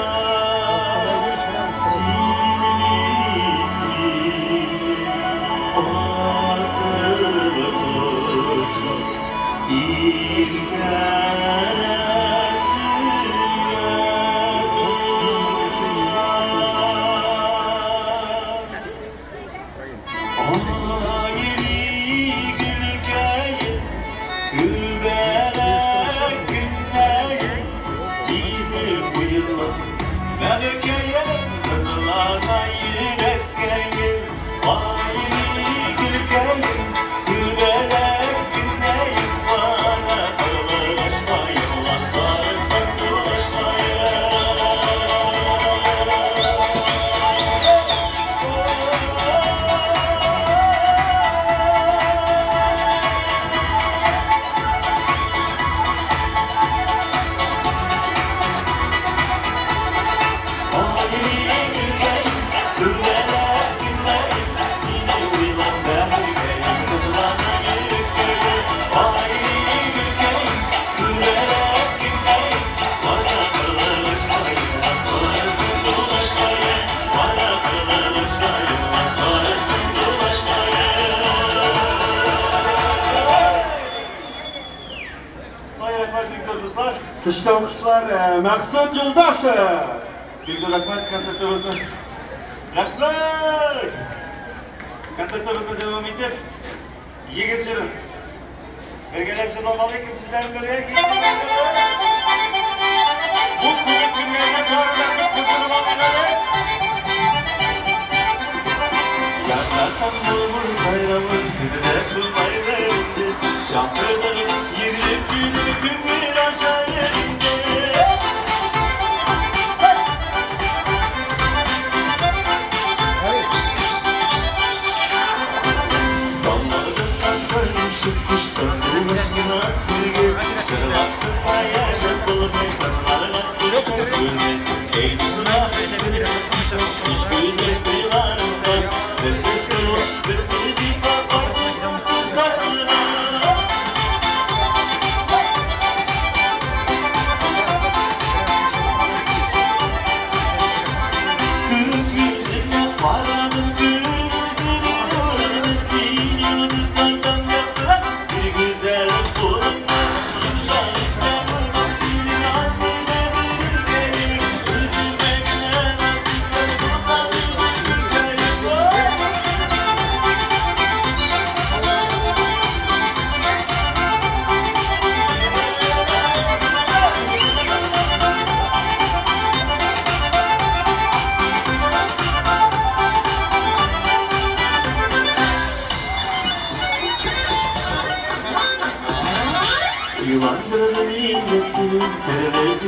Син бит минем асыл кошым, иркәләп сөя торган. Ай, гөлкәем, күбәләк көннәем, сине уйлап бәгырькәем, сызлана йөрәккәем. Ай, гөлкәем, күбәләк көннәем, кара кылычлаем, сары сандугачкаем. Ай, рәхмәт, бик зур дуслар. Көчле алкышлар, Мәкъсүт Юлдашев. Бик зур рәхмәт концертыбызны. Рәхмәт! Концертыбызны дәвам итеп, егет җырын бергәләп җырлап алыйк, сезләр бергә Бу күңел көннәргә тагын да бик кызыгып алыйк әле. Яратам булыр сайравын, сездә шулай да инде. Шатырдыгыз йөгереп килер күңел аша инде. Damlarından sarmışıp kuş sandığın aşkına bir gün. Şırlatsın ayaşıp bulup kanlarına.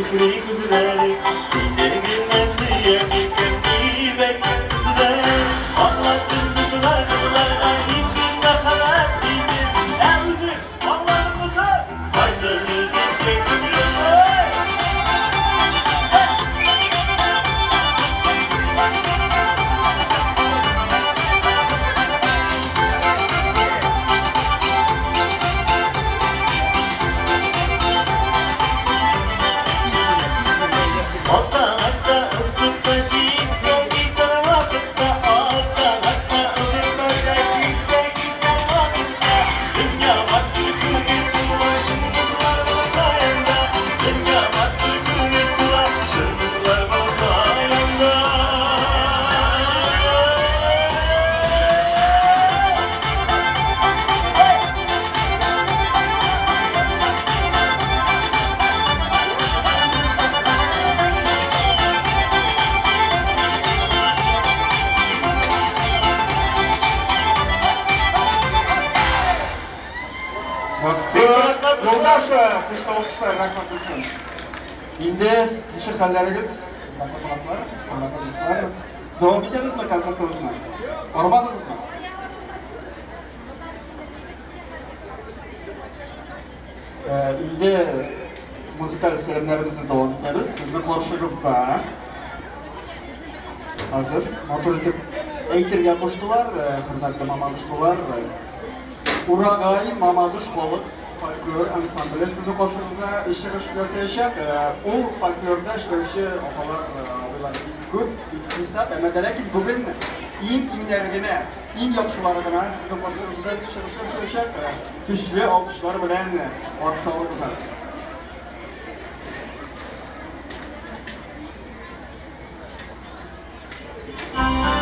сихри күзләре. Сине генә сөям икән дип әйткән сүзләре. Аңлаттым дуслар, кызларга нинди мәхәббәт хисен. Ә үзең аңладыңмы соң? Кайсы үзеңчә күңелем? Ата, ата, ufukta şitte gider vakitte. Ata, ata, ufukta şitte gider vakitte. Dünya battır kuvvet ulaşın kızlar bozayında. Dünya battır kuvvet ulaşın kızlar bozayında. Юлдашев, көчле алкышлар, рәхмәт безнең. Инде ничек хәлләрегез? Хөрмәтле кунаклар, хөрмәтле дуслар. Дәвам итәбезме концертыбызны? Армадыгызмы? Инде музыкаль сәламнәребезне дәвам итәбез. Сезнең каршыгызда хәзер матур итеп әйтергә куштылар, хөрмәтле мамадышлылар. Урагай Мамадыш халык фольклор ансамбле сезнең каршыгызда чыгыш ясаячак. Ул фольклорда эшләүче апалар, абыйлар бик күп, бик хисап. Әмма дә ләкин бүген иң иңнәре генә, иң яхшылары гына сезнең каршыгызда чыгыш ясаячак. Көчле алкышлар белән каршы алыгыз әле. Thank you.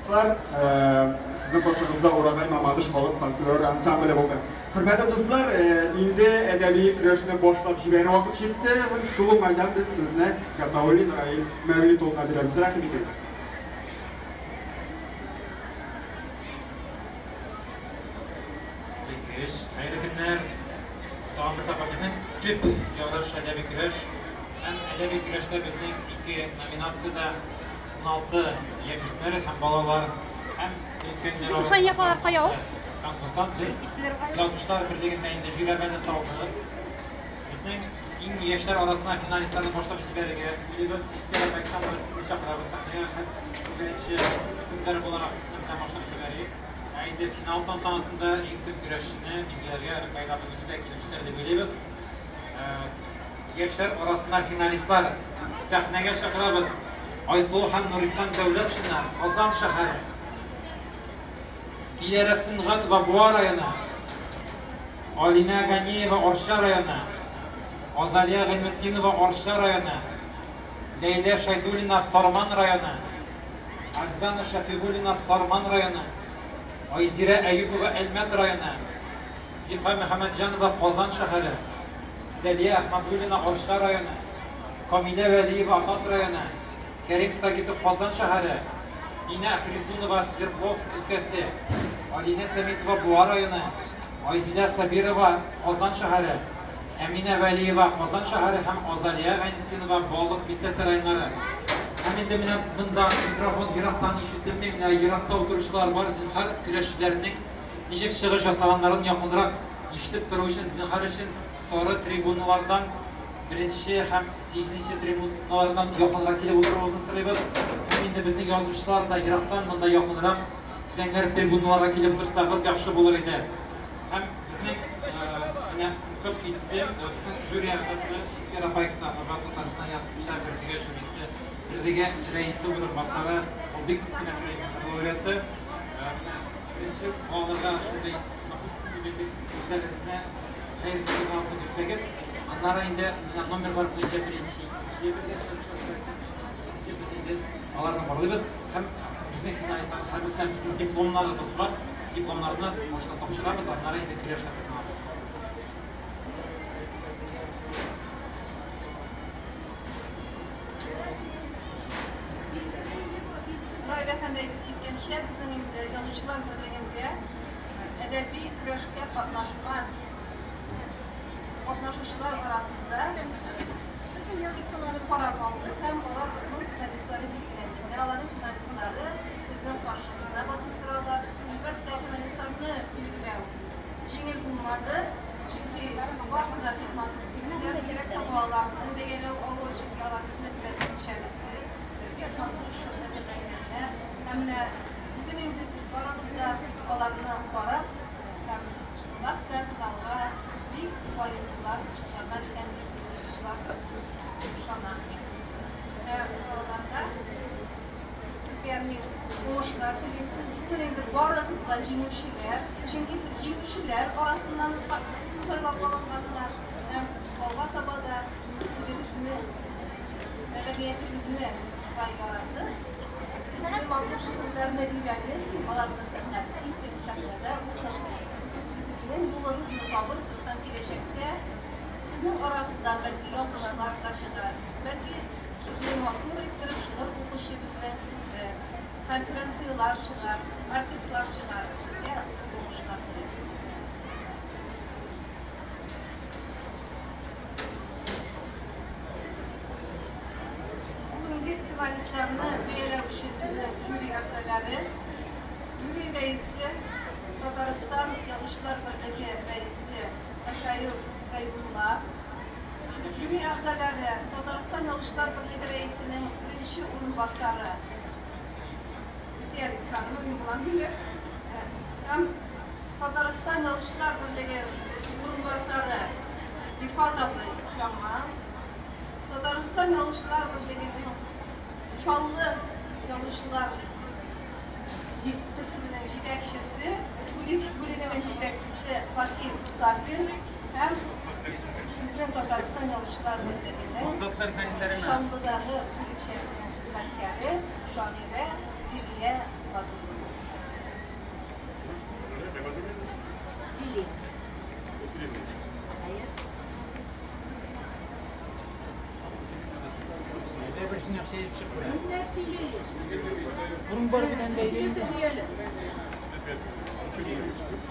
Сезнең каршыгызда Урагай Мамадыш халык фольклор ансамбле булды. Хөрмәтле дуслар, инде әдәби көрәшне башлап җибәрү вакыт җитте. Шул уңайдан без сүзне Гатауллин Раил Мәүлит улына бирәбез. Рәхим итегез. Бик хәерле көннәр. Тагын бер тапкыр безнең төп ярыш әдәби көрәш. Һәм әдәби көрәштә безнең ике номинациядә 16 яшүсмер һәм балалар һәм өлкәннәр Зөлфия апалар кая ул? Конкурсант без Язучылар берлегендә инде жирәбәне салдык. Безнең иң яшьләр арасына финалистларны башлап җибәрергә уйлыйбыз. Илфира Бәксанова, сезне чакырабыз сәхнәгә һәм беренче хөкемдар буларак сезне белән башлап җибәрик. Ә инде финал тантанасында иң төп көрәшчене билгеләргә Ркаил абый үзе дә килеп җитәр дип уйлыйбыз. Яшьләр арасында финалистлар сәхнәгә чакырабыз. Айсылу һәм Нурислам Дәүләтшина, Казан шәһәре. Диләрә Сөнгатова, Буа районы. Алинә Ганиева, Арча районы. Азалия Гыйльметдинова, Арча районы. Ләйлә Шәйдуллина, Сарман районы. Оксана Шәфигуллина, Сарман районы. Айзирә Әюпова, Әлмәт районы. Зифа Мөхәммәтҗанова, Казан шәһәре. Зәлия Әхмәдуллина, Арча районы. Камилә Вәлиева, Апас районы. Кәрим Сагитов, Казан шәһәре. Динә Хризунова, Свердловск өлкәсе. Алинә Сәмитова, Буа районы. Айзилә Сабирова, Казан шәһәре. Әминә Вәлиева, Казан шәһәре һәм Азалия Гайнетдинова, Балык Бистәсе районнары. Һәм инде менә монда микрофон ерактан ишетелми, менә еракта утыручылар бар, зинһар көрәшчеләрнең ничек чыгыш ясаганнарын якынрак ишетеп тору өчен, зинһар өчен сары трибуналардан беренче һәм сигезенче трибуналардан якынрак килеп утыруыгызны сорыйбыз. Һәм инде безнең язучылар да ерактан монда якынрак зәңгәр трибуналарга килеп утырсагыз яхшы булыр иде. Һәм безнең менә укып киттем, безнең жюри әгъзасы Илфира апа Иксанова, Татарстан Язучылар берлеге жюрисы, берлеге рәисе урынбасары, ул бик күп кенә премияләр лауреаты. Менә беренче балаларга шундый үзләрегезне хәер бирсәгез, аннары инде менә номерлар буенча беренче, икенче бергә чыгыш без инде аларны барлыйбыз һәм безнең финалистлар һәрберсенә безнең дипломнарыбыз бар. Дипломнарны башта тапшырабыз, аннары инде көрәшкә тотынабыз. Раил әфәнде әйтеп киткәнчә, безнең инде Язучылар берлегендә әдәби көрәшкә катнашкан катнашучылар арасында без карап алдык һәм аларның финалистлары билгеләнде. Менә аларның финалистлары сезнең каршыгызда басып торалар. Әлбәттә, финалистларны билгеләү җиңел булмады, чөнки барысы да бик матур сөйлиләр, бигрәк тә балаларны бәяләү авыр, чөнки алар бөтен нәрсәдә үзенчәлекле, бик матур чыгыш әзерләгәннәр. Һәм менә бүген инде сез барыгыз да аларны карап һәм чынлап та финалга бик лаеклылар чыгарган икән дип уйларсыз дип ышанам. Менә балаларга сезгә мин уңышлар телим. Сез бүген инде барыгыз да җиңүчеләр, чөнки сез җиңүчеләр арасыннан сайлап алынгансызлар. Һәм алга таба да телебезне, әдәбиятыбызны шулай яратып, безнең матур шигырьләрне өйрәнеп, аларны сәхнәдә итеп, сәхнәдә укып, үзегезнең юлыгызны табырсыз һәм киләчәктә сезнең арагыздан бәлки язучылар да чыгар, бәлки шундый матур иттереп шигырь укучы безнең конференциялар чыгар, артистлар чыгар. Сезгә зур уңышлар телим. Бүгенге финалистларны бәяләү өчен безнең жюри әгъзалары, жюри рәисе Татарстан Язучылар берлеге рәисе Михаил Зайдулла, жюри әгъзалары Татарстан Язучылар берлеге рәисенең беренче урынбасары Люция Александровна, мин булам диләр, һәм Татарстан Язучылар берлеге урынбасары Рифат абый Жамал, Татарстан Язучылар берлегенең Чаллы язучылар төркеменең җитәкчесе, бүлек бүлегенең җитәкчесе Факил Сафин һәм безнең Татарстан Язучылар берлегенең Чаллыдагы бүлекчәсенең хезмәткәре, шагыйрә Лилия Лили.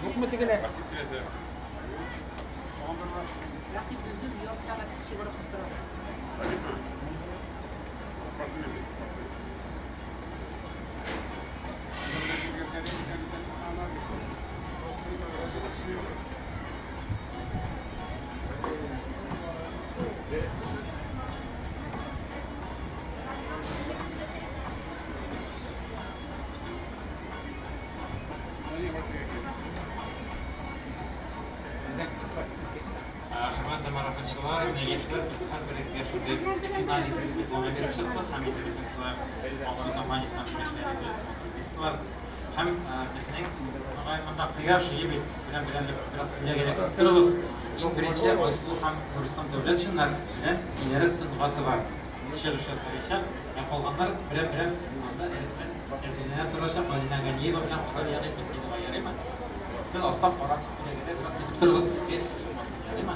Юкмы тегеләр? Хөрмәтле марафончылар, яшьләр, без һәрберегезгә шундый финалист дипломы биреп чыктык һәм инде безнең шулай Аксу компаниясеннән бүләкләр. Һәм безнең монда кояш җыеп белән белән бераз күләгәдә торыгыз. Иң беренче Айсылу һәм Нурислам Дәүләтшиннар белән Диләрә Сөнгатова чыгыш ясаячак. Ә калганнар берәм-берәм анда әзерләнә торачак. Алина Ганиева белән Азалия Гыйфетдинова, ярыймы? Сез аслап карап күләгәдә бераз көтеп торыгыз, сезгә эссе булмасын, ярыймы?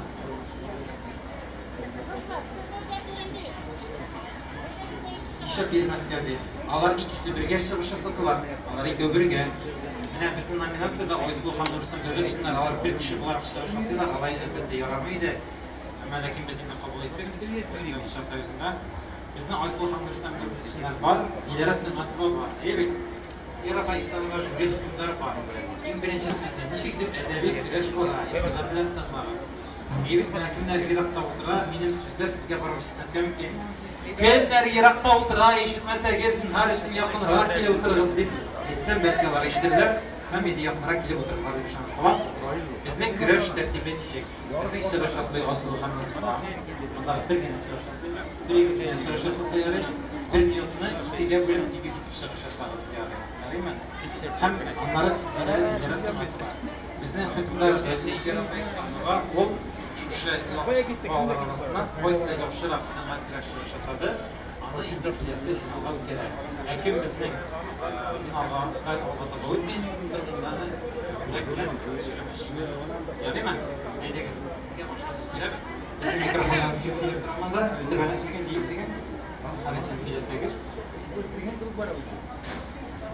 Ишек бирмәскә ди. Алар икесе бергә чыгыш ясадылар. Алар икәү бергә. Менә безнең номинациядә Айсылу һәм Нурислам Дәүләтшиннар алар бер кеше буларак чыгыш ясыйлар. Алай әлбәттә ярамый иде. Әмма ләкин без инде кабул иттек. Язучылар союзында. Безнең Айсылу һәм Нурислам Дәүләтшиннар бар, Диләрә Сөнгатова бар. Әйе бит? Ира Исанова жюри хөкемдары бар. Иң беренче сүзне ничек дип әдәби көрәш бара, игътибар белән тыңлагыз. Әйе бит, менә кемнәр еракта утыра, минем сүзләр сезгә барып җитмәскә мөмкин. Кемнәр еракта утыра, ишетмәсәгез, зинһар өчен якынрак килеп утырыгыз дип әйтсәм, бәлки алар ишетерләр һәм инде якынрак килеп утырырлар дип ышанып калам. Безнең көрәш тәртибе ничек? Безнең чыгыш ясый Айсылу һәм Нурислам. Монда бер генә чыгыш ясый. Бер генә чыгыш ясаса ярый. Бер минутны икегә бүлеп тигез итеп чыгыш ясагыз ярый. Ярыймы? Һәм аннары сүзләре Диләрә Сөнгатова. Безнең хөкемдар Василий Исламова ул шушы балалар арасыннан кайсы яхшырак сәнгать көрәш чыгыш ясады, аны инде киләсе финалга үткәрә. Ә кем безнең финалга алга таба үтми, без инде аны бүләк белән чыгып җибәрәбез. Ярыймы? Әйдәгез, сезгә башта сүз бирәбез. Безнең микрофоннар кем тора монда? Үтерәләр икән диеп дигән. Хәрәкәт киләсәгез.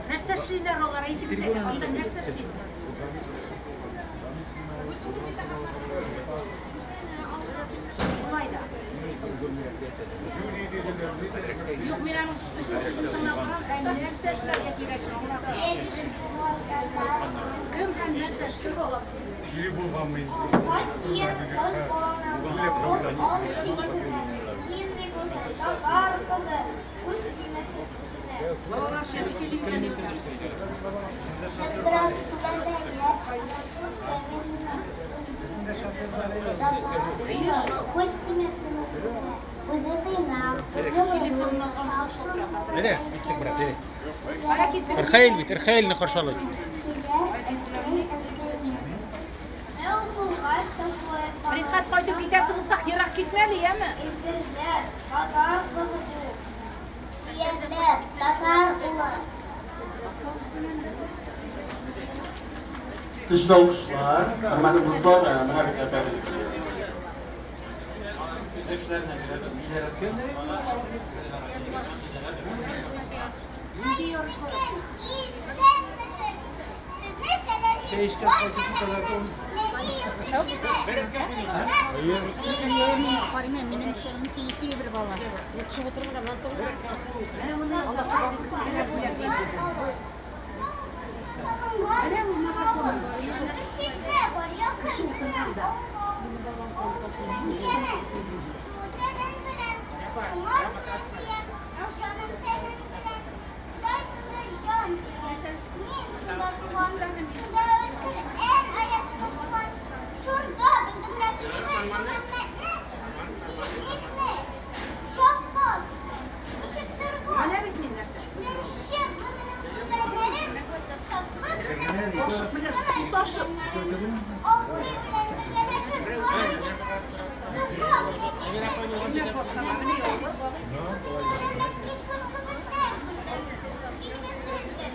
Нәрсә эшлиләр алар, әйтегез әле, анда нәрсә эшлиләр? Шулай да. Юк, мин аның сүзен тыңлап торам, ә нәрсә эшләргә кирәк аңлатам. Кем һәм нәрсә эшли? Жюри булганмы? Ат дигән кыз баланы алшы йөзенә, нинди гүзәл татар кызы, күз тимәсен үзенә. Балалар шәмсилек. Шылтырап түбәндә күз тимәсен үзенә, үзе тыйнак, үзе Әйдә, киттек, брат, әйдә. Рхаил бит, Рхаилне каршы алыйк. Рифкать, кайтып китәсе булсак, ерак китмә әле, яме? Әйтерҙәр, татар ҡыҙы ул. Тиерҙәр, татар улы. Көчле алкышлар, хөрмәтле дуслар, менә бит әдәби. Үз эшләренә бирәбез. Диләрә Сөнгатова. Исәнмесез! Сезне сәламлим баш шәһәремнең леди Карыйм, минем сөйсе бер бала. Төшеп утырмаган, Бер чишмә бар, якын гына авылга. Авылның ямен, суы тәмен белән, шуңа күрә сөям, җаным тәнем белән. Ходай шунда җан биргән, мин шунда туган, шунда Коръән аятын укыган, шунда белдем Расулыбыз Мөхәммәдне. Ничек михнәт, җәфа, ничек торган. Менә бит мин нәрсә. Исән чын минем күргәннәрем, шатлык белән Ташып белән су ташып. Абый белән бергәләшеп барышып, Зука белән Бу дөньяда бәлки күп эшләр күрдем, билгесездер.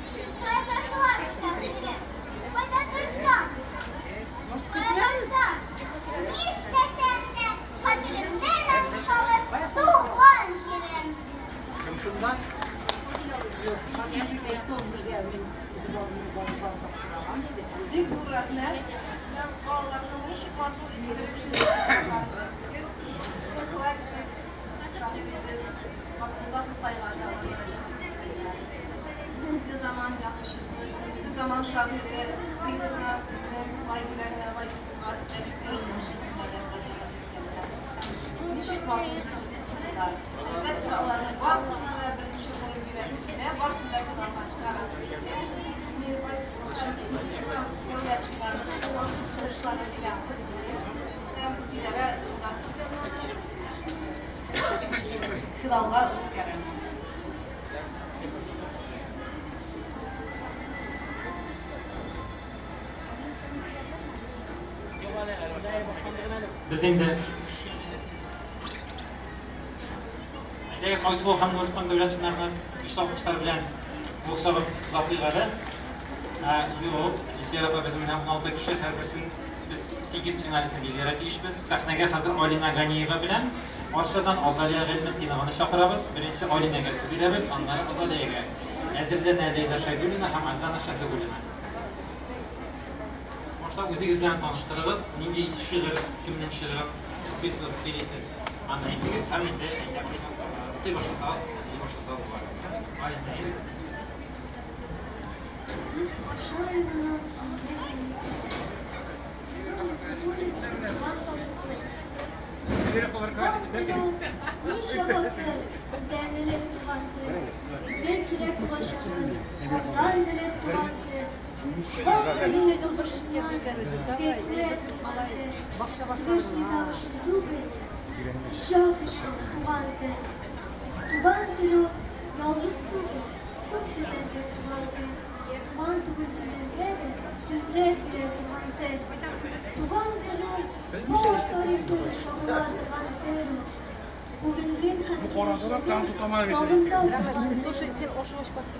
Бик зур рәхмәт. Балаларның ничек матур иттереп шигырь безнең классик шагыйребез Габдулла Тукайга да бүгенге заман язучысы, бүгенге заман шагыйре быел гына безнең Тукай бүләгенә лаек булган Әдип Миронның шигырьләре мөрәҗәгать иткәннәр. Ничек матур укыдылар. Әлбәттә, аларның барысына да беренче урын бирәсе килә, барысын да финалга чыгарасы килә. Мин Дәүләтшиннарның матур чыгышлары белән һәм Диләрә Солдатовнаны финалга үткәрәм. Без инде Әйдәгез, Айсылу һәм Нурислам Дәүләтшиннарны көчле алкышлар белән кул чабып озатыйк әле. Юк, Илсөяр апа, без менә 16 кеше, һәрберсен без 8 финалистны билгеләргә тиешбез. Сәхнәгә хәзер Алина Ганиева белән Арчадан Азалия Гыйльметдинованы чакырабыз. Беренче Алинәгә сүз бирәбез, аннары Азалиягә. Әзерләнә Ләйлә Шәйдуллина һәм Альзана Шәфигуллина. Башта үзегез белән таныштырыгыз, нинди шигырь, кемнең шигырен укыйсыз, сөйлисез, аны әйтегез һәм инде әйтә башлап, укый башласагыз, сөйли башласагыз була. Алина, әйдә. Арча районының Ничә гасыр бездән элек туган тел, безгә кирәк булачагын алдан белеп туган тел. Туган тел ул тормышыннан безгә күрә торган тел. Сугыш низаг өчен түгел, иҗат өчен туган тел. Туган тел ул ялгыз түгел, күп телләргә туган тел. Туган түгел телләргә дә сүзләр бирә торган тел. Туган тел ул бар тарихын чагыла торган тел ул. Бүгенген һәм киләчәген сагында торган тел.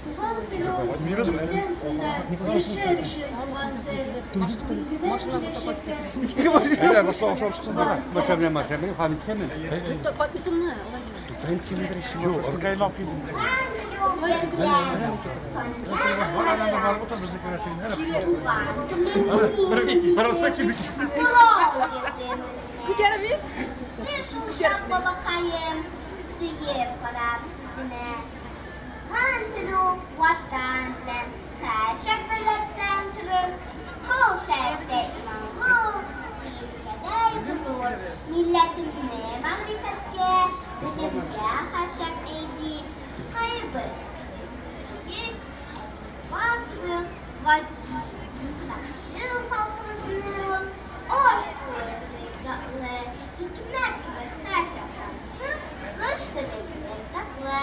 Туган тел ул бездән соң да яшәр өчен туган тел. Бүгенгедән киләчәккә Шул чак бабакаем сөеп карады сүзенә. Туган тел ул Ватан белән һәрчак беррәттән торыр. Кол шәрифтәй иманлы, сөембикәдәй горур. Милләтемне мәгърифәткә, белемгә һәрчак әйди. Тукаебыз бөек, әлифба кебек гади. Кунакчыл халкыбызның ул аш-суы кебек затлы, икмәк кебек һәрчак тансык, кош кебек татлы.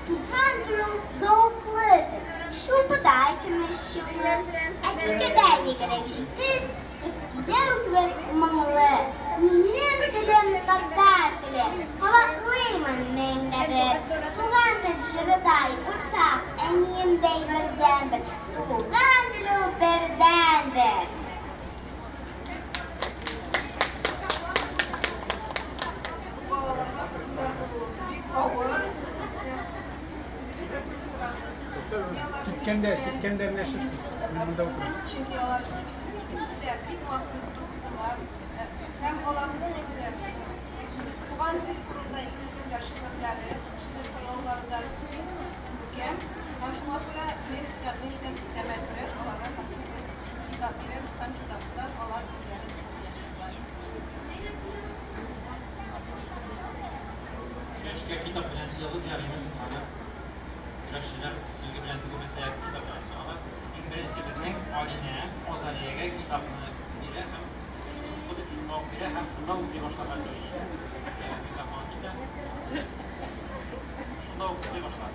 Туган тел ул зәвыклыдыр, чулпыдай көмеш чыңлы, әтекәдәй йөгерек җитез, мөфтиләр кебек моңлы. Минем телем татар теле, кабатлыймын мең дә бер. Туган тел җырыдай уртак, әниемдәй бердәнбер. Туган тел ул бердәнбер. Балаларга кызлар булу бик авыр. Үзегез дә күреп торасыз. Киткәндә, киткәндә нәшерсез. Мин монда утырам. Чөнки алар икесе дә бик матур укыдылар. Һәм аларның инде туган тел турында икесенең дә шигырьләре, шигырь сайлаулары да бик күркәм. Һәм шуңа күрә мин тәкъдим итәм өстәмә көрәш, аларга китап бирәбез һәм китаптан алар үзләре укыячаклар. Көрәшкә китап белән чыгыгыз, ягъни аны көрәшчеләр сөлге белән түгел, бездә китап белән чыгалар. Иң беренче безнең Алинә Азалиягә китапны бирә һәм шуны укып, шунда ук бирә һәм шунда укый башларга тиеш. Микрофон китә. Шунда ук укый башла.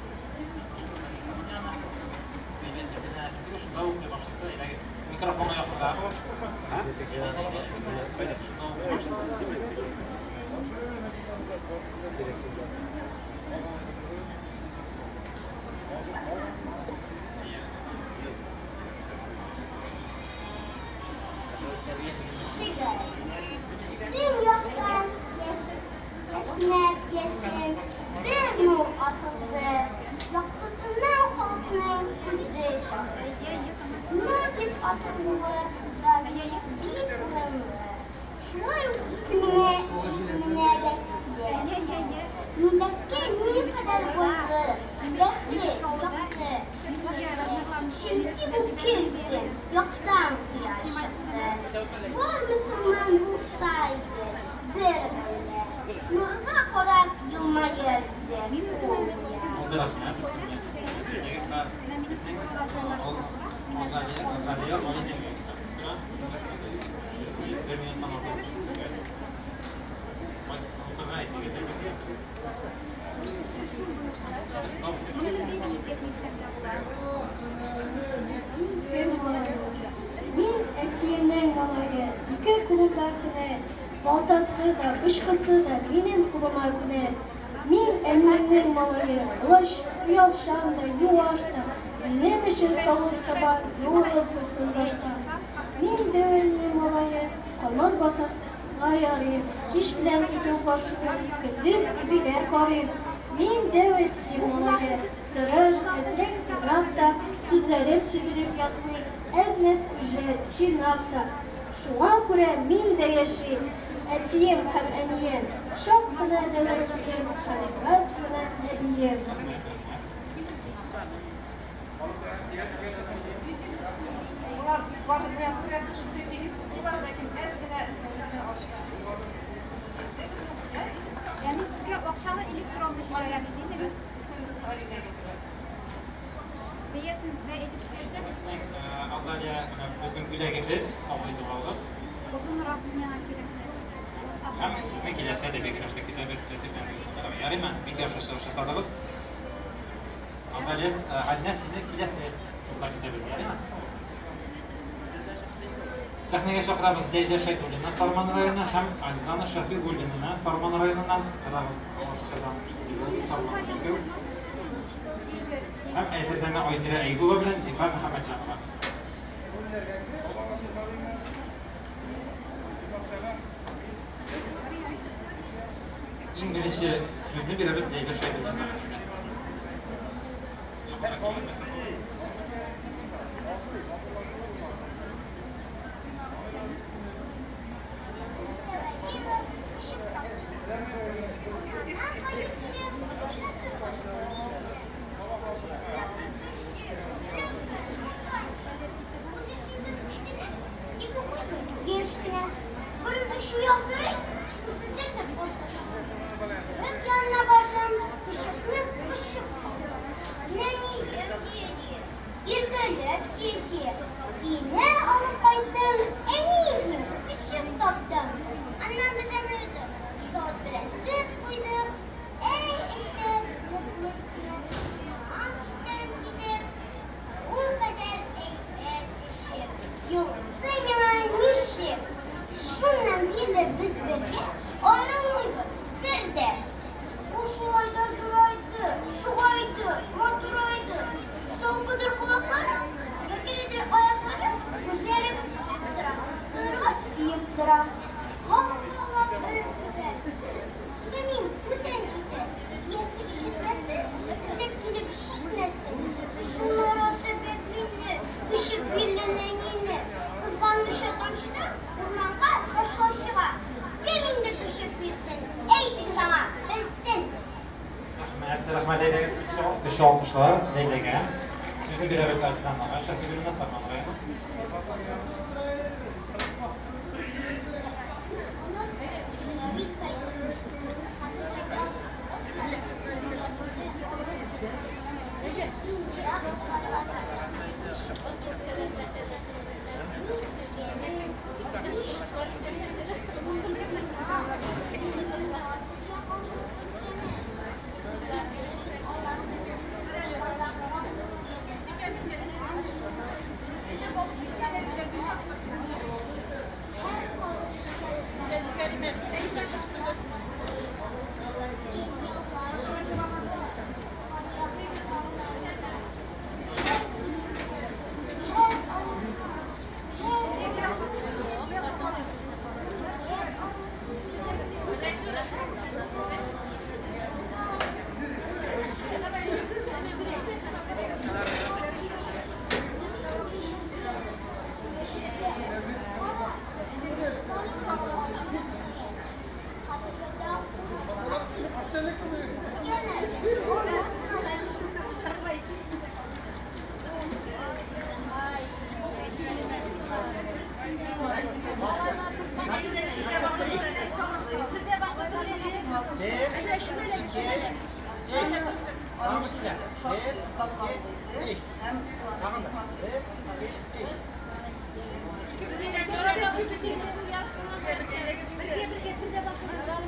Шунда укый башласа, әйдәгез, микрофонга якынрак. Шунда укый башласа. Шигырь. Төньяктан яшьнәп яшен бер нур атылды. Яктысыннан халыкның күзе чыкты. Нур дип аталуы да бик урынлы. Шулай ук исеменә, җисеменә дә килә. Милләткә никадәр байлык, бәхет, якты. Чөнки бу көзге яктан кояш чыкты. Бар мөселман булса иде бер гаилә, нурга карап елмаер иде ул буя. Булды, рәхмәт. Безнең Азалия, Азалия Алинә. Бер минуттан артык. Утырга әйтегез. Кем малае? Мин әтиемнең малае, ике кулымда һөнәр, балтасы да, пычкысы да минем кулыма күнәр. Мин әниемнең малае, олач, оялчан да, юаш та, минем өчен савыт-саба юылып куйсын башта. Мин дәү әнием малае, камыр басарга ярыйм, кич белән көтү башлыйм, көндез ибиләр карыйм. Мин дәү әтием малае, тырыш, әзрәк тыйнак та, сүзләрем сибелеп ятмый, әз-мәз үҗәт, җыйнак та. Шуңа күрә мин дә яшим, әтием һәм әнием, чак кына дәү әтием һәм бераз гына әбием. Болар барлык белән күрәсез, шундый тигез булдылар, ләкин әз генә өстенлекне ача. Ягъни сезгә акчаны электронлы җибәрәм инде. Без өстенлекне Алинәгә бирәбез. Бәясен бә әйтеп сөйләшәбез. Безнең Азалия, менә безнең бүләгебез, кабул итеп алыгыз. Озынрак миңа кирәк. Һәм сезне киләсе әдәби көрәштә көтәбез, әзерләнегез. Ярыймы? Бик яхшы чыгыш ясадыгыз. Азалия, Алинә, сезне киләсе турда көтәбез, ярыймы? Сәхнәгә чакырабыз Ләйлә Шәйдуллина Сарман районы һәм Альзана Шәфигуллинаны Сарман районыннан. Карагыз, Арчадан икесе булды, Сарман икәү. Һәм әзерләнә Айзирә Әйгулова белән Зифа Мөхәммәтҗанова. Иң беренче сүзне бирәбез Ләйлә Шәйдуллинага. Яшь кенә, борын очы ялтырый, күзләр дә балкыта. Йөреп янына бардым, кочакны кочып алдым. Нәнием дия-дия, иркәләп сөя-сөя, өенә алып кайттым, әни дим, көчек таптым. Аннан без аны юдык, савыт белән сөт куйдык. Әй, эше, йоклый кенә, яңа хисләрем китеп, ул кадәр әйбәт көчек, йолыкты миңа ничек. Шуннан бирле без бергә аерылмыйбыз бер дә. Ул шулай да зурайды, шугайды, матурайды. Салпыдыр колаклары, бөкредер аяклары, күзләре күреп тора, койрыгы биеп тора. Гав-гавлап өреп китә. Сөйләмим, бүтән җитә. Иясе ишетмәсен, эзләп килеп җитмәсен. Шуннары сәбәп мине, көчек бирде нәнине. Кызганмыйча тамчыда урманга ташлаучыга. Кем инде көчек бирсен? Әйтегез аңа, белсен. Рәхмәт, рәхмәт әйдәгез, көчле алкышлар Ләйләгә. Сүзне бирәбез Альзанага, Шәфигуллина Сарман районы.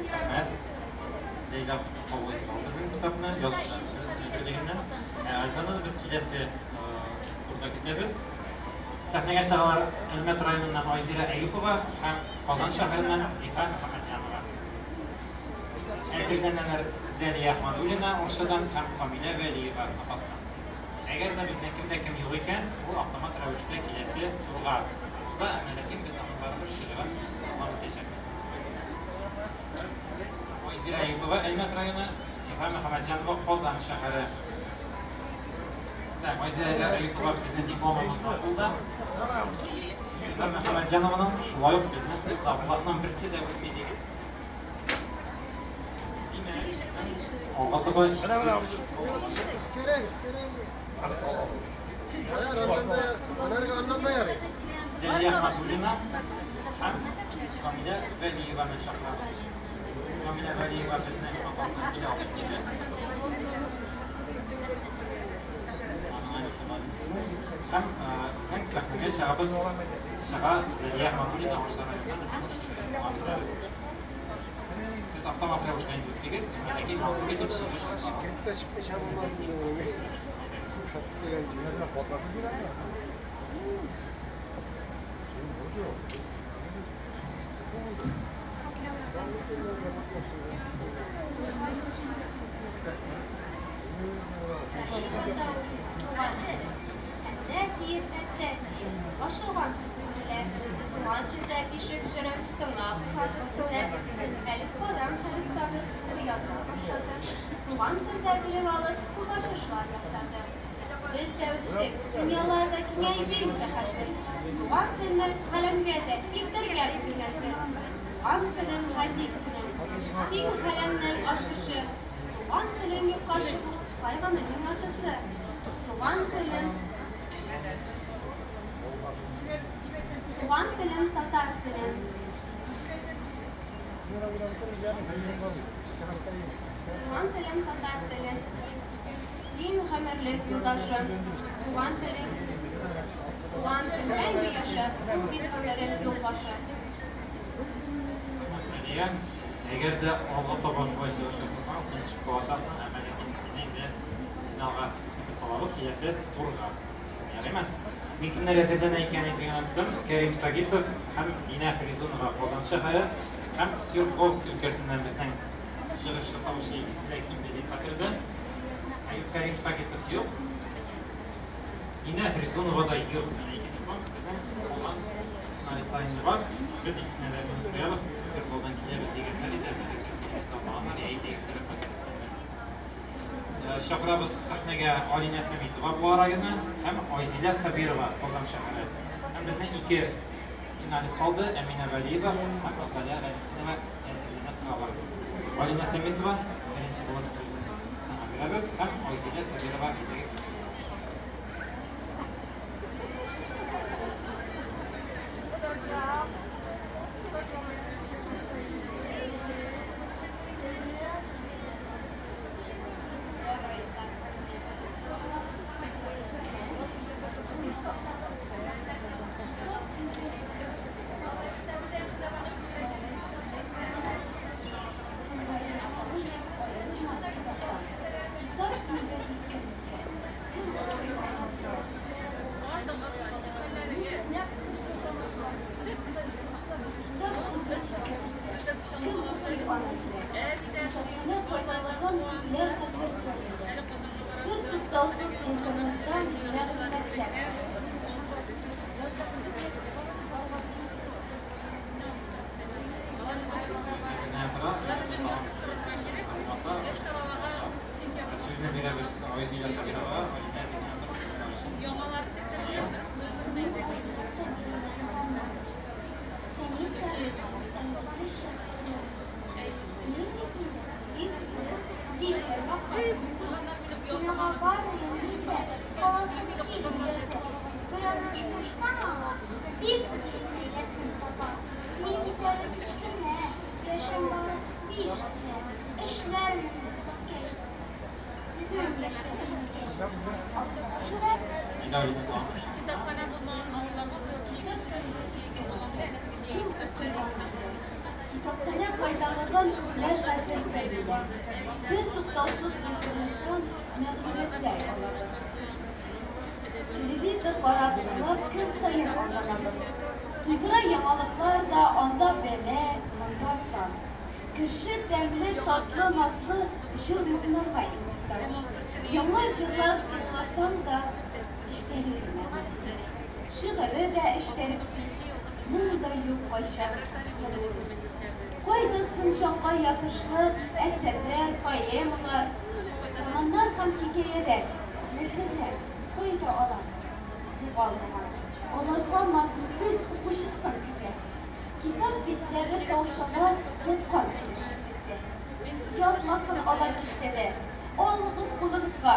Рәхмәт. Ләйлә кабул итеп алды безнең китапны, язучылар берлегеннән. Альзананы без киләсе турда көтәбез. Сәхнәгә чыгалар Әлмәт районыннан Айзирә Әюпова һәм Казан шәһәреннән Зифа Мөхәммәтҗанова. Әзерләнәләр Зәлия Әхмәдуллина Арчадан һәм Камилә Вәлиева Апастан. Әгәр дә безнең кемдә кем юк икән, ул автомат рәвештә киләсе турга уза, әмма ләкин без аның барыбер шигырен дәвам итәчәкбез. Айзирә Әюпова Әлмәт районы, Зифа Мөхәммәтҗанова Казан шәһәре. Так, Айзирә Әюпова безнең дипломы монда кулда. Зифа Мөхәммәтҗанованың шулай ук безнең этапларның берсе дә үтми дигән. Димәк, алга таба Искәрәк, искәрәк. Зәлия Әхмәдуллина һәм Камилә Вәлиеваны чакырабыз. Камилә Вәлиева безнең Апастан килә алып килде. Аның әнисе бар. Һәм безнең сәхнәгә чыгабыз, чыга Зәлия Әхмәдуллина Арча районыннан. Сез автомат рәвештә инде үттегез, ләкин матур итеп чыгыш ясагыз. Кертә чыкмыйча булмас инде моның. Әттә тиеп, әттә тиеп, ачылган күзләр, туган телдә бишек җырын тыңлап озатып төннәр, әлифбадан хәреф танып, яза башладым. Туган телдә белем алып, күп ачышлар ясадым. Без дә үстек, дөньялар да киңәйде инде хәзер. Туган телне галәмгә дә илтергә бүген әзер. Туган телем, газиз телем, син галәмнең ачкычы. Туган телең юкка чыгу, кайгының иң ачысы. Туган телем, туган телем, татар телем. Туган телем, татар телем. Син гомерлек юлдашым. Туган телем, туган тел мәңге яшә, ул бит гомерем юлбашы. Зәлия, әгәр дә алга таба шулай чыгыш ясасаң, син чыгып калачаксың, әмма ләкин сине инде финалга көтеп калабыз, киләсе турга. Ярыймы? Мин кемнәр әзерләнә икәнен әйтергә оныттым. Кәрим Сагитов һәм Динә Хризунова Казан шәһәре һәм Свердловск өлкәсеннән безнең чыгыш ясаучы икесе дә килде дип хәтердә. Әюп Кәрим Сагитов юк. Динә Хризунова да юк. Менә ике диплом безнең калган финалистлар инде бар. Без икесенә дә минус куябыз. Свердловдан киләбез дигәннәр иде, әмма ләкин килеп җитә алмаганнар, яисә иртәрәк кайтып киткәннәр. Чакырабыз сәхнәгә Алинә Сәмитова Буа районы һәм Айзилә Сабирова Казан шәһәре. Һәм безнең ике финалист калды, Әминә Вәлиева һәм Азалия Галимова әзерләнә торалар. Алинә Сәмитова беренче булып сүзне сиңа бирәбез һәм Айзилә Сабирова әйдәгез. Китап инде иске нәрсә. Кем укый аны? Китап инде иске нәрсә. Кем укый аны диләр. Китапханә кайтарылган күпләр хәзер күренде. Бер туктаусыз интернеттан мәгълүматлар. Әзерләнә тора. Сүзне бирәбез Айзилә Сабировага, Алинә әзерләнә тора. Мин Айзилә Сабирова Казаннан. Фәнис Абый шәһәреннән. Мин бит инде бик зур, бик акыллы. Кинога бармыйм мин дә, каласым килми өйдә. Берәр эш кушсаң аңа, бик тиз хәйләсен таба. Мин бит әле кечкенә, яшем бары 5 кенә. Эшләрмен дә үскәч. Сезнең яшькә җиткәч, аптырашта. Китапханә файдалыгын күпләр хәзер белә. Бер туктаусыз информацион мәгълүматлар алабыз. Телевизор карап тыңлап көн саен алданабыз. Туйдыра яңалыклар да анда бәла, монда сан. Кеше тәмле, татлы, назлы җыр моңнарга интизар. Яңа җырлар тыңласаң да эчтәлеге мәгънәсез. Шигыре дә эчтәлексез, моң да юк кайчак ямьсез. Кайда соң җанга ятышлы әсәрләр, поэмалар, романнар һәм хикәяләр, нәсерләр? Кайда алар? Югалмаган. Алар һаман үз укучысын көтә. Китап битләре таушала яткан килеш өстә. Ятмасын алар киштәдә. Алыгыз кулыгызга.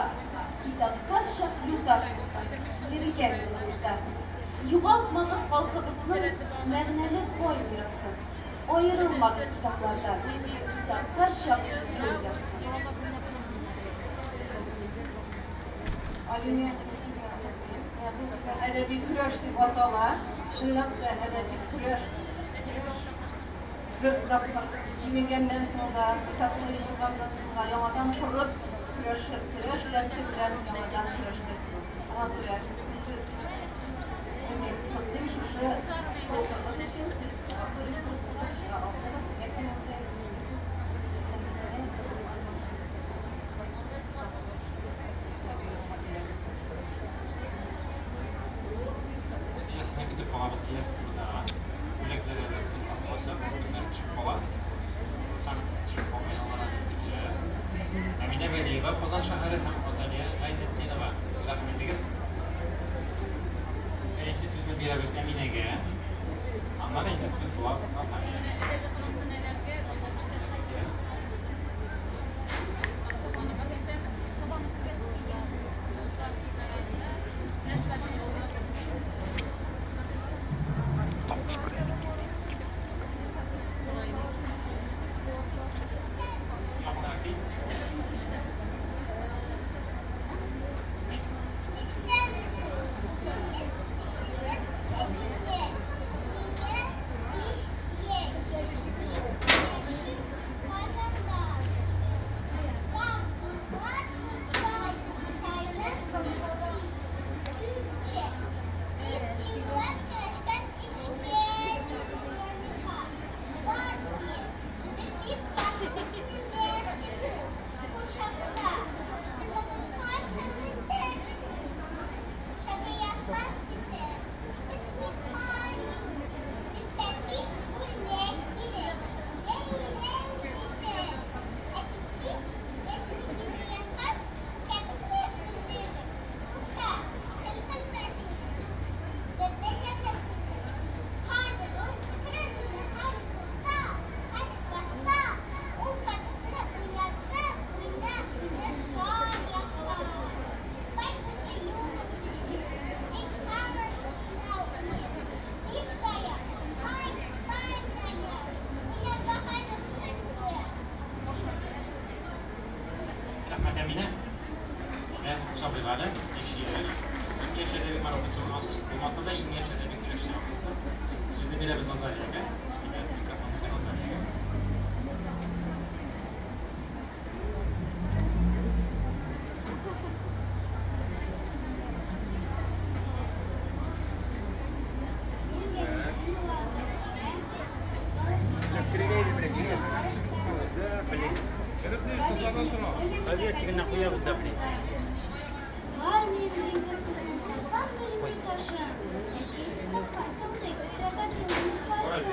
Китап һәрчак юлдаш булсын, йөргән юлыгызда. Югалтмагыз халкыбызның мәгънәле бай мирасын. Аерылмагыз китаплардан. Китап һәрчак юл ярсын. Алинә, әдәби көрәш дип атала. Чынлап та әдәби көрәш. Бер тапкыр җиңелгәннән соң да, бер тапкыр җиңелгәннән соң да яңадан торып көрәшеп, көрәш дәрте белән яңадан көрәшкә керү. Шуңа күрә сез мин котлыйм шушы холкыгыз өчен, сез матур итеп чыга алдыгыз. Ләкин Киләсенә көтеп калабыз, киләсе турдагы бүләкләр әле сыйфатлашып, көннәр төшеп кала. Һәм төшеп калмый, алар әле көтелә. Әминә Вәлиева, Казан шәһәре һәм Азалия Гайнетдинова. Рәхим итегез. Беренче сүзне бирәбез Әминәгә. Аннан инде сүз була Азалиягә. Рәхмәт, Әминә. Нәз Шабыйгали, 5 яшь. Иң яшь әдәби марафончы булмаса да, иң яшь әдәби көрәшче булды. Сүзне бирәбез Азалиягә. Димәк, микрофонны Азалиягә. Бар минем диңгез төбенә тапкан гыйльми ташым. Әти тапкан сандык, рәхәт.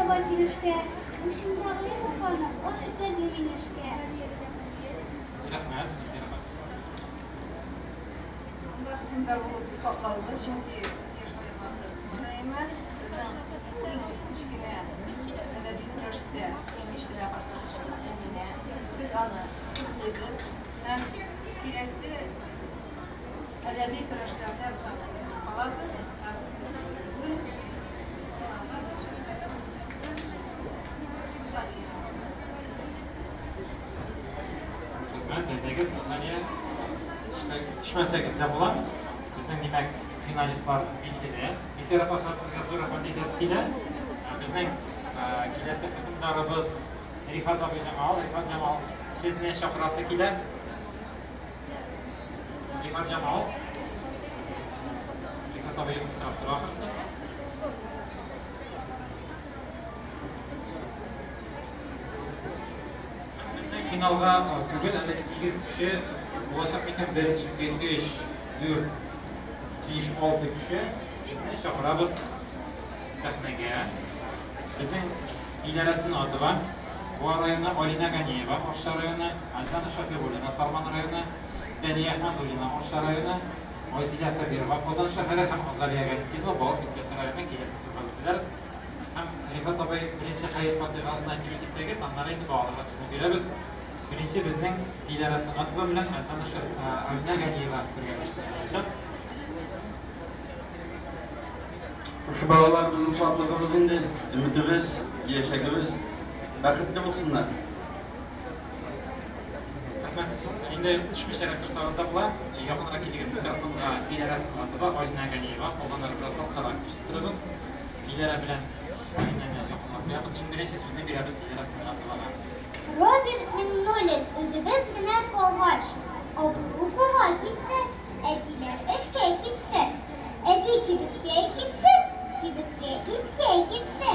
таба килешкә, Учымда Галимов апаның аты мин эшкә. Рәхмәт, Насира апа. Монда хөкемдар булу бик катлаулы, чөнки яшь аермасы зур. Безнең иң кечкенә әдәби көрәштә иң кечкенә катнашучыбыз Әминә. Без аны котлыйбыз һәм киләсе әдәби көрәшләрдә без аны көтеп калабыз һәм безнең кунагыбыз Азалия. Рәхмәт, әйдәгез, Азалия. Төшмәсәгез дә була. Безнең, димәк, финалистлар билгеле. Илсөяр апа, хәзер сезгә зур рәхмәт әйтәсе килә. Безнең киләсе хөкемдарыбыз Рифат абый Җамал. Рифат Җамал, сезне чакырасы килә. Рифат Җамал. Рифат абый йокымсырап тора ахрысы. Безнең финалга түгел, әле 8 кеше булачак микән? 1, 2, 3, 4, 5, 6 кеше. Сезне чакырабыз сәхнәгә. Безнең Диләрә Сөнатова, Буа районы, Алинә Ганиева, Арча районы, Альзана Шафигуллина, Сарман районы, Зәлия Әхмәдуллина, Арча районы, Айзилә Сабирова, Казан шәһәре һәм Азалия Галитдинова, Балык Бистәсе районы киләсе турга үттеләр. Һәм Рифат абый, беренче хәер-фатыйхасын әйтеп китсәгез, аннары инде балаларга сүзне бирәбез. Беренче безнең Диләрә Сөнатова белән Альзана Алинә Ганиева бергә төшәчәк. Шушы балалар безнең шатлыгыбыз инде, өметебез, киләчәгебез. Бәхетле булсыннар. Рәхмәт. Инде төшмичәрәк торсагыз да була. Якынрак килегез микрофонга. Диләрә Сөнгатова, Алинә Ганиева, калганнары бераз арткарак күчеп торыгыз. Диләрә белән Алинәне якынрак куябыз. Иң беренче сүзне бирәбез Диләрә Сөнгатовага. Роберт Миңнуллин үзебез генә калгач, абый укуга китте, әтиләр эшкә китте, әби кибеткә китте, кибеткә иткә китте.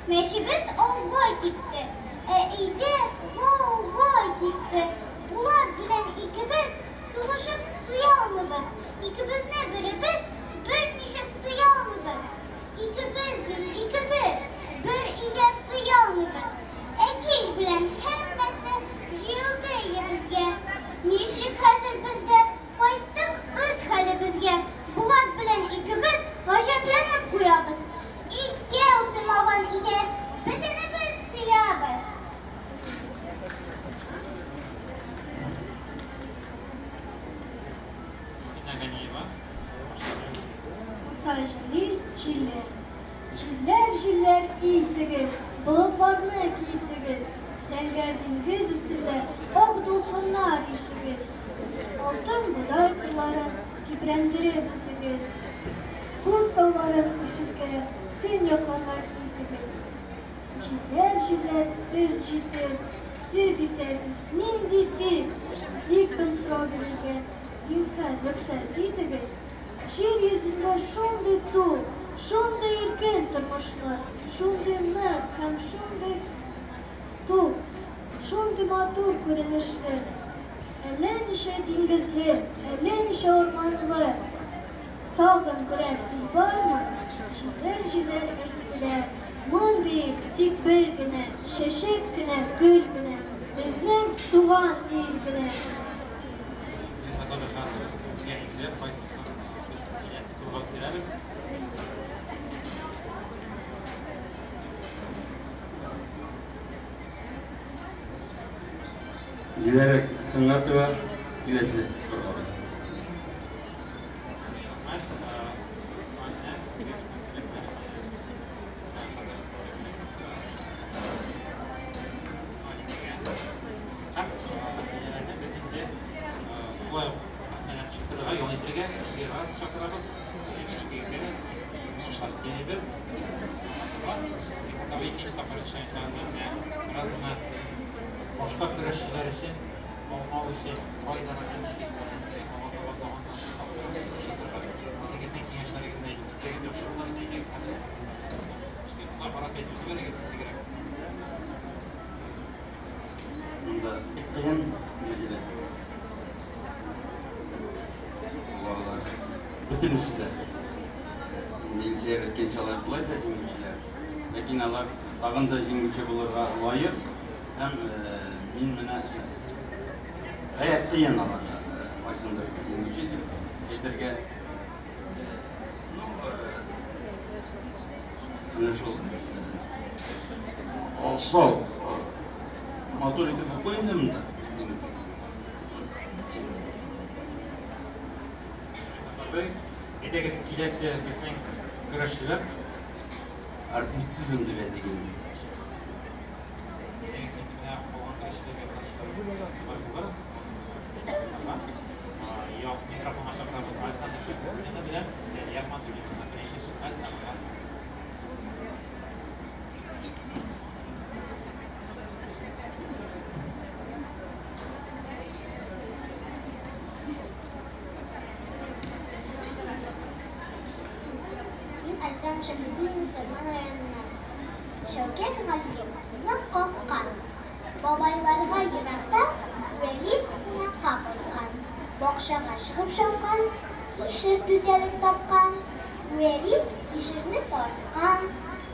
Мәчебез ауга китте, ә өйдә гауга китте. Булат белән икебез сугышып туя алмыйбыз. Икебезне беребез берничек тыя алмыйбыз. Икебез бит икебез, бер өйгә сыя алмыйбыз. Ә кич белән һәммәсе җыелды өебезгә. Нишлик хәзер без дә? Кайттык үз хәлебезгә. Булат белән икебез гаҗәпләнеп куябыз. Икәү сыймаган өйгә бөтенебез сыябыз. Алинә Ганиева, Арча районы. Муса Җәлил, Җилләр. Җилләр, җилләр, исегез, болытларны кисегез, зәңгәр диңгез өстендә ак дулкыннар ишегез. Алтын бодай кырларын тибрәндереп үтегез. Боз тауларын ишелгә, төньякларга китегез. Җилләр, җилләр, сез җитез, сез исәсез, нинди тиз, дип бер сорау бирергә, зинһар, рөхсәт итегез. Җир йөзендә шундый тук, шундый иркен тормышлы, шундый нык һәм шундый тук, шундый матур күренешле, әллә ничә диңгезле, әллә ничә урманлы, тагын берәр ил бармы? Җилләр, җилләр әйттеләр, мондый ил тик бер генә, чәчәк кенә, гөл генә, безнең туган ил генә. Рифат абый, хәзер сүз сезгә инде. Кайсысын без киләсе турга үткәрәбез? Диләрә Сөнгатова киләсе турга. Рәхмәт. Алинә, сезгә безнең теләкләребез. Алинәгә. Һәм Диләрәне без инде шулай ук сәхнәдән чыктырырга, ял итәргә, җыярга чакырабыз. Икегезгә дә уңышлар телибез. Рифат абый икенче тапкыр төшәчәк менә бераз гына башка көрәшчеләр өчен, аңлау өчен, кайдарак кимчелекләрне ничек алга таба тагын да яхшырак чыгыш ясарга, үзегезнең киңәшләрегезне әйтеп китсәгез яхшы булыр иде. Әйдәгез, хәзер бик кыскарак әйтеп җибәрегез ничегрәк. Монда бик кыен нәтиҗәләр. Балалар бөтенесе дә. Илсөяр әйткәнчә, алар болай да җиңүчеләр. Ләкин алар тагын да җиңүче булырга лаек. Һәм мин менә гаять кыен аларга кайсындыр җиңүче дип әйтергә. Ну, менә шул Алсау матур итеп укый инде монда. Әйдәгез, киләсе безнең көрәшчеләр. Артистизм дип әйтик инде. Әйдәгез, инде менә калган көрәшчеләргә бераз шулай булыр. Як микрофонга чакырабыз Александр Шәфикуллина белән Зәлия Матуллина. Беренче сүз Александрга. Мин Александр Шәфикуллин, Сарман районыннан. Шәүкәт Галиев нык каккан. Бабайларга ерактан Вәлид кунакка кайткан. Бакчага чыгып чапкан, кишер түтәлен тапкан. Вәлид кишерне тарткан,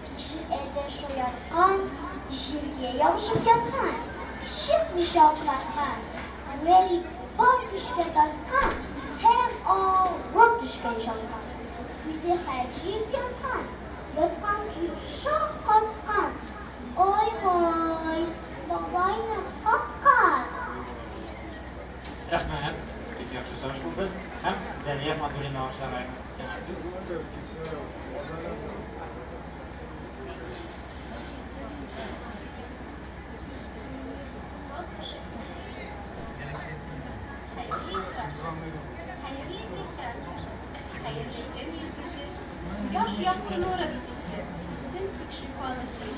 кишер әллә шаярткан, җиргә ябышып яткан, чыкмыйча аптыраткан. Вәлид бар көчкә тарткан һәм авып төшкән чаңга. Үзе хәл җыеп яткан, яткан көе шаккаткан. Ай-һай, бабайны каккан. Рәхмәт. Бик яхшы чыгыш булды. Һәм Зәлия Матуллина аша сиңа сүз. Хәерле иртә, хәерле көн, изге Кояш якты нурын сипсен, син тик шифаны чик.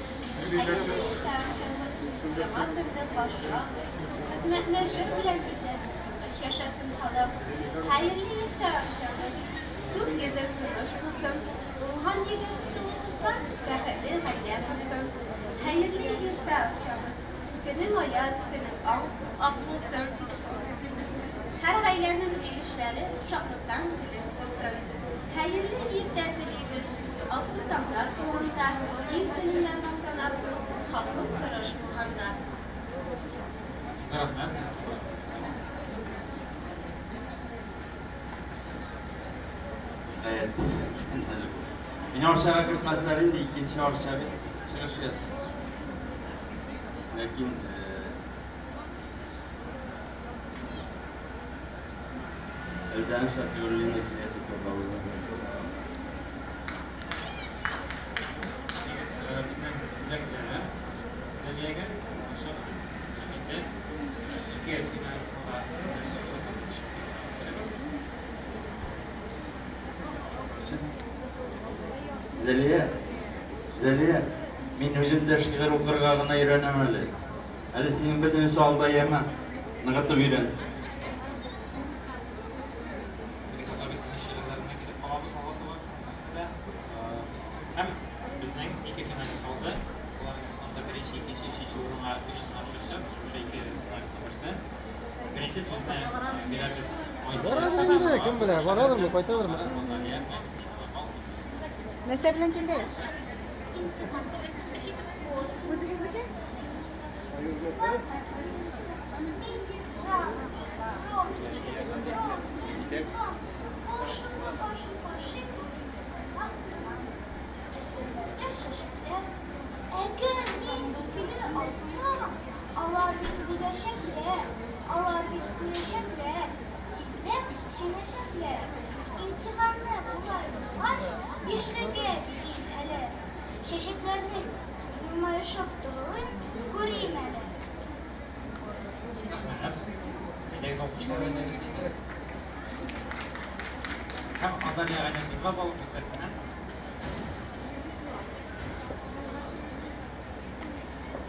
Хәерле иртә, чыңгыз, яңа көнне башла. Хезмәтне җыр белән бизәп, тыныч яшәсен халык. Хәерле иртә, чыңгыз, күк йөзе тыныч булсын. Уңган егет, сылу кызлар бәхетле гаилә корсын. Хәерле иртә, чыңгыз, көнең аяз, төнең ак булсын. Һәр гаиләнең өй эшләре шатлыктан көлеп торсын. Хәерле иртә телибез, алсу таңнар туганда, ил теленнән мактанасың, халкың тырыш булганда. Рәхмәт. Гаять. Мине Арчага кертмәсләр инде, икенче Арча бит чыгыш ясый. Ләкин Эльза Шафиуллина киләсе турда уза. Безнең бүләкләре Зәлиягә шушы инде ике финалистны да чыгыш ясап Зәлия, Зәлия, мин үзем дә шигырь укырга гына өйрәнәм әле. Әле синең бөтенесе алда, яме. Ныгытып өйрән. Рифат абыйсының шигырьләренә килеп калабыз алга таба безнең сәхнәдә. Һәм безнең ике финалист калды. Аларның чынында беренче, икенче, өченче урынга көч сынашучы шушы ике финалистның берсе. Беренче сүзне бирәбез Барадыр инде, кем белә, барадырмы, кайтадырмы? Нәрсә белән килдегез? Үзегезнеке? Союзныкы. Әгәр мин икеле алсам, алар бит беләчәкләр, алар бит күрәчәкләр, тизрәк җиңәчәкләр. Имтиханны болай узгач, бишлегә бирим әле. Чәчәкләрнең елмаешып торуын күрим әле. Рәхмәт. Әйдәгез, алкышлар белән әйдәгез. Һәм Азалия Гайнетдинова балык бистәсеннән.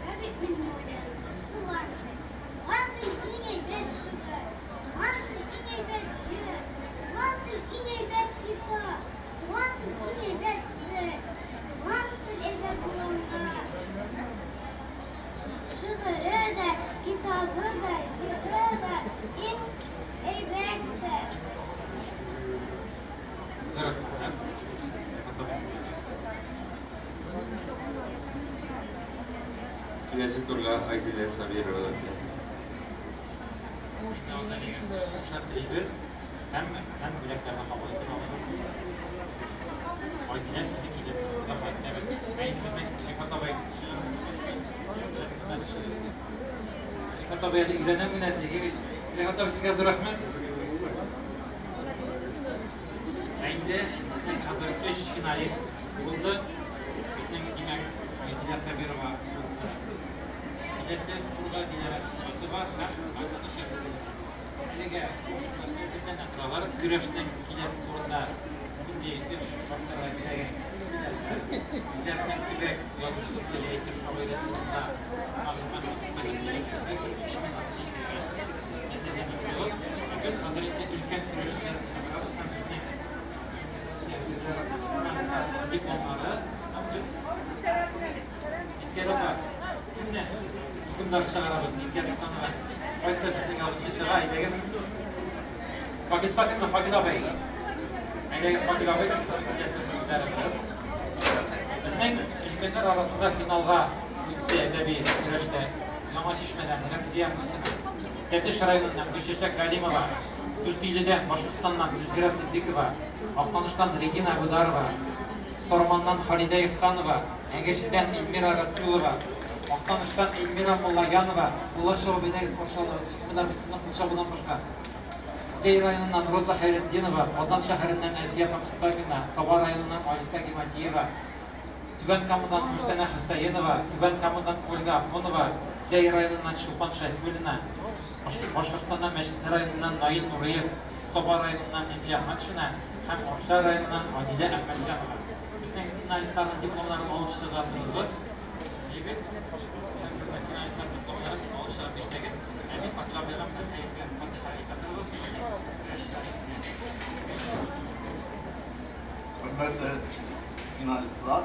Рабит Миңнуллин, туган тел. Туган тел иң әйбәт шигырь, туган тел иң әйбәт җыр, туган тел иң әйбәт китап, туган тел иң әйбәт тел, туган тел әйбәт булганга. Шигыре дә, китабы да, җыры да иң әйбәте. Рәхмәт. Рифат абый. Киләсе турга Айзилә Сабирова үтә. Уңышлар телибез һәм бездән бүләкләрне кабул итеп алыгыз. Айзилә, сезне киләсе турда көтәбез. Ә инде безнең Рифат абый Рифат абый әле өйләнәм генә диде. Рифат абый, сезгә зур рәхмәт. Ә инде безнең хәзер өч финалист булды. Безнең, димәк, Айзилә Сабирова булды. Киләсе турга Диләрә Сөнгатова һәм Айзада Шәйхуллина. Әлегә әзерләнә торалар. Көрәшнең киләсе турында нинди эш башларга кирәген беләләр. Үзләренең төбәк язучысы яисә шагыйре турында мәгълүмат кыскача сөйләп бер өч минут җитәргә әзерләнеп торыгыз. Ә без хәзер инде өлкән көрәшчеләрне чакырабыз һәм безнең дипломнары һәм без Искәр апа, кемне хөкемдар чыгарабыз? Искәр Исламова. Кайсы безнең язучы чыга? Әйдәгез. Факил Сафинмы? Факил абый. Әйдәгез, Факил абый, сез киләсез үзләрегез. Безнең өлкәннәр арасында финалга үтте әдәби көрәштә Яңа Чишмәдән Рәмзия Мусина, Тәтеш районыннан Гөлчәчәк Галимова, Дүртөйледән, Башкортстаннан Зөлфирә Ситдикова, Актаныштан Регина Әбүдарова, Сарманнан Халидә Ихсанова, Әгерҗедән Эльмира Расулова, Актаныштан Эльмира Муллаянова, куллар чабып әйдәгез каршы алыгыз, чыкмыйлар бит сезнең кул чабудан башка. Зәй районыннан Роза Хәйретдинова, Казан шәһәреннән Әлфия апа Мостафина, Саба районыннан Алиса Гимадиева, Түбән Камадан Гөлсәнә Хөсәенова, Түбән Камадан Ольга Ахунова, Зәй районыннан Чулпан Шәйхуллина, Башкортстаннан Мәчетле районыннан Наил Нуриев, Саба районыннан Энҗе Әхмәтшина һәм Арча районыннан Адилә Әхмәтҗанова. Безнең финалистларның дипломнарын алып чыга торыгыз. Әйбәт. Һәм безнең финалистлар дипломнарын алып чыгып бирсәгез, ә мин Факил абыйга менә хәерле фатиха әйтә торыгыз. Көрәшчеләребезгә. Хөрмәтле финалистлар,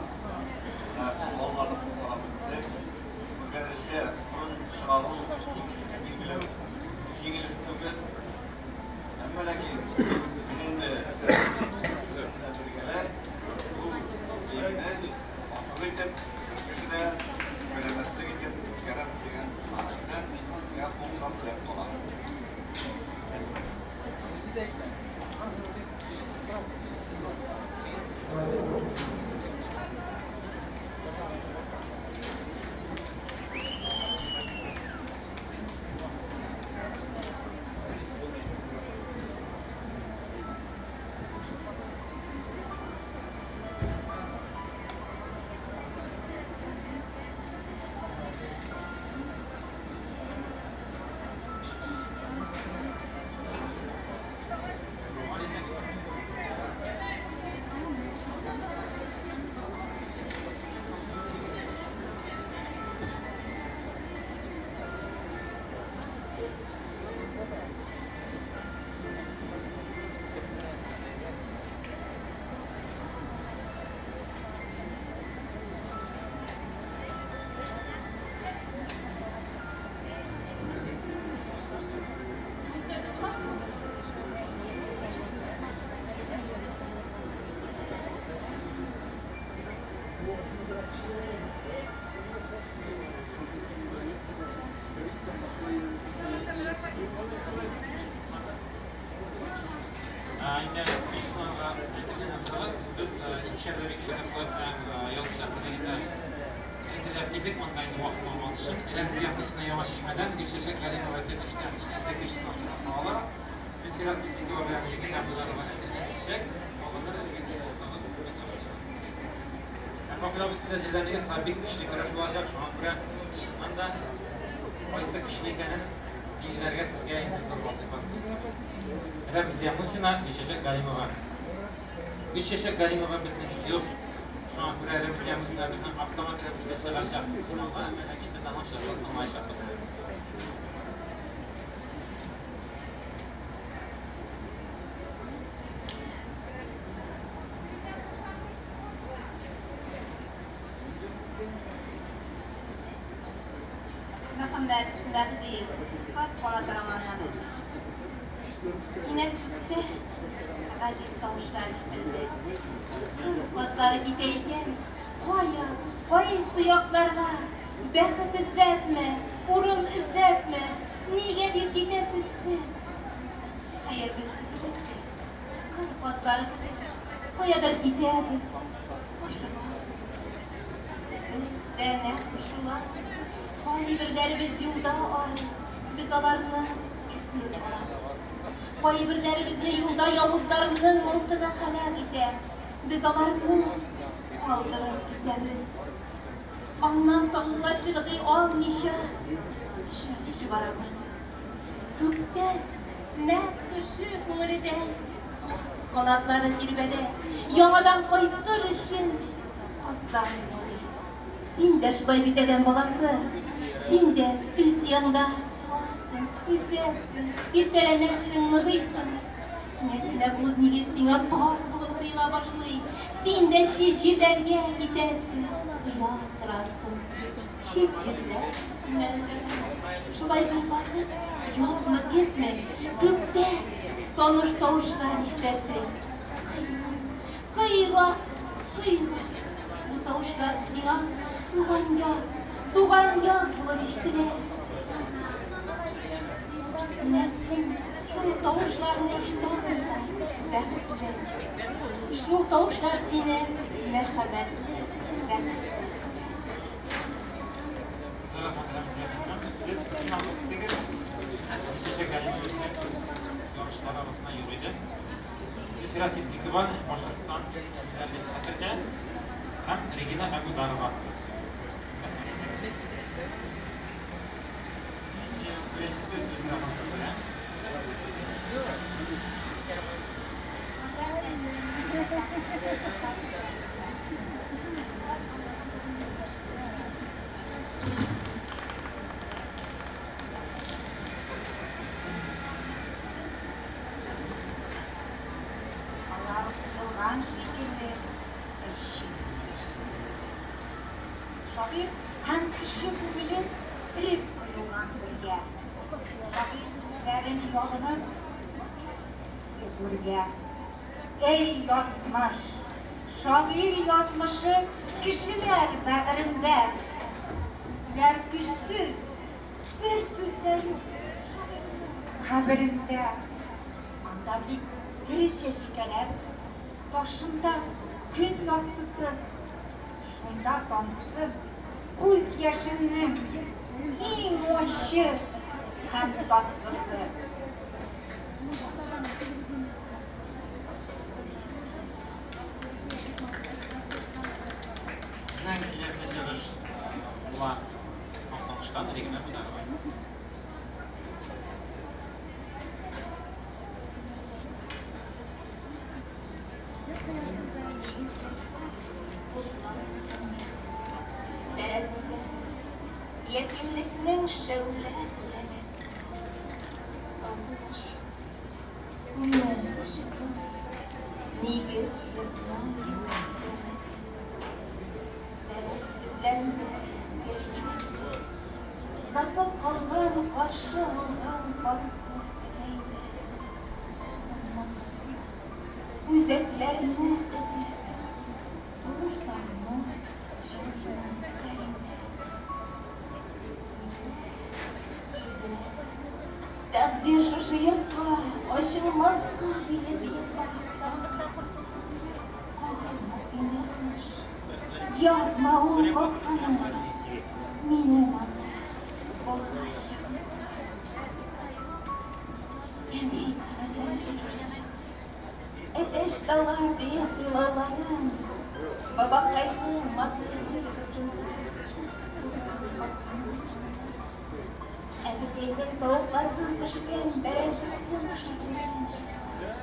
балаларны хуплап үттек. Күргәнегезчә, урын чыгару, җиңүчене билгеләү җиңел эш түгел. Әмма ләкин без инде бергәләп бу бәйгене матур итеп, бер кеше дә үпкәләмәслек итеп үткәрәбез дигән ышаныч белән сезгә уңышлар теләп калам. Инде өч сынауга әзерләнеп торыгыз. Без икешәрләп икешәрләп шулай белән язучылар берлегендә әзерләп килдек монда инде вакыт алмас өчен. Рәмзия Мусина Яңа Чишмәдән, Гөлчәчәк Галимова Тәтештән икесе көч сынашырга калалар. Зөлфирә Ситдикова белән Регина Әбүдарова әзерләнәчәк. Калганнар әлегә көч булсагыз, бик яхшы. Һәм Факил абый, сез әзерләнегез, һәм бик көчле көрәш булачак. Шуңа күрә чыннан да кайсы көчле икәнен билгеләргә сезгә инде зур вазыйфа бирәбез. Рәмзия Мусина, Гөлчәчәк Галимова. Гөлчәчәк Галимова безнең юк. Шуңа күрә Рәмзия Мусина безнең автомат рәвештә чыгачак финалга, әмма ләкин без аның чыгышын тыңлаячакбыз. Мөхәммәт Мәһдиев, Каз канаты романыннан өзек. Кинәт күктә газиз тавышлар ишетелде. Күк казлары китә икән, кая, кайсы якларга? Бәхет эзләпме, урын эзләпме, нигә дип китәсез сез? Хәер, без үзебез дә кыр казлары кебек каядыр китәбез, ашыгабыз. Без дә нәкъ шулай. Кайберләребез юлда арый, без аларны көтеп алабыз. Кайберләребезне юлда явызларның мылтыгы һәлак итә, без аларны калдырып китәбез. Аннан соң чыгдый алмыйча чык чыгарабыз. Күктә нәкъ кеше күңеледәй каз канатлары тирбәлә, яңадан кайтыр өчен казлар елый. Син дә шулай бит, адәм баласы. Син дә үз ояңда туасың, үсәсең, иркәләнәсең, ныгыйсың. Кинәт кенә булып нигез сиңа тар булып тоела башлый. Син дә чит җирләргә китәсең, оя корасың. Чит җирләр синнән очасың. Шулай бер вакыт, язмы, көзме, күктә таныш тавышлар ишетәсең. Кыйга, кыйга. Бу тавышлар сиңа туган як, туган як булып ишетелә. Менә син шул тавышларны ишетәсең дә бәхетле. Шул тавышлар сине мәрхәмәтле, бәхетле. Сез финалга үттегез. Чәчәк ярышлар арасында юк иде. Зөлфирә Ситдикова, Башкортстан хәтердә һәм Регина Әбүдарова. Беренче сүз Зөлфирә ханымга белән. Алар куелган шикелле әче күзләр. Шагыйрь һәм кеше күңеле эреп коелган бергә. Шагыйрь сүзләрен ягынып күргә. Эй, язмыш! Шагыйрь язмышы кешеләр бәгырендә. Сүзләр көчсез, бер сүз дә юк шагыйрьнең каберендә. Анда тик тере чәчкәләр, ташында көн яктысы, шунда тамсын күз яшемнең иң ачы һәм татлысы. Безнең киләсе чыгыш була Актаныштан Регина Әбүдарова. Тәрәзәдә ятимлекнең шәүлә күләгәсе. Саубуллашу, күңел ачыклык, нигез йортның күләгәсе. Тәрәз төпләрендә гөлгенә сатып калган, каршы алган пар күз көтә иде. Моңлысы, үзәкләрне өзеп, бу сагыну җанны көтә инде. Иде. Тәкъдир шушы йортка ачылмаска диеп йозак салган. Кагылма син, язмыш. Япма ул капканы. Минем анда бала чагым калган. Кәнфит кәгазьләре җыйган чак. Әтәч талар диеп елауларым, бабакайның матур йокысында урам капканың сынып, әбекәйнең тавыкларга пешкән бәрәңгесен ашап йөргән чаклар.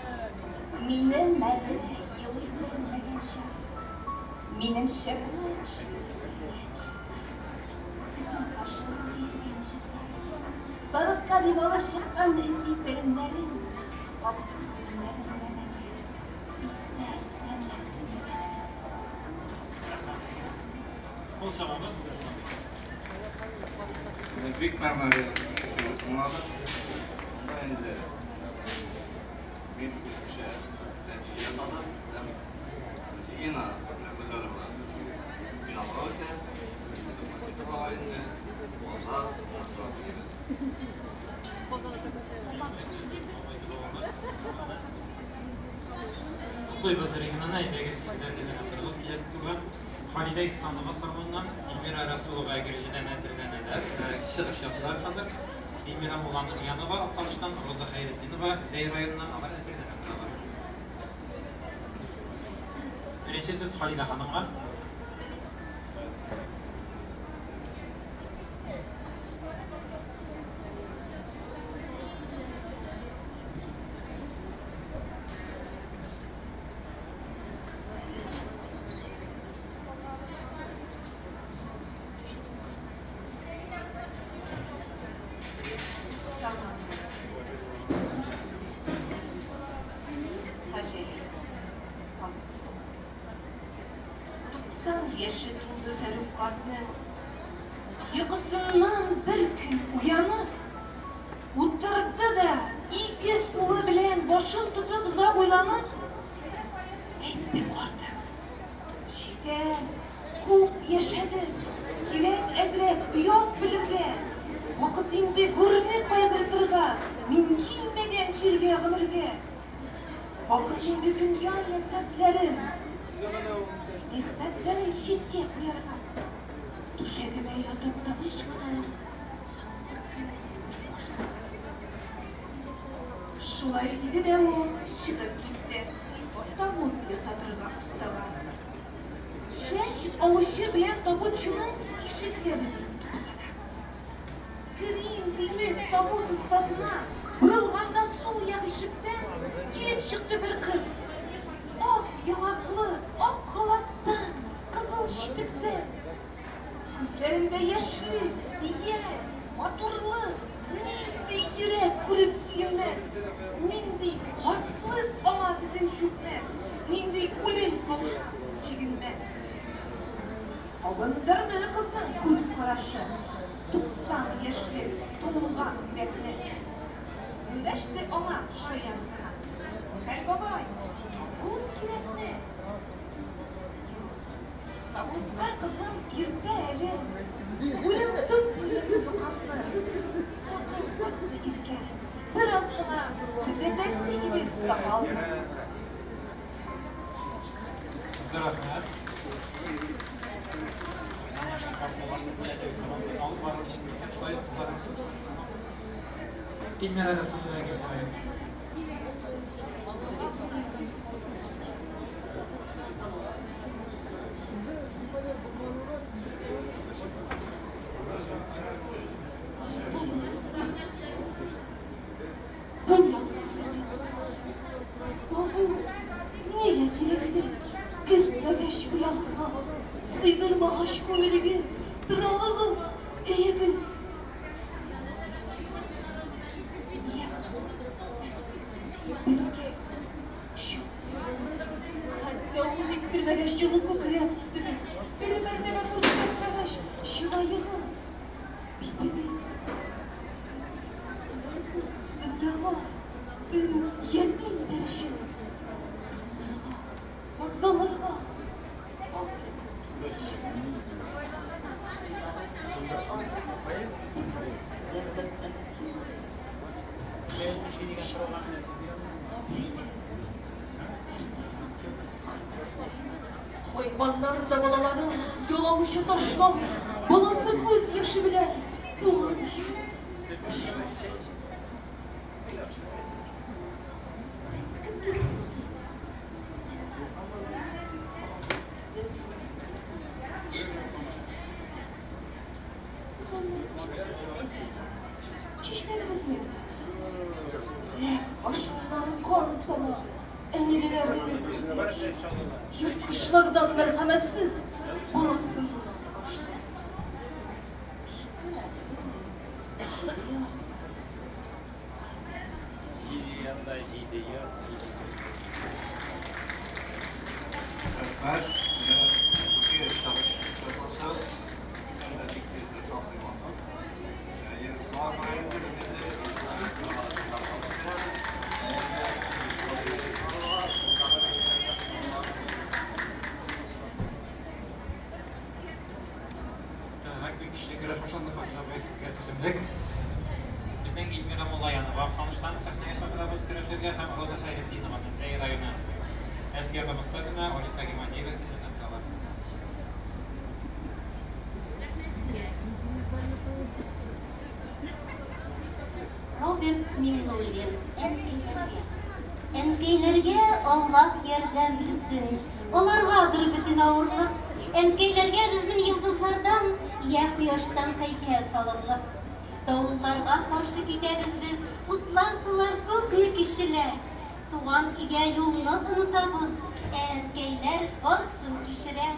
Минем әле елый белмәгән чак, минем чыбык чыгып йөргән чаклар, көтү каршыларга йөргән чаклар, сарыкка дип алып чыккан ипи телемнәрен капка төбендәге бүрәнәгә истә тәмләп йөргәнем. Кул чабабыз. Бик мәгънәле шигырь тыңладык. Монда инде мин үземчә нәтиҗә ясадым һәм Регина Әбүзәрова финалга үтә. инде Азат Насратдинов. Котлыйбыз Регинаны, әйдәгез, сез әзерләнеп торыгыз киләсе турга. Халидә Иксанова Сарманнан, Эльмира Расулова Әгерҗедән әзерләнәләр, чыгыш ясыйлар хәзер. Эльмира Мулланурянова Актаныштан, Роза Хәйретдинова Зәй районыннан, алар әзерләнеп торалар. Беренче сүз Халидә ханымга. Яше тулды Фәрук картның. Йокысыннан бер көн уянып, утырды да ике кулы белән башын тотып озак уйланып, әйтте картым: "Җитәр, күп яшәдем, кирәк әзрәк оят белергә. Вакыт инде гүрне кайгыртырга, мин килмәгән җиргә гомергә. Вакыт инде дөнья ләззәтләрен, нигъмәтләрен читкә куярга. Түшәгемә ятып тыныч кына соңгы көн башларга." Шулай диде дә ул чыгып китте табут ясатырга остага. Чәч алучы белән табутчының ишекләре нык тупсада. Керим диеп табут остасына борылганда сул як ишектән килеп чыкты бер кыз. Ак яңаклы, ак халаттан, кызыл читектән. Күзләрендә яшьлек, ямь, матурлык, нинди йөрәк күреп сөенмәс, нинди картлык аңа тезен чүкмәс, нинди үлем каушап чигенмәс. Кабындырды кызның күз карашы, 90 яшьлек туңган йөрәкне. Эндәште аңа шаян гына: "Михәл бабай, табут кирәкме?" "Юк, табутка, кызым, иртә әле. Үлем тотмый якамны. Сакал басты иркәм, бераз гына төзәтәсе иде сакалны." Зур рәхмәт. Эльмира Расулова Әгерҗе районы. Табут нигә кирәкте? Кермәгәч оягызга, сыйдырмагач күңелегез, торагыгыз, өегез. Безгә чүп, хәтта авыз иттермәгәч җылы күкрәк сөтегез, бер мәртәбә күрсәтмәгәч чыраегыз, битегез. Дөньяга төн ятим дәрәҗә. Урамнарга, вокзалларга. Хайваннар да балаларын ялаучы ташламый, баласы күз яше белән туган җир. Чәчләребезне башыннан кан тама, әниләребезне йорткычлардан мәрхәмәтсез баласыннан башлап. Җиде янда җиде йорт, җиде йорт. Рәхмәт. Менә чыгыш ясаса, һәм дә бик тиз шактый вакыт. Шуңа күрә инде без инде Бик көчле. Көчле көрәш башланды, Фатыйх абый, сезгә түземлек. Безнең Эльмира Муллаянова Актаныштан сәхнәгә чакырабыз көрәшергә һәм Роза Хәйретдинова, Зәй районы. Әлфия апа Мостафина, Алиса Гыймадиева әзерләнеп торалар. Роберт Миңнуллин, әнкәйләргә. Әнкәйләргә Аллаһ ярдәм бирсен, аларгадыр бөтен авырлык. Әнкәйләргә безнең йолдызлардан я кояштан һәйкәл салырлык. Давылларга каршы китәбез без, утлар, сулар күпме кичелә. Туган өйгә юлны онытабыз, ә әнкәйләр барсын кичерә.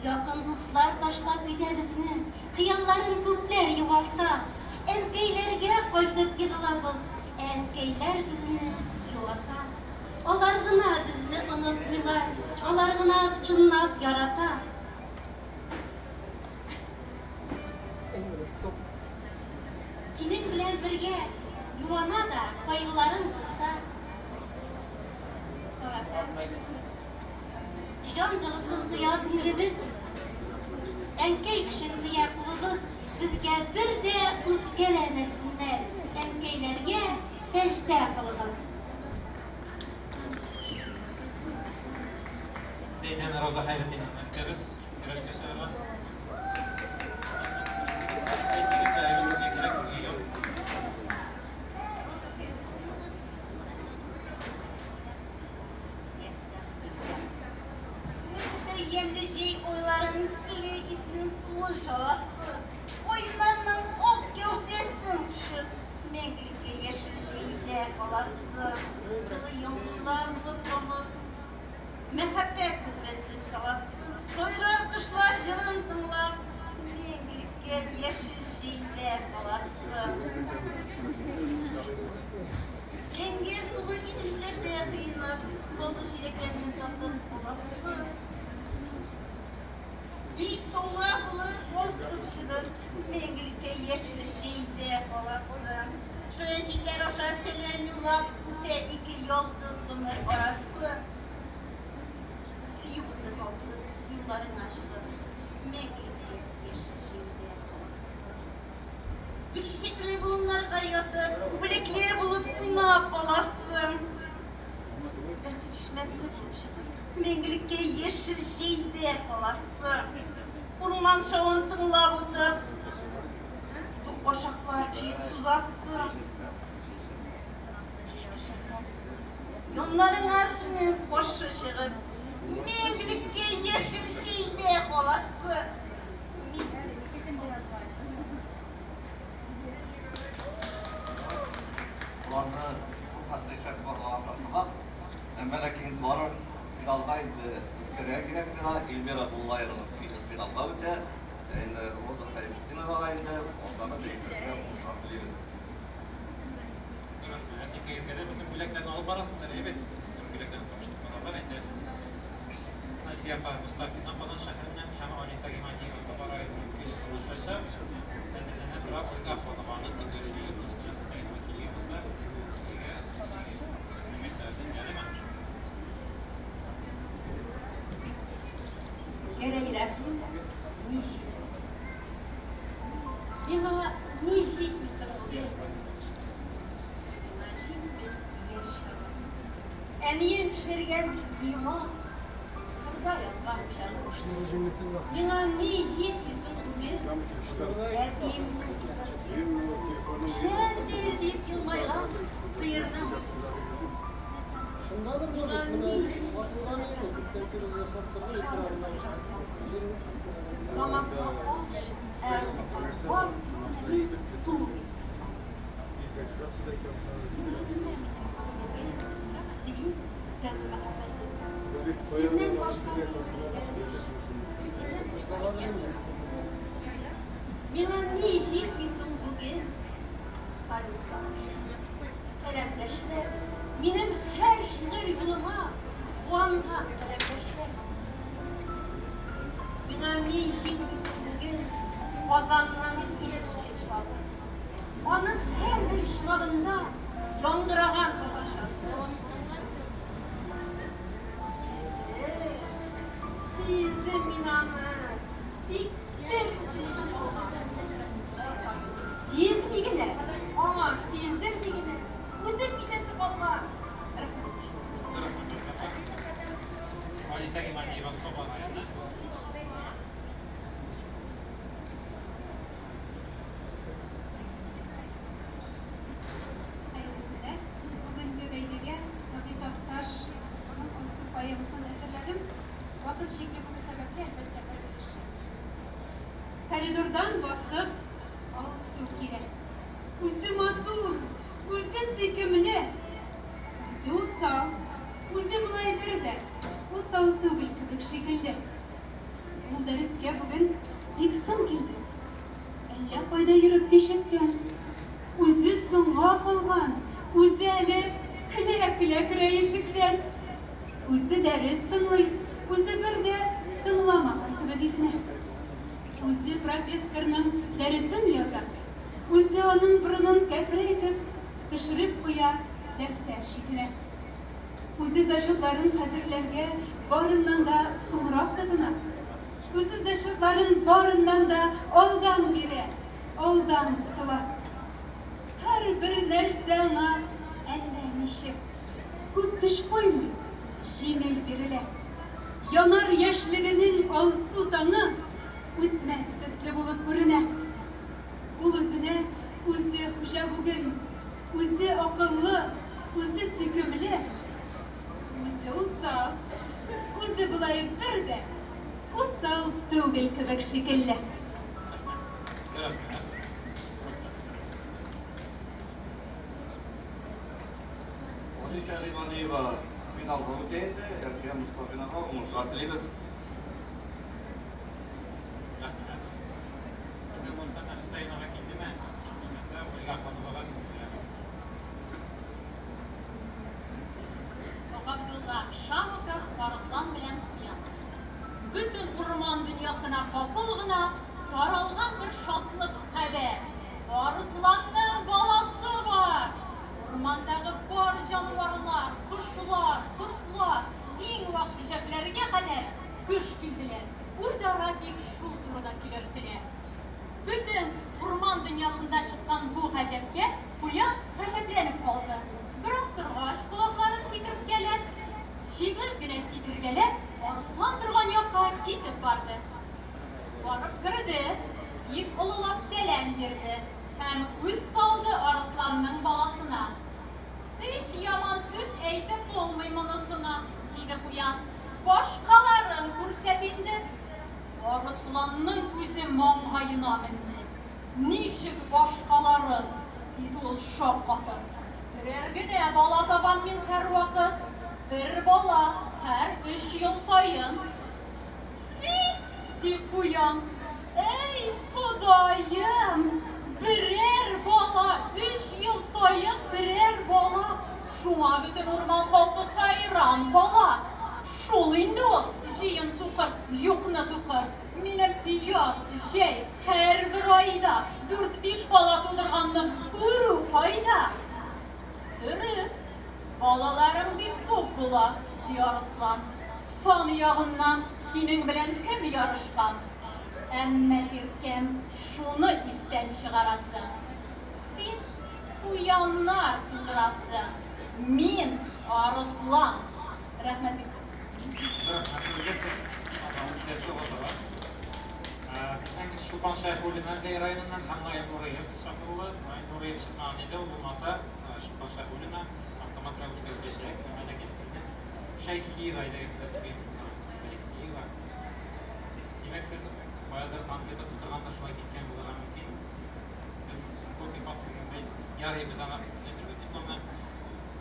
Якын дуслар ташлап китә безне, хыялларын күпләр югалта. Әнкәйләргә кайтып егылабыз, ә әнкәйләр безне юата. Алар гына безне онытмыйлар, алар гына чынлап ярата. Синең белән бергә юана да, кайгыларың булса, тарата. Җан җылысын тоя күңелебез, әнкәй көчен тоя кулыбыз, безгә бер дә үпкәләмәсеннәр, әнкәйләргә сәҗдә кылыгыз. Зәйдән Роза Хәйретдинованы көтәбез. Көрәшкә чыгарга. Әйтегез, әйбәт кирәк, юк. Ямьле җәй айларын килә итнең суы шаласы, каеннарның ак кәүсәсен кочып, мәңгелеккә яшел җәйдә каласы, җылы яңгырлар булып тамып, мәхәббәт күпере төзеп саласы, сайрар кошлар җырын тыңлап, мәңгелеккә яшел җәйдә каласы. Зәңгәр сулы инешләрдә коенып, баллы җиләкләрне татып саласы. Биек тауга булып калкып чыгып, мәңгелеккә яшел җәйдә каласы. Шаян җилләр аша сәлам юллап, үтә ике ялгыз гомер арасы. Сөю уты калкып, юлларыңа чыгып, мәңгелеккә яшел җәйдә каласы. Гөлчәчәкле болыннарга ятып, күбәләкләр булып кунап аласы. Бәхет чишмәсе булып чыгып, мәңгелеккә яшел җәйдә каласы. Урман шавын тыңлап утып, тук башаклар көен сузасы. Кичке шәфәкъ яннарыңа синең каршы чыгып, мәңгелеккә яшел җәйдә каласы. Аларны шул хәтле шәп барлаганга сынап, әмма ләкин барыр финалга инде үткәрергә кирәк миңа. Эльмира Муллаевна финалга үтә. Инде Роза Хәйретдиновага инде алдагы бәйгеләргә уңышлар телибез. Рәхмәт. Икегезгә дә безнең бүләкләрне алып барасыздар, әйбәт. Безнең бүләкләрне тапшырып баралар инде. Әлфия апа Мостафина Казан шәһәреннән һәм Алиса Гыймадиева Саба районының көч сынашачак. Әзерләнә тора Ольга Афонованың көтүче дусты Хәйрулла килгән булса, сезгә нәрсә? Гәрәй Рәхим, ни җитми? Миңа ни җитми соң бүген? Миңа җитми яшәү. Әнием пешергән йомак, кырда яткан печән. Миңа ни җитми соң бүген? Әтием печән бир дип елмайган сыерның. Шундадыр, может, менә ватылган иде, күптән түгел ясап торды, Тамакка аш, ә рухка бик тулы. Бүген син тәмле мәхәббәтем. Синнән башка синнән башка ямь. Миңа ни җитми соң бүген? Табиблар, сәламдәшләр, минем һәр шигырь юлыма куанган каләмдәшләр. Миңа ни җитми соң бүген? Казанның иске чагы. Аның һәрбер почмагында яңгыраган татарчасы. Сиздем, сиздем мин аны, тик бер үкенеч калган. Ни генә, аңа сиздерми генә үтеп китәсе калган. Алисә Гималиева, Саба районы. Хәерле көннәр. Бүгенге бәйгегә Һади Такташ Алсу поэмасын әзерләдем. Вакыт чикле булу сәбәпле, әлбәттә, бер өлеше. Коридордан басып Алсу килә. Үзе матур, үзе сөйкемле, үзе усал, үзе болай бер дә усал түгел кебек шикелле. Ул дәрескә бүген бик соң килде. Әллә кайда йөреп кичеккән. Үзе соңга калган, үзе әле көлә-көлә керә ишектән. Үзе дәрес тыңлый, үзе бер дә тыңламаган кебек итенә. Үзе профессорның дәресен яза, үзе аның борынын кәкре итеп төшереп куя дәфтәр читенә. Үзе зачетларын хәзерләргә барыннан да соңрак тотына. Үзе зачетларын барыннан да алдан бирә, алдан котыла. Һәрбер нәрсә аңа әллә ничек. Күп көч куймый, җиңел бирелә. Янар яшьлегенең алсу таңы үтмәс төсле булып күренә. Ул үзенә үзе хуҗа бүген, үзе акыллы, үзе сөйкемле, үзе усал, үзе болай бер дә усал түгел кебек шикелле. Алисә Гыймадиева финалга үтә инде. Әлфия Мостафинага уңышлар телибез. Рәхмәт. Безнең Мостафа Хөсәенова килдеме? Килмәсә, Ольга Хановага сүз бирәбез. Габдулла Шамуков Арыслан белән Куян. Бөтен урман дөньясына капыл гына таралган бер шатлык хәбәр. Арысланның баласы бар! Урмандагы бар җанварлар, кошлар, кортлар, иң вак бөҗәкләргә кадәр гөж килделәр. Үзара тик шул турыда сөйләштеләр. Бөтен урман дөньясында чыккан бу гаҗәпкә Куян гаҗәпләнеп калды. Бераз торгач, колакларын сикерткәләп, җиңел генә сикергәләп, арыслан торган якка китеп барды. Барып керде, бик олылап сәлам бирде һәм күз салды арысланның баласына. Һич яман сүз әйтеп булмый монысына, диде Куян. Башкаларын күрсәт инде. Арысланның күзе маңгаена менде. Ничек башкаларын? диде ул шаккатып. Берәр генә бала табам мин һәрвакыт. Бер бала һәр өч ел саен. Фи! ди Куян. Әй, Ходаем! Берәр бала, өч ел саен берәр бала. Шуңа бөтен урман халкы хәйран кала. Шул инде ул, җыен сукыр, юкны тукыр. Минем яз, җәй, һәрбер айда дүрт-биш бала тудырганны күрү кайда? Дөрес, балаларың бик күп була, ди Арыслан. Сан ягыннан синең белән кем ярышкан? Әмма, иркәм, шуны истән чыгарасың, син куяннар тудырасың, мин, арыслан. Рәхмәт бик зур. Рәхмәт сезгә, сез аның үтәсе ватыга. Безнең Чулпан Шәйхуллина Зәй районыннан һәм Наил Нуриев чакырулы. Наил Нуриев чыкмаган иде, ул булмаса, Чулпан Шәйхуллина автомат рәвештә үтәчәк. Әмма ләкин сезнең Шәйхиева әйдәгез төзәтеп куйыйм шунда. Шәйхиева. Димәк, сез каядыр анкета тутырганда шулай киткән булырга мөмкин. Без копи-паст дигәндәй, ярый без аны төзәтербез дипломны.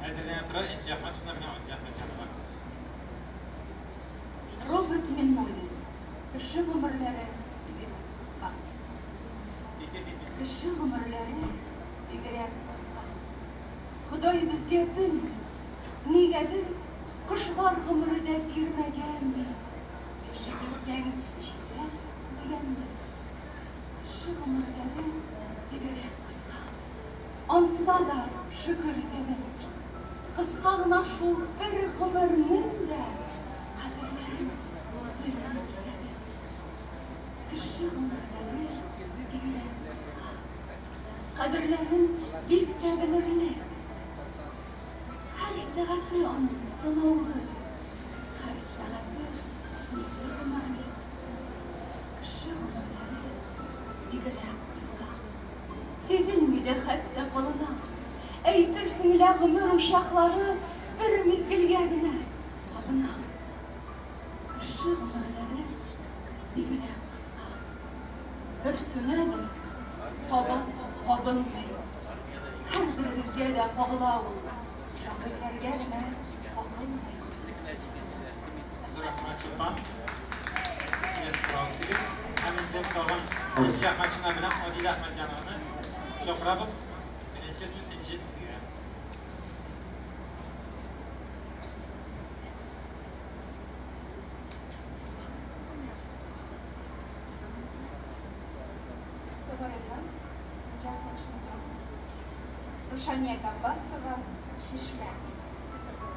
Әзерләнә тора Энҗе Әхмәтшина белән Адилә Әхмәтҗанова. Роберт Миңнуллин. Кеше гомерләре бигрәк кыска. Кеше гомерләре бигрәк кыска. Ходай безгә белмим, нигәдер кошлар гомере дә бирмәгән бит. Яши белсәң, җитә дигәндер. Кеше гомерләре бигрәк кыска. Ансына да шөкер итәбез. Кыска гына шул бер гомернең дә кадерләрен белми китәбез. Кеше гомерләре бигрәк кыска. кадерләрен бик тә белерлек. Һәр сәгате аның санаулы, һәр сәгате үзе гомерлек. Кеше гомерләре бигрәк кыска. Сизелми дә хәтта калына. Әйтерсең лә гомер учаклары бер мизгелгә генә кабына. Кеше гомерләре бигрәк кыска. Бер сүнә дә кабат кабынмый. Һәрберегезгә дә кагыла ул. Шагыйрьләргә генә кагылмый. Зур рәхмәт, Чулпан. Киләсе турга үтегез. Һәм инде тагын Энҗе Әхмәтшина белән Адилә Әхмәтҗанованы чакырабыз. Беренче сүз Энҗе сезгә. Саба районыннан Энҗе Әхмәтшина. Рушания Габбасова, Чишмә.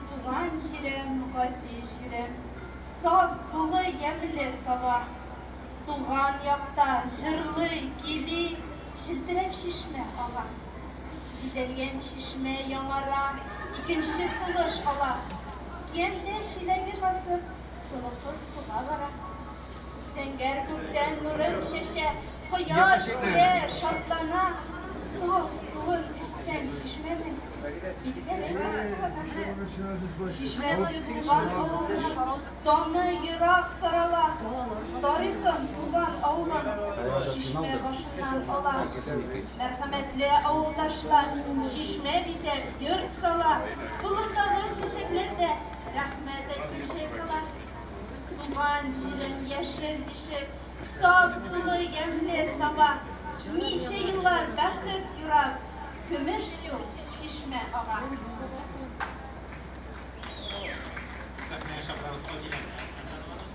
Туган җирем, газиз җирем, саф сулы ямьле Саба. Туган якта җырлый, көйли, челтерәп чишмә ага. Бизәлгән чишмә яңара, икенче сулыш ала. Көянтә чиләге басып, сылу кыз суга бара. Зәңгәр күктән нурын чәчә, кояш көлә, шатлана. Саф суын эчсәң чишмәнең, битләр сылана. Чишмәсе булган авылның даны ерак тарала. Тарихын туган авылым чишмә башыннан ала. Мәрхәмәтле авылдашлар чишмә бизәп йорт сала. Болындагы чәчәкләр дә рәхмәт әйтеп чайкала. Туган җирем яшел бишек, саф сулы ямьле Саба. Ничә еллар бәхет юрап, көмеш су чишмә ага. Сәхнәгә чакырабыз Адилә Әхмәтҗанованы.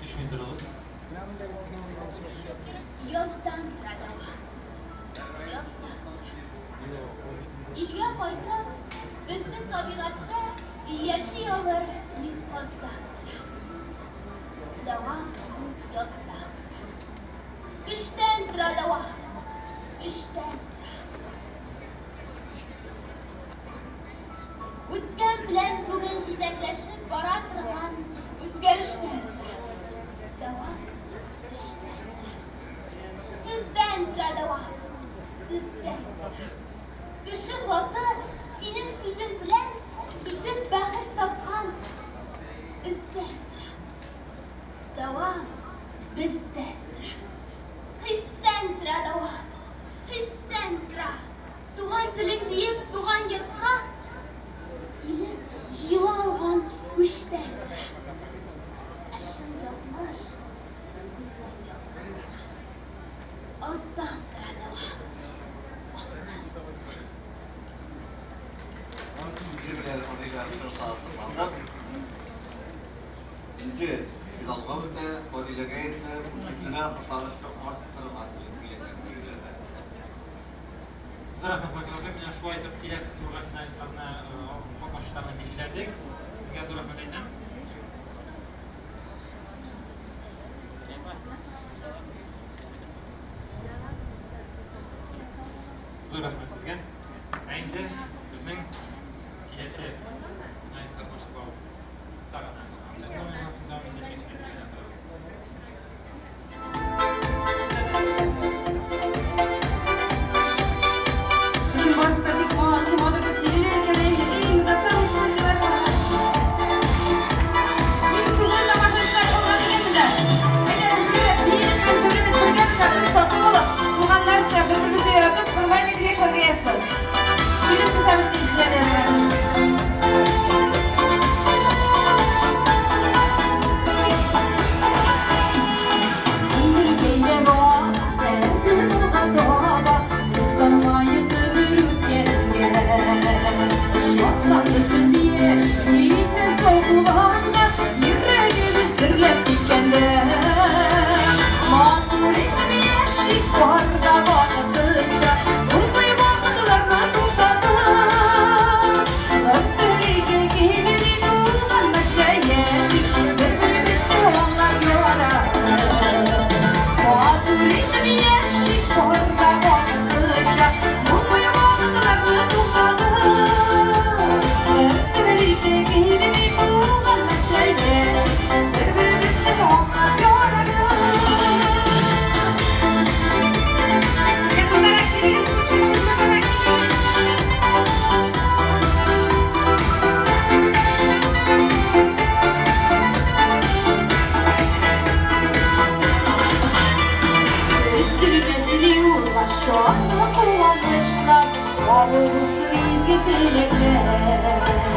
Өч минутыгыз. Яздан тора дәва. Яздан. Илгә кайтып, безнең табигатьтә яши алыр мин казда. Дәва язда. Көчтән тора дәва. Көчтән тора. Үткән белән бүген җитәкләшеп бара торган үзгәрештән тора. Дәва көчтән тора. Сездән тора дәва. Сездән тора. Кеше заты синең сүзең белән итеп бәхет тапкан эздән тора. Дәва бездән тора. Хистән тора дәва. Хистән тора. Туган телең диеп туган йортка килеп җыела алган күчтән тора. Ә чын язмыш үзең язган гына. Аздан тора дәва. Аздан. Энҗе белән Адилә шырсатландык. Энҗе финалга үтә, Адиләгә инде үзенә ышанычны арттырырга телим киләчәк бәйгеләрдә. Зур рәхмәт, Вакил абый. Менә шулай итеп киләсе турга финалистларны, катнашучыларны билгеләдек. Сезгә зур рәхмәт әйтәм. Зур рәхмәт сезгә. Ә инде безнең киләсе финалистларны ачыклау кыска гына концерт номерын дәвам итәчәк. Әзерләнә торыгыз. Өчен барысы да бик молодцы, матур дип сөйлиләр икән, әйе, иң самый сладкийлар. Иң күңел тамашачылар булган икән. Әйдә, бергә биибез һәм җырлыйбыз бергә менә без тату булып, туганнарча бер-беребезне яратып, хөрмәт итеп яшәргә язсын. Киләсе событиеләр язсын. Кабул булсын изге теләкләр.